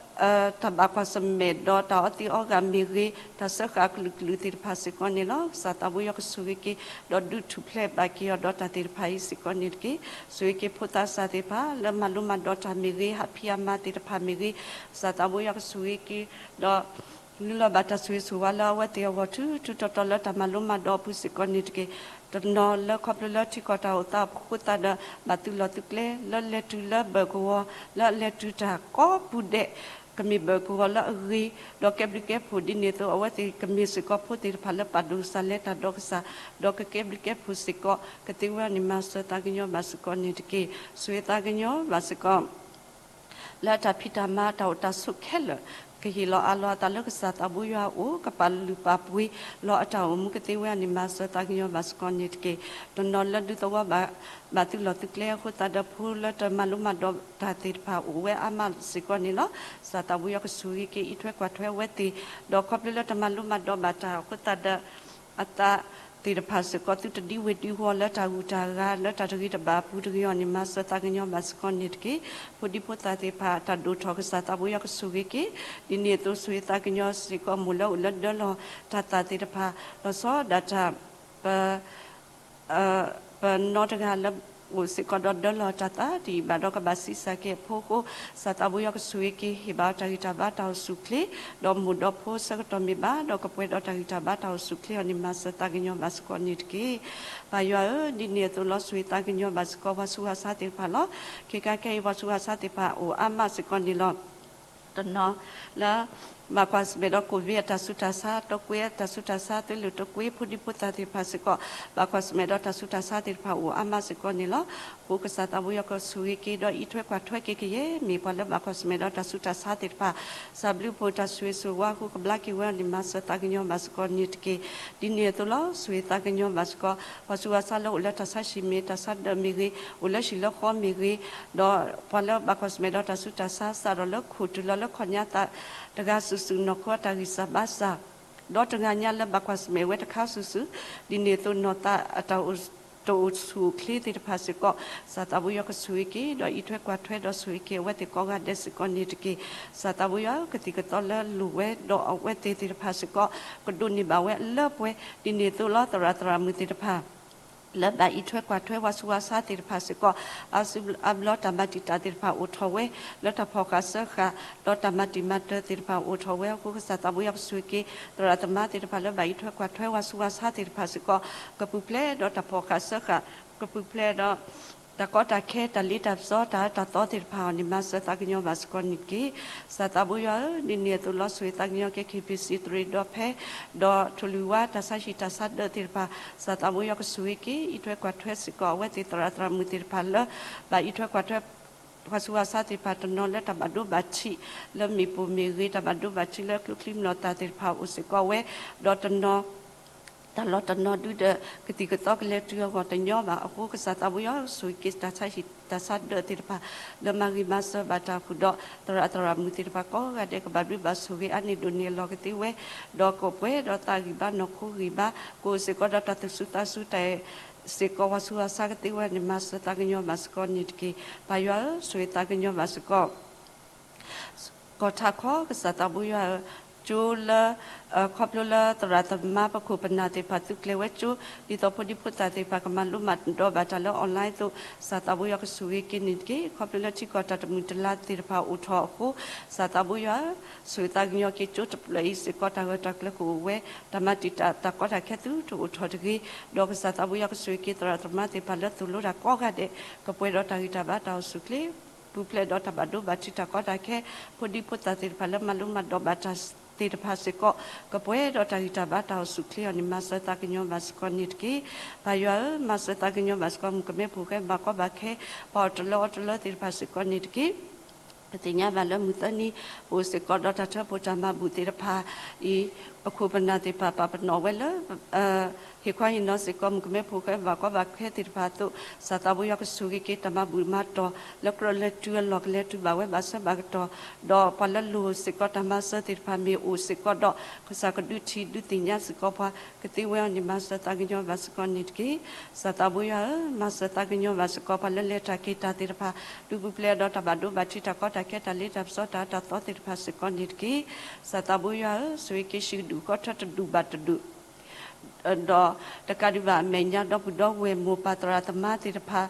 တၢ်ဘၣ်ကွၢ်ဆၢၣ်မဲာ်ဒီးတၢ်အီသံးအီဂၤမ့ၢ်ဂ့ၤ, တၢ်စၢဃာ်အကလုာ်ကလုာ်သ့ၣ်တဖၣ်စ့ၢ်ကီးန့ၣ်လီၤ. ကစၢ်သးဘိယွၤကဆိၣ်ဂ့ၤက့ၤ ဒီးဒုးထူၣ်ဖျဲးဘၣ်က့ၤအီၤဒီးတၢ်သ့ၣ်တဖၣ်အံၤစ့ၢ်ကီးန့ၣ်တက့ၢ်. ဆိၣ်ဂ့ၤက့ၤဖိသးစၢ်သ့ၣ်တဖၣ် လၢမၤလိမၤဒိးတၢ်မ့ၢ်ဂ့ၤ, ဟးဖံးအမၤသ့ၣ်တဖၣ်မ့ၢ်ဂ့ၤ, ကစၢ်သးဘိယွၤကဆိၣ်ဂ့ၤက့ၤ ဒီး လုၢ်လီၤဘၣ်တၢ်ဆိၣ်ဂ့ၤဆိၣ်ဝါလၢအဝဲသ့ၣ်အဂီၢ် ထူးထူးတီၤတီၤလၢတၢ်မၤလိမၤဒိးအပူၤစ့ၢ်ကီးန့ၣ်တက့ၢ်. တနီၤလၢခီဖျိလၢထံကီၢ်တၢ်အိၣ်သးအဃိသတးဒီး ဘၣ်သုးလီၢ်သုးကျဲ လၢလဲၤတုၤလၢဘၢၣ်ကဝီၤ လၢအလဲၤတုၤတၢ်ကိးပူၤဒဲး ကမ့ၢ်ဘၢၣ်ကဝီၤလၢအဂ့ၤ ဒီးကဲဘျုးကဲဖှိၣ်ဒ်န့ၣ်အသိး အဝဲသ့ၣ်ကမ့ၢ်စ့ၢ်ကီးဖိသ့ၣ်တဖၣ်လၢပာ်ဒိၣ်ကစၢ်လဲၤတၢ်ဒီးကစၢ် ဒီးကကဲဘျုးကဲဖှိၣ်စ့ၢ်ကီး ကသ့ဝဲန့ၣ် မၤစၢၤသးကညီၤဘၣ်စ့ၢ်ကီးန့ၣ်တက့ၢ်. ဆိၣ်ဂ့ၤသးကညီၤဘၣ်စ့ၢ်ကီး လၢတၢ်ဖံးတၢ်မၤတၢ်အိၣ်တၢ်ဆိးခဲလၢာ် ကဟ့ၣ်လီၤအးလီၤအသးလၢကစၢ်သးဘိယွၤအအိၣ် ကပာ်လုၢ်ပာ်ပှ့ၤလီၤအတၢ်အိၣ်မူကသ့ဝဲန့ၣ် မၤစၢၤသးကညီၤဘၣ်စ့ၢ်ကီးန့ၣ်တက့ၢ်. တနီၤလၢဒူသဝီဘၣ် ဘၣ်သုးလီၢ်သုးကျဲအဃိသတးဒီး ဖိလၢတမၤလိမၤဒိးတၢ်သ့ၣ်တဖၣ်အိၣ်ဝဲအါမးစ့ၢ်ကီးန့ၣ်လီၤ. ကစၢ်သးဘိယွၤကဆိၣ်ဂ့ၤက့ၤ အံးထွဲကွၢ်ထွဲအဝဲသ့ၣ် ဒီးခီဖျိလၢတမၤလိမၤဒိးဘၣ်တၢ်အဃိသတးဒီး အသးသ့ၣ်တဖၣ်စ့ၢ်ကီး သုတဒံဝ့ၤဒံဝီၤလၢတၢ်ဂုၤတၢ်ဂၤ လၢတၢ်တဂ့ၤတဘၣ်အပူၤတဂ့ၤအီၤန့ၣ် မၤစၢၤသးကညီၤဘၣ်စ့ၢ်ကီးန့ၣ်တက့ၢ်. ဖိဒံဖိသၣ်သ့ၣ်တဖၣ် တၢ်ဒိၣ်ထီၣ်ကစၢ်သးဘိယွၤကဆိၣ်ဂ့ၤက့ၤ ဒ်န့ၣ်အသိးဆိၣ်ဂ့ၤသးကညီၤစ့ၢ်ကီး မိၢ်လၢအိၣ်လၢဒၢလီၢ်တၢ်သၣ်သ့ၣ်တဖၣ် လီၤဆီဒၣ်တၢ် ပ ပနီတဂၤလၢအိၣ်စ့ၢ်ကီးဒီးဒၢလီၢ်တၢ်သၣ်တယံာ်ဘၣ်ဒီး ကဘၣ်ဆံးစၢ်က့ၤအဖိအဃိ ကစၢ်သးဘိယွၤကဆိၣ်ဂ့ၤက့ၤ ဟ့ၣ်ဘၣ်အီၤတၢ်ဂံၢ်တၢ်ဘါတၢ်အိၣ်ဆူၣ်အိၣ်ချ့ ဒီးမိၢ်ဒီးဖိဆၢကတီၢ်မ့ၢ်ဘၣ် ဒီးကပှဲၤဒီးတၢ်ဂံၢ်တၢ်ဘါတၢ်အိၣ်ဆူၣ်အိၣ်ချ့အီၤန့ၣ် မၤစၢၤသးကညီၤဘၣ်စ့ၢ်ကီးန့ၣ်တက့ၢ်. ပၢ်ယွၤဧၢ, ဒ်န့ၣ်အသိးလီၤ ဆိၣ်ဂ့ၤသးကညီၤဘၣ်စ့ၢ်ကီး ပှၤဆူးပှၤဆါသ့ၣ်တဖၣ်လီၤ. ခဲခါခဲအံၤ ပှၤဆူးပှၤဆါသ့ၣ်တဖၣ်အိၣ်အါမးစ့ၢ်ကီးန့ၣ်လီၤ. တနီၤလၢ ဘၣ်ကွၢ်ဆၢၣ်မဲာ်ဒီး ကိၣ်ဝံအတၢ်ဆူးတၢ်ဆါ တကွ့အတၢ်ဆူးတၢ်ဆါ သွံၣ်လိာ်တကွ့ ဖိဒံဖိသၣ်သ့ၣ်တဖၣ်စ့ၢ်ကီး ဘၣ်ကွၢ်ဆၢၣ်မဲာ်ဒီးတၢ်ဆူးတၢ်ဆါသ့ၣ်တဖၣ်အိၣ်အါမးစ့ၢ်ကီးန့ၣ်လီၤ. အဃိကစၢ်သးဘိယွၤကဆိၣ်ဂ့ၤက့ၤဒီး အံးထွဲကွၢ်ထွဲက့ၤကယဲၢ် မ့ၢ်ပှၤလၢဘၣ်ကွၢ်ဆၢၣ်မဲာ်ဒီးတၢ်ဆူးတၢ်ဆါသ့ၣ်တဖၣ် စၢ်ဘျုးဖှိၣ်တၢ်ဆိၣ်ဂ့ၤဆိၣ်ဝါအဃိ ကဘျါက့ၤဝဲအီၤန့ၣ် မၤစၢၤသးကညီၤဘၣ်စ့ၢ်ကီးန့ၣ်တက့ၢ်. ဒ်န့ၣ်အသိးလီၤ ဆိၣ်ဂ့ၤသးကညီၤဘၣ်စ့ၢ်ကီး ပှၤဆူးပှၤဆါလၢအိၣ်လၢတၢ်ဆါဟံၣ်မ့ၢ် တၢ်ဆါဒၢးမ့ၢ်ဂ့ၤ အိၣ်လၢဟံၣ်လၢဃီမ့ၢ်ဂ့ၤ ဒီးပှၤလၢဘၣ်ကွၢ်ဆၢၣ်မဲာ်ဒီးတၢ်ဆူးတၢ်ဆါ စးထီၣ်လၢခိၣ်တုၤလီၤလၢခီၣ်ညါသး တဂၤစုာ်စုာ် နီၢ်ခိအတၢ်ဂံၢ်စၢ်ဘါစၢ် ဒီးတဂၤညါလၢဘၣ်ကွၢ်ဆၢၣ်မဲာ်ဝဲတခါစုာ်စုာ် ဒ်န့ၣ်အသိးနီၢ်သးအတၢ်အိၣ် တၢ်အိၣ်ဆူၣ်အိၣ်ချ့သ့ၣ်တဖၣ်စ့ၢ်ကီး ကစၢ်သးဘိယွၤကဆိၣ်ဂ့ၤက့ၤ ဒီးအံးထွဲကွၢ်ထွဲဒီးဆိၣ်ဂ့ၤက့ၤအဝဲသ့ၣ်ကိးဂၤဒဲးစ့ၢ်ကီးန့ၣ်တက့ၢ်. ကစၢ်သးဘိယွၤ ကသံၣ်ကသီလၢလိၣ်ဝဲဒီးအဝဲသ့ၣ်သ့ၣ်တဖၣ်စ့ၢ်ကီး ကဒိးန့ၢ်ဘၣ်ဝဲအလၢပှဲၤ ဒ်န့ၣ်အသိးလီၤ သရၣ်သရၣ်မုၣ်သ့ၣ်တဖၣ် လၢဘၣ်အံးထွဲကွၢ်ထွဲပှၤဆူးပှၤဆါသ့ၣ်တဖၣ်စ့ၢ်ကီး အါစုအါဘျီတၢ်မၤတံာ်တာ်သ့ၣ်တဖၣ်အိၣ်ထီၣ်ဝဲ လၢတၢ်ဖီၣ်ဃာ်စၢဃာ် ဒီးတၢ်မၤတံာ်မၤတၢၤသ့ၣ်တဖၣ်အိၣ်ထီၣ်ဝဲအဃိ ကစၢ်သးဘိယွၤကဆိၣ်ဂ့ၤက့ၤ သရၣ်သမါသ့ၣ်တဖၣ်လၢဘၣ်အံးထွဲကွၢ်ထွဲပှၤဆူးပှၤဆါသ့ၣ်တဖၣ်စ့ၢ်ကီး ကပူၤဖျဲးဒီးတၢ်ဖီၣ်ဃာ်စၢဃာ် ကပူၤဖျဲးဒီး တၢ်ကီတၢ်ခဲ တၢ်လ့တၢ်ပစီ တၢ်အၢတၢ်သီသ့ၣ်တဖၣ်အီၤန့ၣ် မၤစၢၤသးကညီၤဘၣ်စ့ၢ်ကီးန့ၣ်တက့ၢ်. ကစၢ်သးဘိယွၤဧၢ, ဒ်န့ၣ်အသိးလီၤ ဆိၣ်ဂ့ၤသးကညီၤက့ၤ KBC သရ့ၣ်ဒီဖဲ ဒီးထိၣ်လွံၢ်ဝါ တၢ်ဆါဟံၣ်တၢ်ဆါဒၢးသ့ၣ်တဖၣ် ကစၢ်သးဘိယွၤကဆိၣ်ဂ့ၤက့ၤ အံးထွဲကွၢ်ထွဲစ့ၢ်ကီး အဝဲသ့ၣ်သရၣ်သရၣ်မုၣ်သ့ၣ်တဖၣ်လၢ ဘၣ်အံးထွဲကွၢ်ထွဲ ပှၤဆူးပှၤဆါသ့ၣ်တဖၣ် တနီၤလၢတၢ်ဘၣ်ဒိဘၣ်ထံး လၢမ့ၣ်ပိၢ်မ့ၢ်ဂ့ၤ တၢ်ဘၣ်ဒိဘၣ်ထံးလၢကျိချံမျိာ်သၣ်သ့ၣ်တဖၣ်အိၣ်စ့ၢ်ကီးဝဲ ဒီးတနီၤ တၢ်လီၤတၢ်နီၤဒုဒီး ကသံၣ်ကသီကလဲၤတုၤအဂီၢ်တညီဘၣ်အဃိ ကစၢ်သးဘိယွၤဧၢ ဆိၣ်ဂ့ၤက့ၤတၢ်ဆါဟံၣ်တၢ်ဆါဒၢးသ့ၣ်တဖၣ် လၢမၤဂ့ၤမၤစၢၤဘၣ်တၢ်ဃုာ်ဒီး သရၣ်သရၣ်မုၣ်သ့ၣ်တဖၣ်ကိးဂၤဒဲး ကဘၣ်ဘျုးဘၣ်ဆိၣ်ဂ့ၤအါန့ၢ်ဒိၣ်န့ၢ်အလီၢ်ကသ့ဝဲ, ဒီးကပှဲၤဒီးသးဂံၢ်ဘါနီၢ်ခိဂံၢ်ဘါ ကအိၣ်စ့ၢ်ကီးဒီးတၢ်သူၣ်စူၤသးစူၤတၢ်အဲၣ် စ့ၢ်ကီး ဝၤဆူးဝၤဆါကသ့ဝဲန့ၣ် မၤစၢၤသးကညီၤဘၣ်စ့ၢ်ကီးန့ၣ်တက့ၢ်. ပၢ်ယွၤဧၢ ဆိၣ်ဂ့ၤသးကညီၤဘၣ်စ့ၢ်ကီး ကီၢ်ထးခီ ကစၢ်သးဘိယွၤဧၢ, ကၠိလၢ ခီဖျိလၢသရၣ်သမါပခိၣ်ပနၢ်သ့ၣ်တဖၣ်သုးကျဲၤဝဲကၠိ ဒ်သိးဖိဒံဖိသၣ်သ့ၣ်တဖၣ်ကမၤလိမၤဒိးဘၣ်တၢ်လၢ online အသိး ကစၢ်သးဘိယွၤကဆိၣ်ဂ့ၤက့ၤန့ၣ်တက့ၢ်. ခီဖျိလၢထံကီၢ်တၢ်တမုာ်တလၤသ့ၣ်တဖၣ်အိၣ်ထီၣ်အဃိ ကစၢ်သးဘိယွၤဧၢ ဆိၣ်ဂ့ၤသးကညီၤက့ၤကၠိတဖျၢၣ်အံၤစ့ၢ်ကီး တၢ်ဂၢၢ်တၢ်ကျၢၤကအိၣ်ဝဲ တၢ်မၤတံာ်တာ်တၢ်ကီတၢ်ခဲသုတအိၣ်ထီၣ်တဂ့ၤ, ဒီးကစၢ်သးဘိယွၤကဆိၣ်ဂ့ၤက့ၤသရၣ်သမါသ့ၣ်တဖၣ်လၢသိၣ်လိတၢ်ကိးဂၤဒဲး ကပှဲၤဒီးတၢ်ဂံၢ်တၢ်ဘါတၢ်အိၣ်ဆူၣ်ချ့ ပူၤဖျဲးဒီးတၢ်ဘၣ်ဒိဘၣ်ထံးတၢ်ကီတၢ်ခဲ, ဖိဒံဖိသၣ်သ့ၣ်တဖၣ်လၢမၤလိမၤဒိးဘၣ်တၢ်သ့ၣ်တဖၣ်စ့ၢ်ကီး ကပှဲၤဒီးတၢ်ဂံၢ်တၢ်ဘါတၢ်အိၣ်ဆူၣ်ချ့အီၤန့ၣ် မၤစၢၤသးကညီၤဘၣ်စ့ၢ်ကီးန့ၣ်တက့ၢ်. ပၢ်ယွၤဧၢ မၤစၢၤသးကညီၤဘၣ်စ့ၢ်ကီး မုၣ်ကမဲဖိဃဲ ဘၣ်ကီဘၣ်ခဲ ပှၤအီၣ်တလၢအီတလၢသ့ၣ်တဖၣ်စ့ၢ်ကီးန့ၣ်တက့ၢ်. ပသ့ၣ်ညါဘၣ်လၢမုၢ်သၢနံၤ ပအိၣ်စ့ၢ်ကီးဒီးတၢ်ထၢပှိၢ်တၢ်မၤဘူၣ်သ့ၣ်တဖၣ်အံၤ ပခိၣ်ပနၢ်သ့ၣ်တဖၣ် ပာ်ပနီၣ်ဝဲလၢ ဟ့ၣ်ခီဟ့ၣ်နီၤစ့ၢ်ကီး မုၣ်ကမဲဖိဃဲ ဘၣ်ကီဘၣ်ခဲသ့ၣ်တဖၣ်အသိး ကစၢ်သးဘိယွၤကဆိၣ်ဂ့ၤက့ၤ တၢ်မၤဘူၣ်မၤတီၢ် လၢကြၢးလဲၤတုၤအလီၢ် ကလဲၤတုၤဘၣ်ဝဲဘၣ်ဆၢဘၣ်ကတီၢ်, ဒီးပှၤလၢလိၣ်စ့ၢ်ကီးတၢ်မၤစၢၤသ့ၣ်တဖၣ် မ့ၢ်အိၣ်စ့ၢ်ကီးဒီး ကစၢ်ကဒုးထံၣ်ဒုးသ့ၣ်ညါစ့ၢ်ကီးပှၤ ကသ့ဝဲအီၤန့ၣ် မၤစၢၤသးကညီၤဘၣ်စ့ၢ်ကီးန့ၣ်တက့ၢ်. ကစၢ်သးဘိယွၤဧၢ မၤစၢၤသးကညီၤဘၣ်စ့ၢ်ကီး ပှၤလၢလဲၤတၢ်က့ၤတၢ်သ့ၣ်တဖၣ် ဒုးပူၤဖျဲးဒီးတၢ်ဘၣ်ဒိဘၣ်ထံးတၢ်ကီတၢ်ခဲ တၢ်လ့တၢ်ပစီတၢ်အတၢ်သီသ့ၣ်တဖၣ်စ့ၢ်ကီးန့ၣ်တက့ၢ်. ကစၢ်သးဘိယွၤဧၢ ဆိၣ်ဂ့ၤက့ၤ ဟံၣ်ဒူၣ်ဃီထၢတဒူၣ်ဘၣ်တဒူၣ် ဒီးတကးဒံးဘၣ် အမဲာ်ညါဒီပုၢ်ဒီဝဲၢ်မိၢ်ပၢ်သရၣ်သမါသ့ၣ်တဖၣ်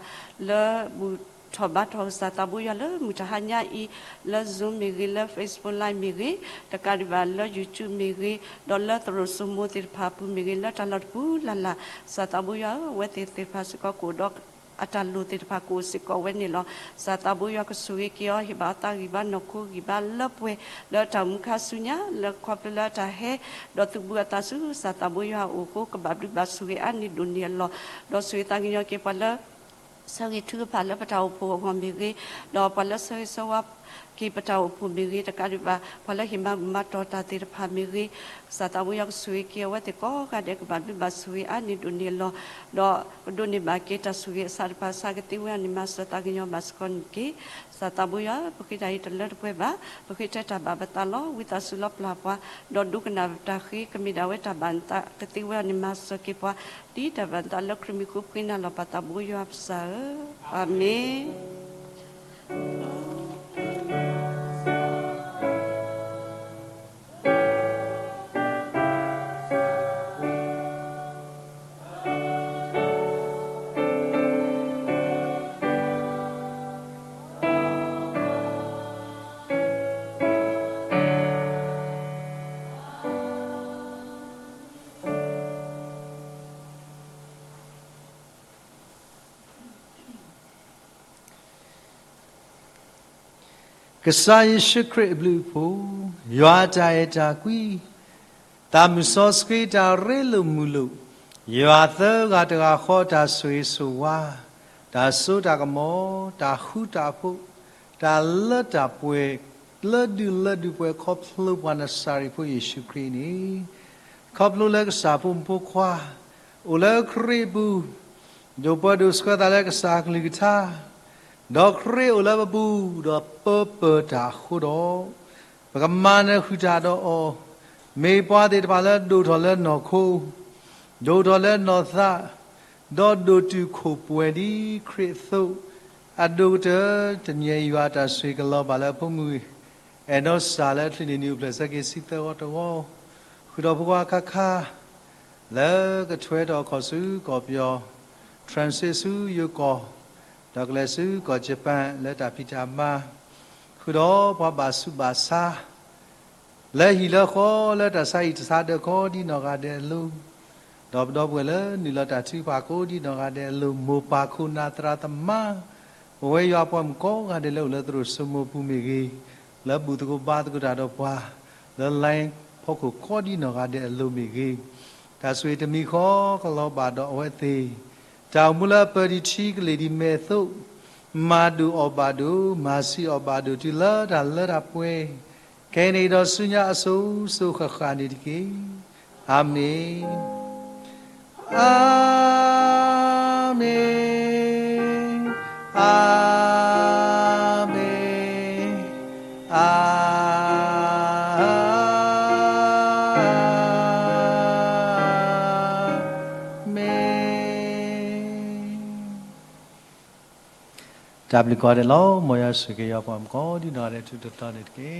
လၢဘူၣ်ထီၣ်ဘါထီၣ် ကစၢ်သးဘိယွၤလၢမုၢ်တဟါညါအံၤ လၢ Zoom မ့ၢ်ဂ့ၤ, လၢ Facebook Live မ့ၢ်ဂ့ၤ, တကးဒံးဘၣ်လၢ YouTube မ့ၢ်ဂ့ၤ, ဒီးလၢသရိာ်စိမိၤသ့ၣ်တဖၣ်အပူၤမ့ၢ်ဂ့ၤ, လၢတၢ်လီၢ်တပူၤလၢ်လၢ် ကစၢ်သးဘိယွၤဧၢ အဝဲသ့ၣ်သ့ၣ်တဖၣ်စ့ၢ်ကီးကအိၣ်ဒီး အတၢ်လိၣ်သ့ၣ်တဖၣ်ကအိၣ်စ့ၢ်ကီးဝဲန့ၣ်လီၤ. ကစၢ်သးဘိယွၤကဆိၣ်ဂ့ၤက့ၤအီၤ ဟ့ၣ်ဘၣ်အသးဂံၢ်ဘါနီၢ်ခိဂံၢ်ဘါလၢပှဲၤ လၢတၢ်အိၣ်မူခါဆူညါ လၢခီဖျိလၢအတၢ်ဟဲ ဒီးသုးဘူးအသးဆူ ကစၢ်သးဘိယွၤအအိၣ်အဃိ ကဘၣ်ဘျုးဘၣ်ဆိၣ်ဂ့ၤအါန့ၢ်ဒိၣ်န့ၢ်အလီၢ်, ဒီးဆိၣ်ဂ့ၤသးကညီၤက့ၤပှၤလၢ ဆၢဂ့ၤထုကဖၣ်လၢပတၢ်အိၣ်ဖှိၣ်အဂီၢ်မ့ၢ်ဂ့ၤ, ဒီးပှၤလၢဆၢဂ့ၤဆၢဝါက့ၤပတၢ်အိၣ်ဖှိၣ်မ့ၢ်ဂ့ၤ, တကးဒံးဘၣ် ပှၤလၢဟ့ၣ်မၤဘူၣ်မၤတီၢ်တၢ်သ့ၣ်တဖၣ်မ့ၢ်ဂ့ၤ, ကစၢ်သးဘိယွၤကဆိၣ်ဂ့ၤက့ၤအဝဲသ့ၣ်ကိးဂၤဒဲး ကဘၣ်ဘျုးဘၣ်ဆိၣ်ဂ့ၤအါန့ၢ်ဒိၣ်န့ၢ်အလီၢ်, ဒီးကဒိးန့ၢ်ဘၣ်က့ၤတၢ်ဆိၣ်ဂ့ၤအဆၣ်တဖၣ်ဆၣ်ကသ့ဝဲအီၤန့ၣ် မၤစၢၤသးကညီၤဘၣ်စ့ၢ်ကီးန့ၣ်တက့ၢ်. ကစၢ်သးဘိယွၤ ပဃ့တၢ်အံၤတလၢတပှဲၤဘၣ်, ပဃ့ထဲတၢ်ဘၣ်ပသးလီၤ. ဝံသးစူၤလီၤပျၢ်ပှၤ, ဒီးဒိကနၣ်တၢ်ဃ့ ကမ့ၢ်ဒၣ်ဝဲတၢ်ဘၣ်သးကသ့ဝဲအီၤန့ၣ် မၤစၢၤက့ၤပှၤ ဒ်တၢ်ဘၣ်သးလၢခရံာ်မံၤဃိ ပဃ့နၤလီၤပၢ်သးဘိယွၤပစၢ်ဧၢ, အၤမ့ၣ်. ကစၢ်ယ့ၣ်ၡူးခရံာ်အဘျုးအဖှိၣ်, ယွၤအတၢ်အဲၣ်တၢ်ကွံ, သးမုၢ်စီဆှံတၢ်ရ့လိာ်မုာ်လိာ်, ယွၤသၢဂၤတဂၤဃီတၢ်ဆိၣ်ဂ့ၤဆိၣ်ဝါ, တၢ်စိတၢ်ကမီၤ, တၢ်ဃူတၢ်ဖိး, တၢ်လၢတၢ်ပှဲၤ, လၢဒုးလၢဒုးပှဲၤခီဖျိပှၤနစၤရ့းဖိယ့ၣ်ၡူးခရံာ်န့ၣ်, ခီဖျိလၢကစၢ်ဖိမုၣ်ဖိခွါ အိၣ်လၢခရံာ်အပူၤ, ဒိၣ်ပှဲၤဒိၣ်ဆှၢသးလၢကစၢ်အကလုၢ်ကထါ, ဒီးခရံာ်အိၣ်လၢပပူၤ, ဒီးပၢပၢၤတၢ်အဃိဒီး, ပကမၤနၢၤဃုာ်တၢ်ဒီးအီၤ, မ့ၢ်ပှၤသ့ၣ်တဖၣ်လၢဒိၣ်ထီၣ်လၢနီၢ်ခိ, ဒိၣ်ထီၣ်လၢနီၢ်သး, ဒီးဒိၣ်တုာ်ခိၣ်ပှဲၤဒ်ခရံာ်အသိး, အဒိၣ်ကတၢၢ်တနံၤအံၤ ယွၤအတၢ်ဆိၣ်ဂ့ၤကလီၤဘၣ်လၢဖိမုၣ် အဲၣ်နီၢ်စၢ်လၢချံးန့ၢ်နံၣ်အိၣ်ဖျဲၣ်ဆၢက့ၤဆံသၢဂီၤတဂီၤ, ဃုာ်ဒီးဖိခွါခါခါ လၢကထွဲထီၣ်အခီၣ်ဆူကီၢ်ပယီၤ, transit ဆူယိၤကီၢ်, ဒီးကလဲၤဆူကီၢ်ယပၣ်လၢတၢ်ဖံးတၢ်မၤ, ဃုာ်ဒီးပှၤဘၣ်ဆူးဘၣ်ဆါ လၢဟံၣ်လၢဃီ လၢတၢ်ဆါဟံၣ်တၢ်ဆါဒၢးကိးဒ်နီၢ်ဂၤဒဲးအလိၤ, ဒီးပဒီပုၢ်ဝဲၢ်လၢနုာ်လီၤတၢ်ထုကဖၣ်ကိးဒ်နီၢ်ဂၤဒဲးအလိၤ, မိၢ်ပၢ်ခိၣ်နၢ်သရၣ်သမါ, ပဝဲယွၤပှၤမုၣ်ကိးဂၤဒဲးလၢအိၣ်လၢသရိာ်စိမိၤပူၤမ့ၢ်ဂ့ၤ, လၢဘူၣ်သကိးဘါသကိးတၢ်ဒီးပှၤ, လၢ line ဖီခိၣ်ကိးဒ်နီၢ်ဂၤဒဲးအလိၤမ့ၢ်ဂ့ၤ, တၢ်ဆိၣ်ဂ့ၤတမံၤဃီကလီၤဘၣ်ဒီးအဝဲသ့ၣ်, တၢ်အိၣ်မူလၢအပၢၢ်ဒံးထံကလ့ၢ်ဒံးမဲာ်အသိး, မၤဒိၣ်အီၣ်ဘၣ်ဒိၣ်, မၤဆံးအီၣ်ဘၣ်ဒိၣ် တုၤလၢတၢ်လၢတၢ်ပှဲၤ, ခဲအံၤန့ၣ်ဒီးဆူညါအစိၤစိၤဃၣ်ဃၣ်န့ၣ်တက့ၢ်. အၤမ့ၣ်. Amen. Amen. Amen. တၢ်ဘျုးကိးဂၤဒဲးလီၤ. မ်ယွၤဆိၣ်ဂ့ၤက့ၤပှၤကိးဒံနီၢ်ဂၤဒဲး ထူးထူးတီၤတီၤန့ၣ်တက့ၢ်.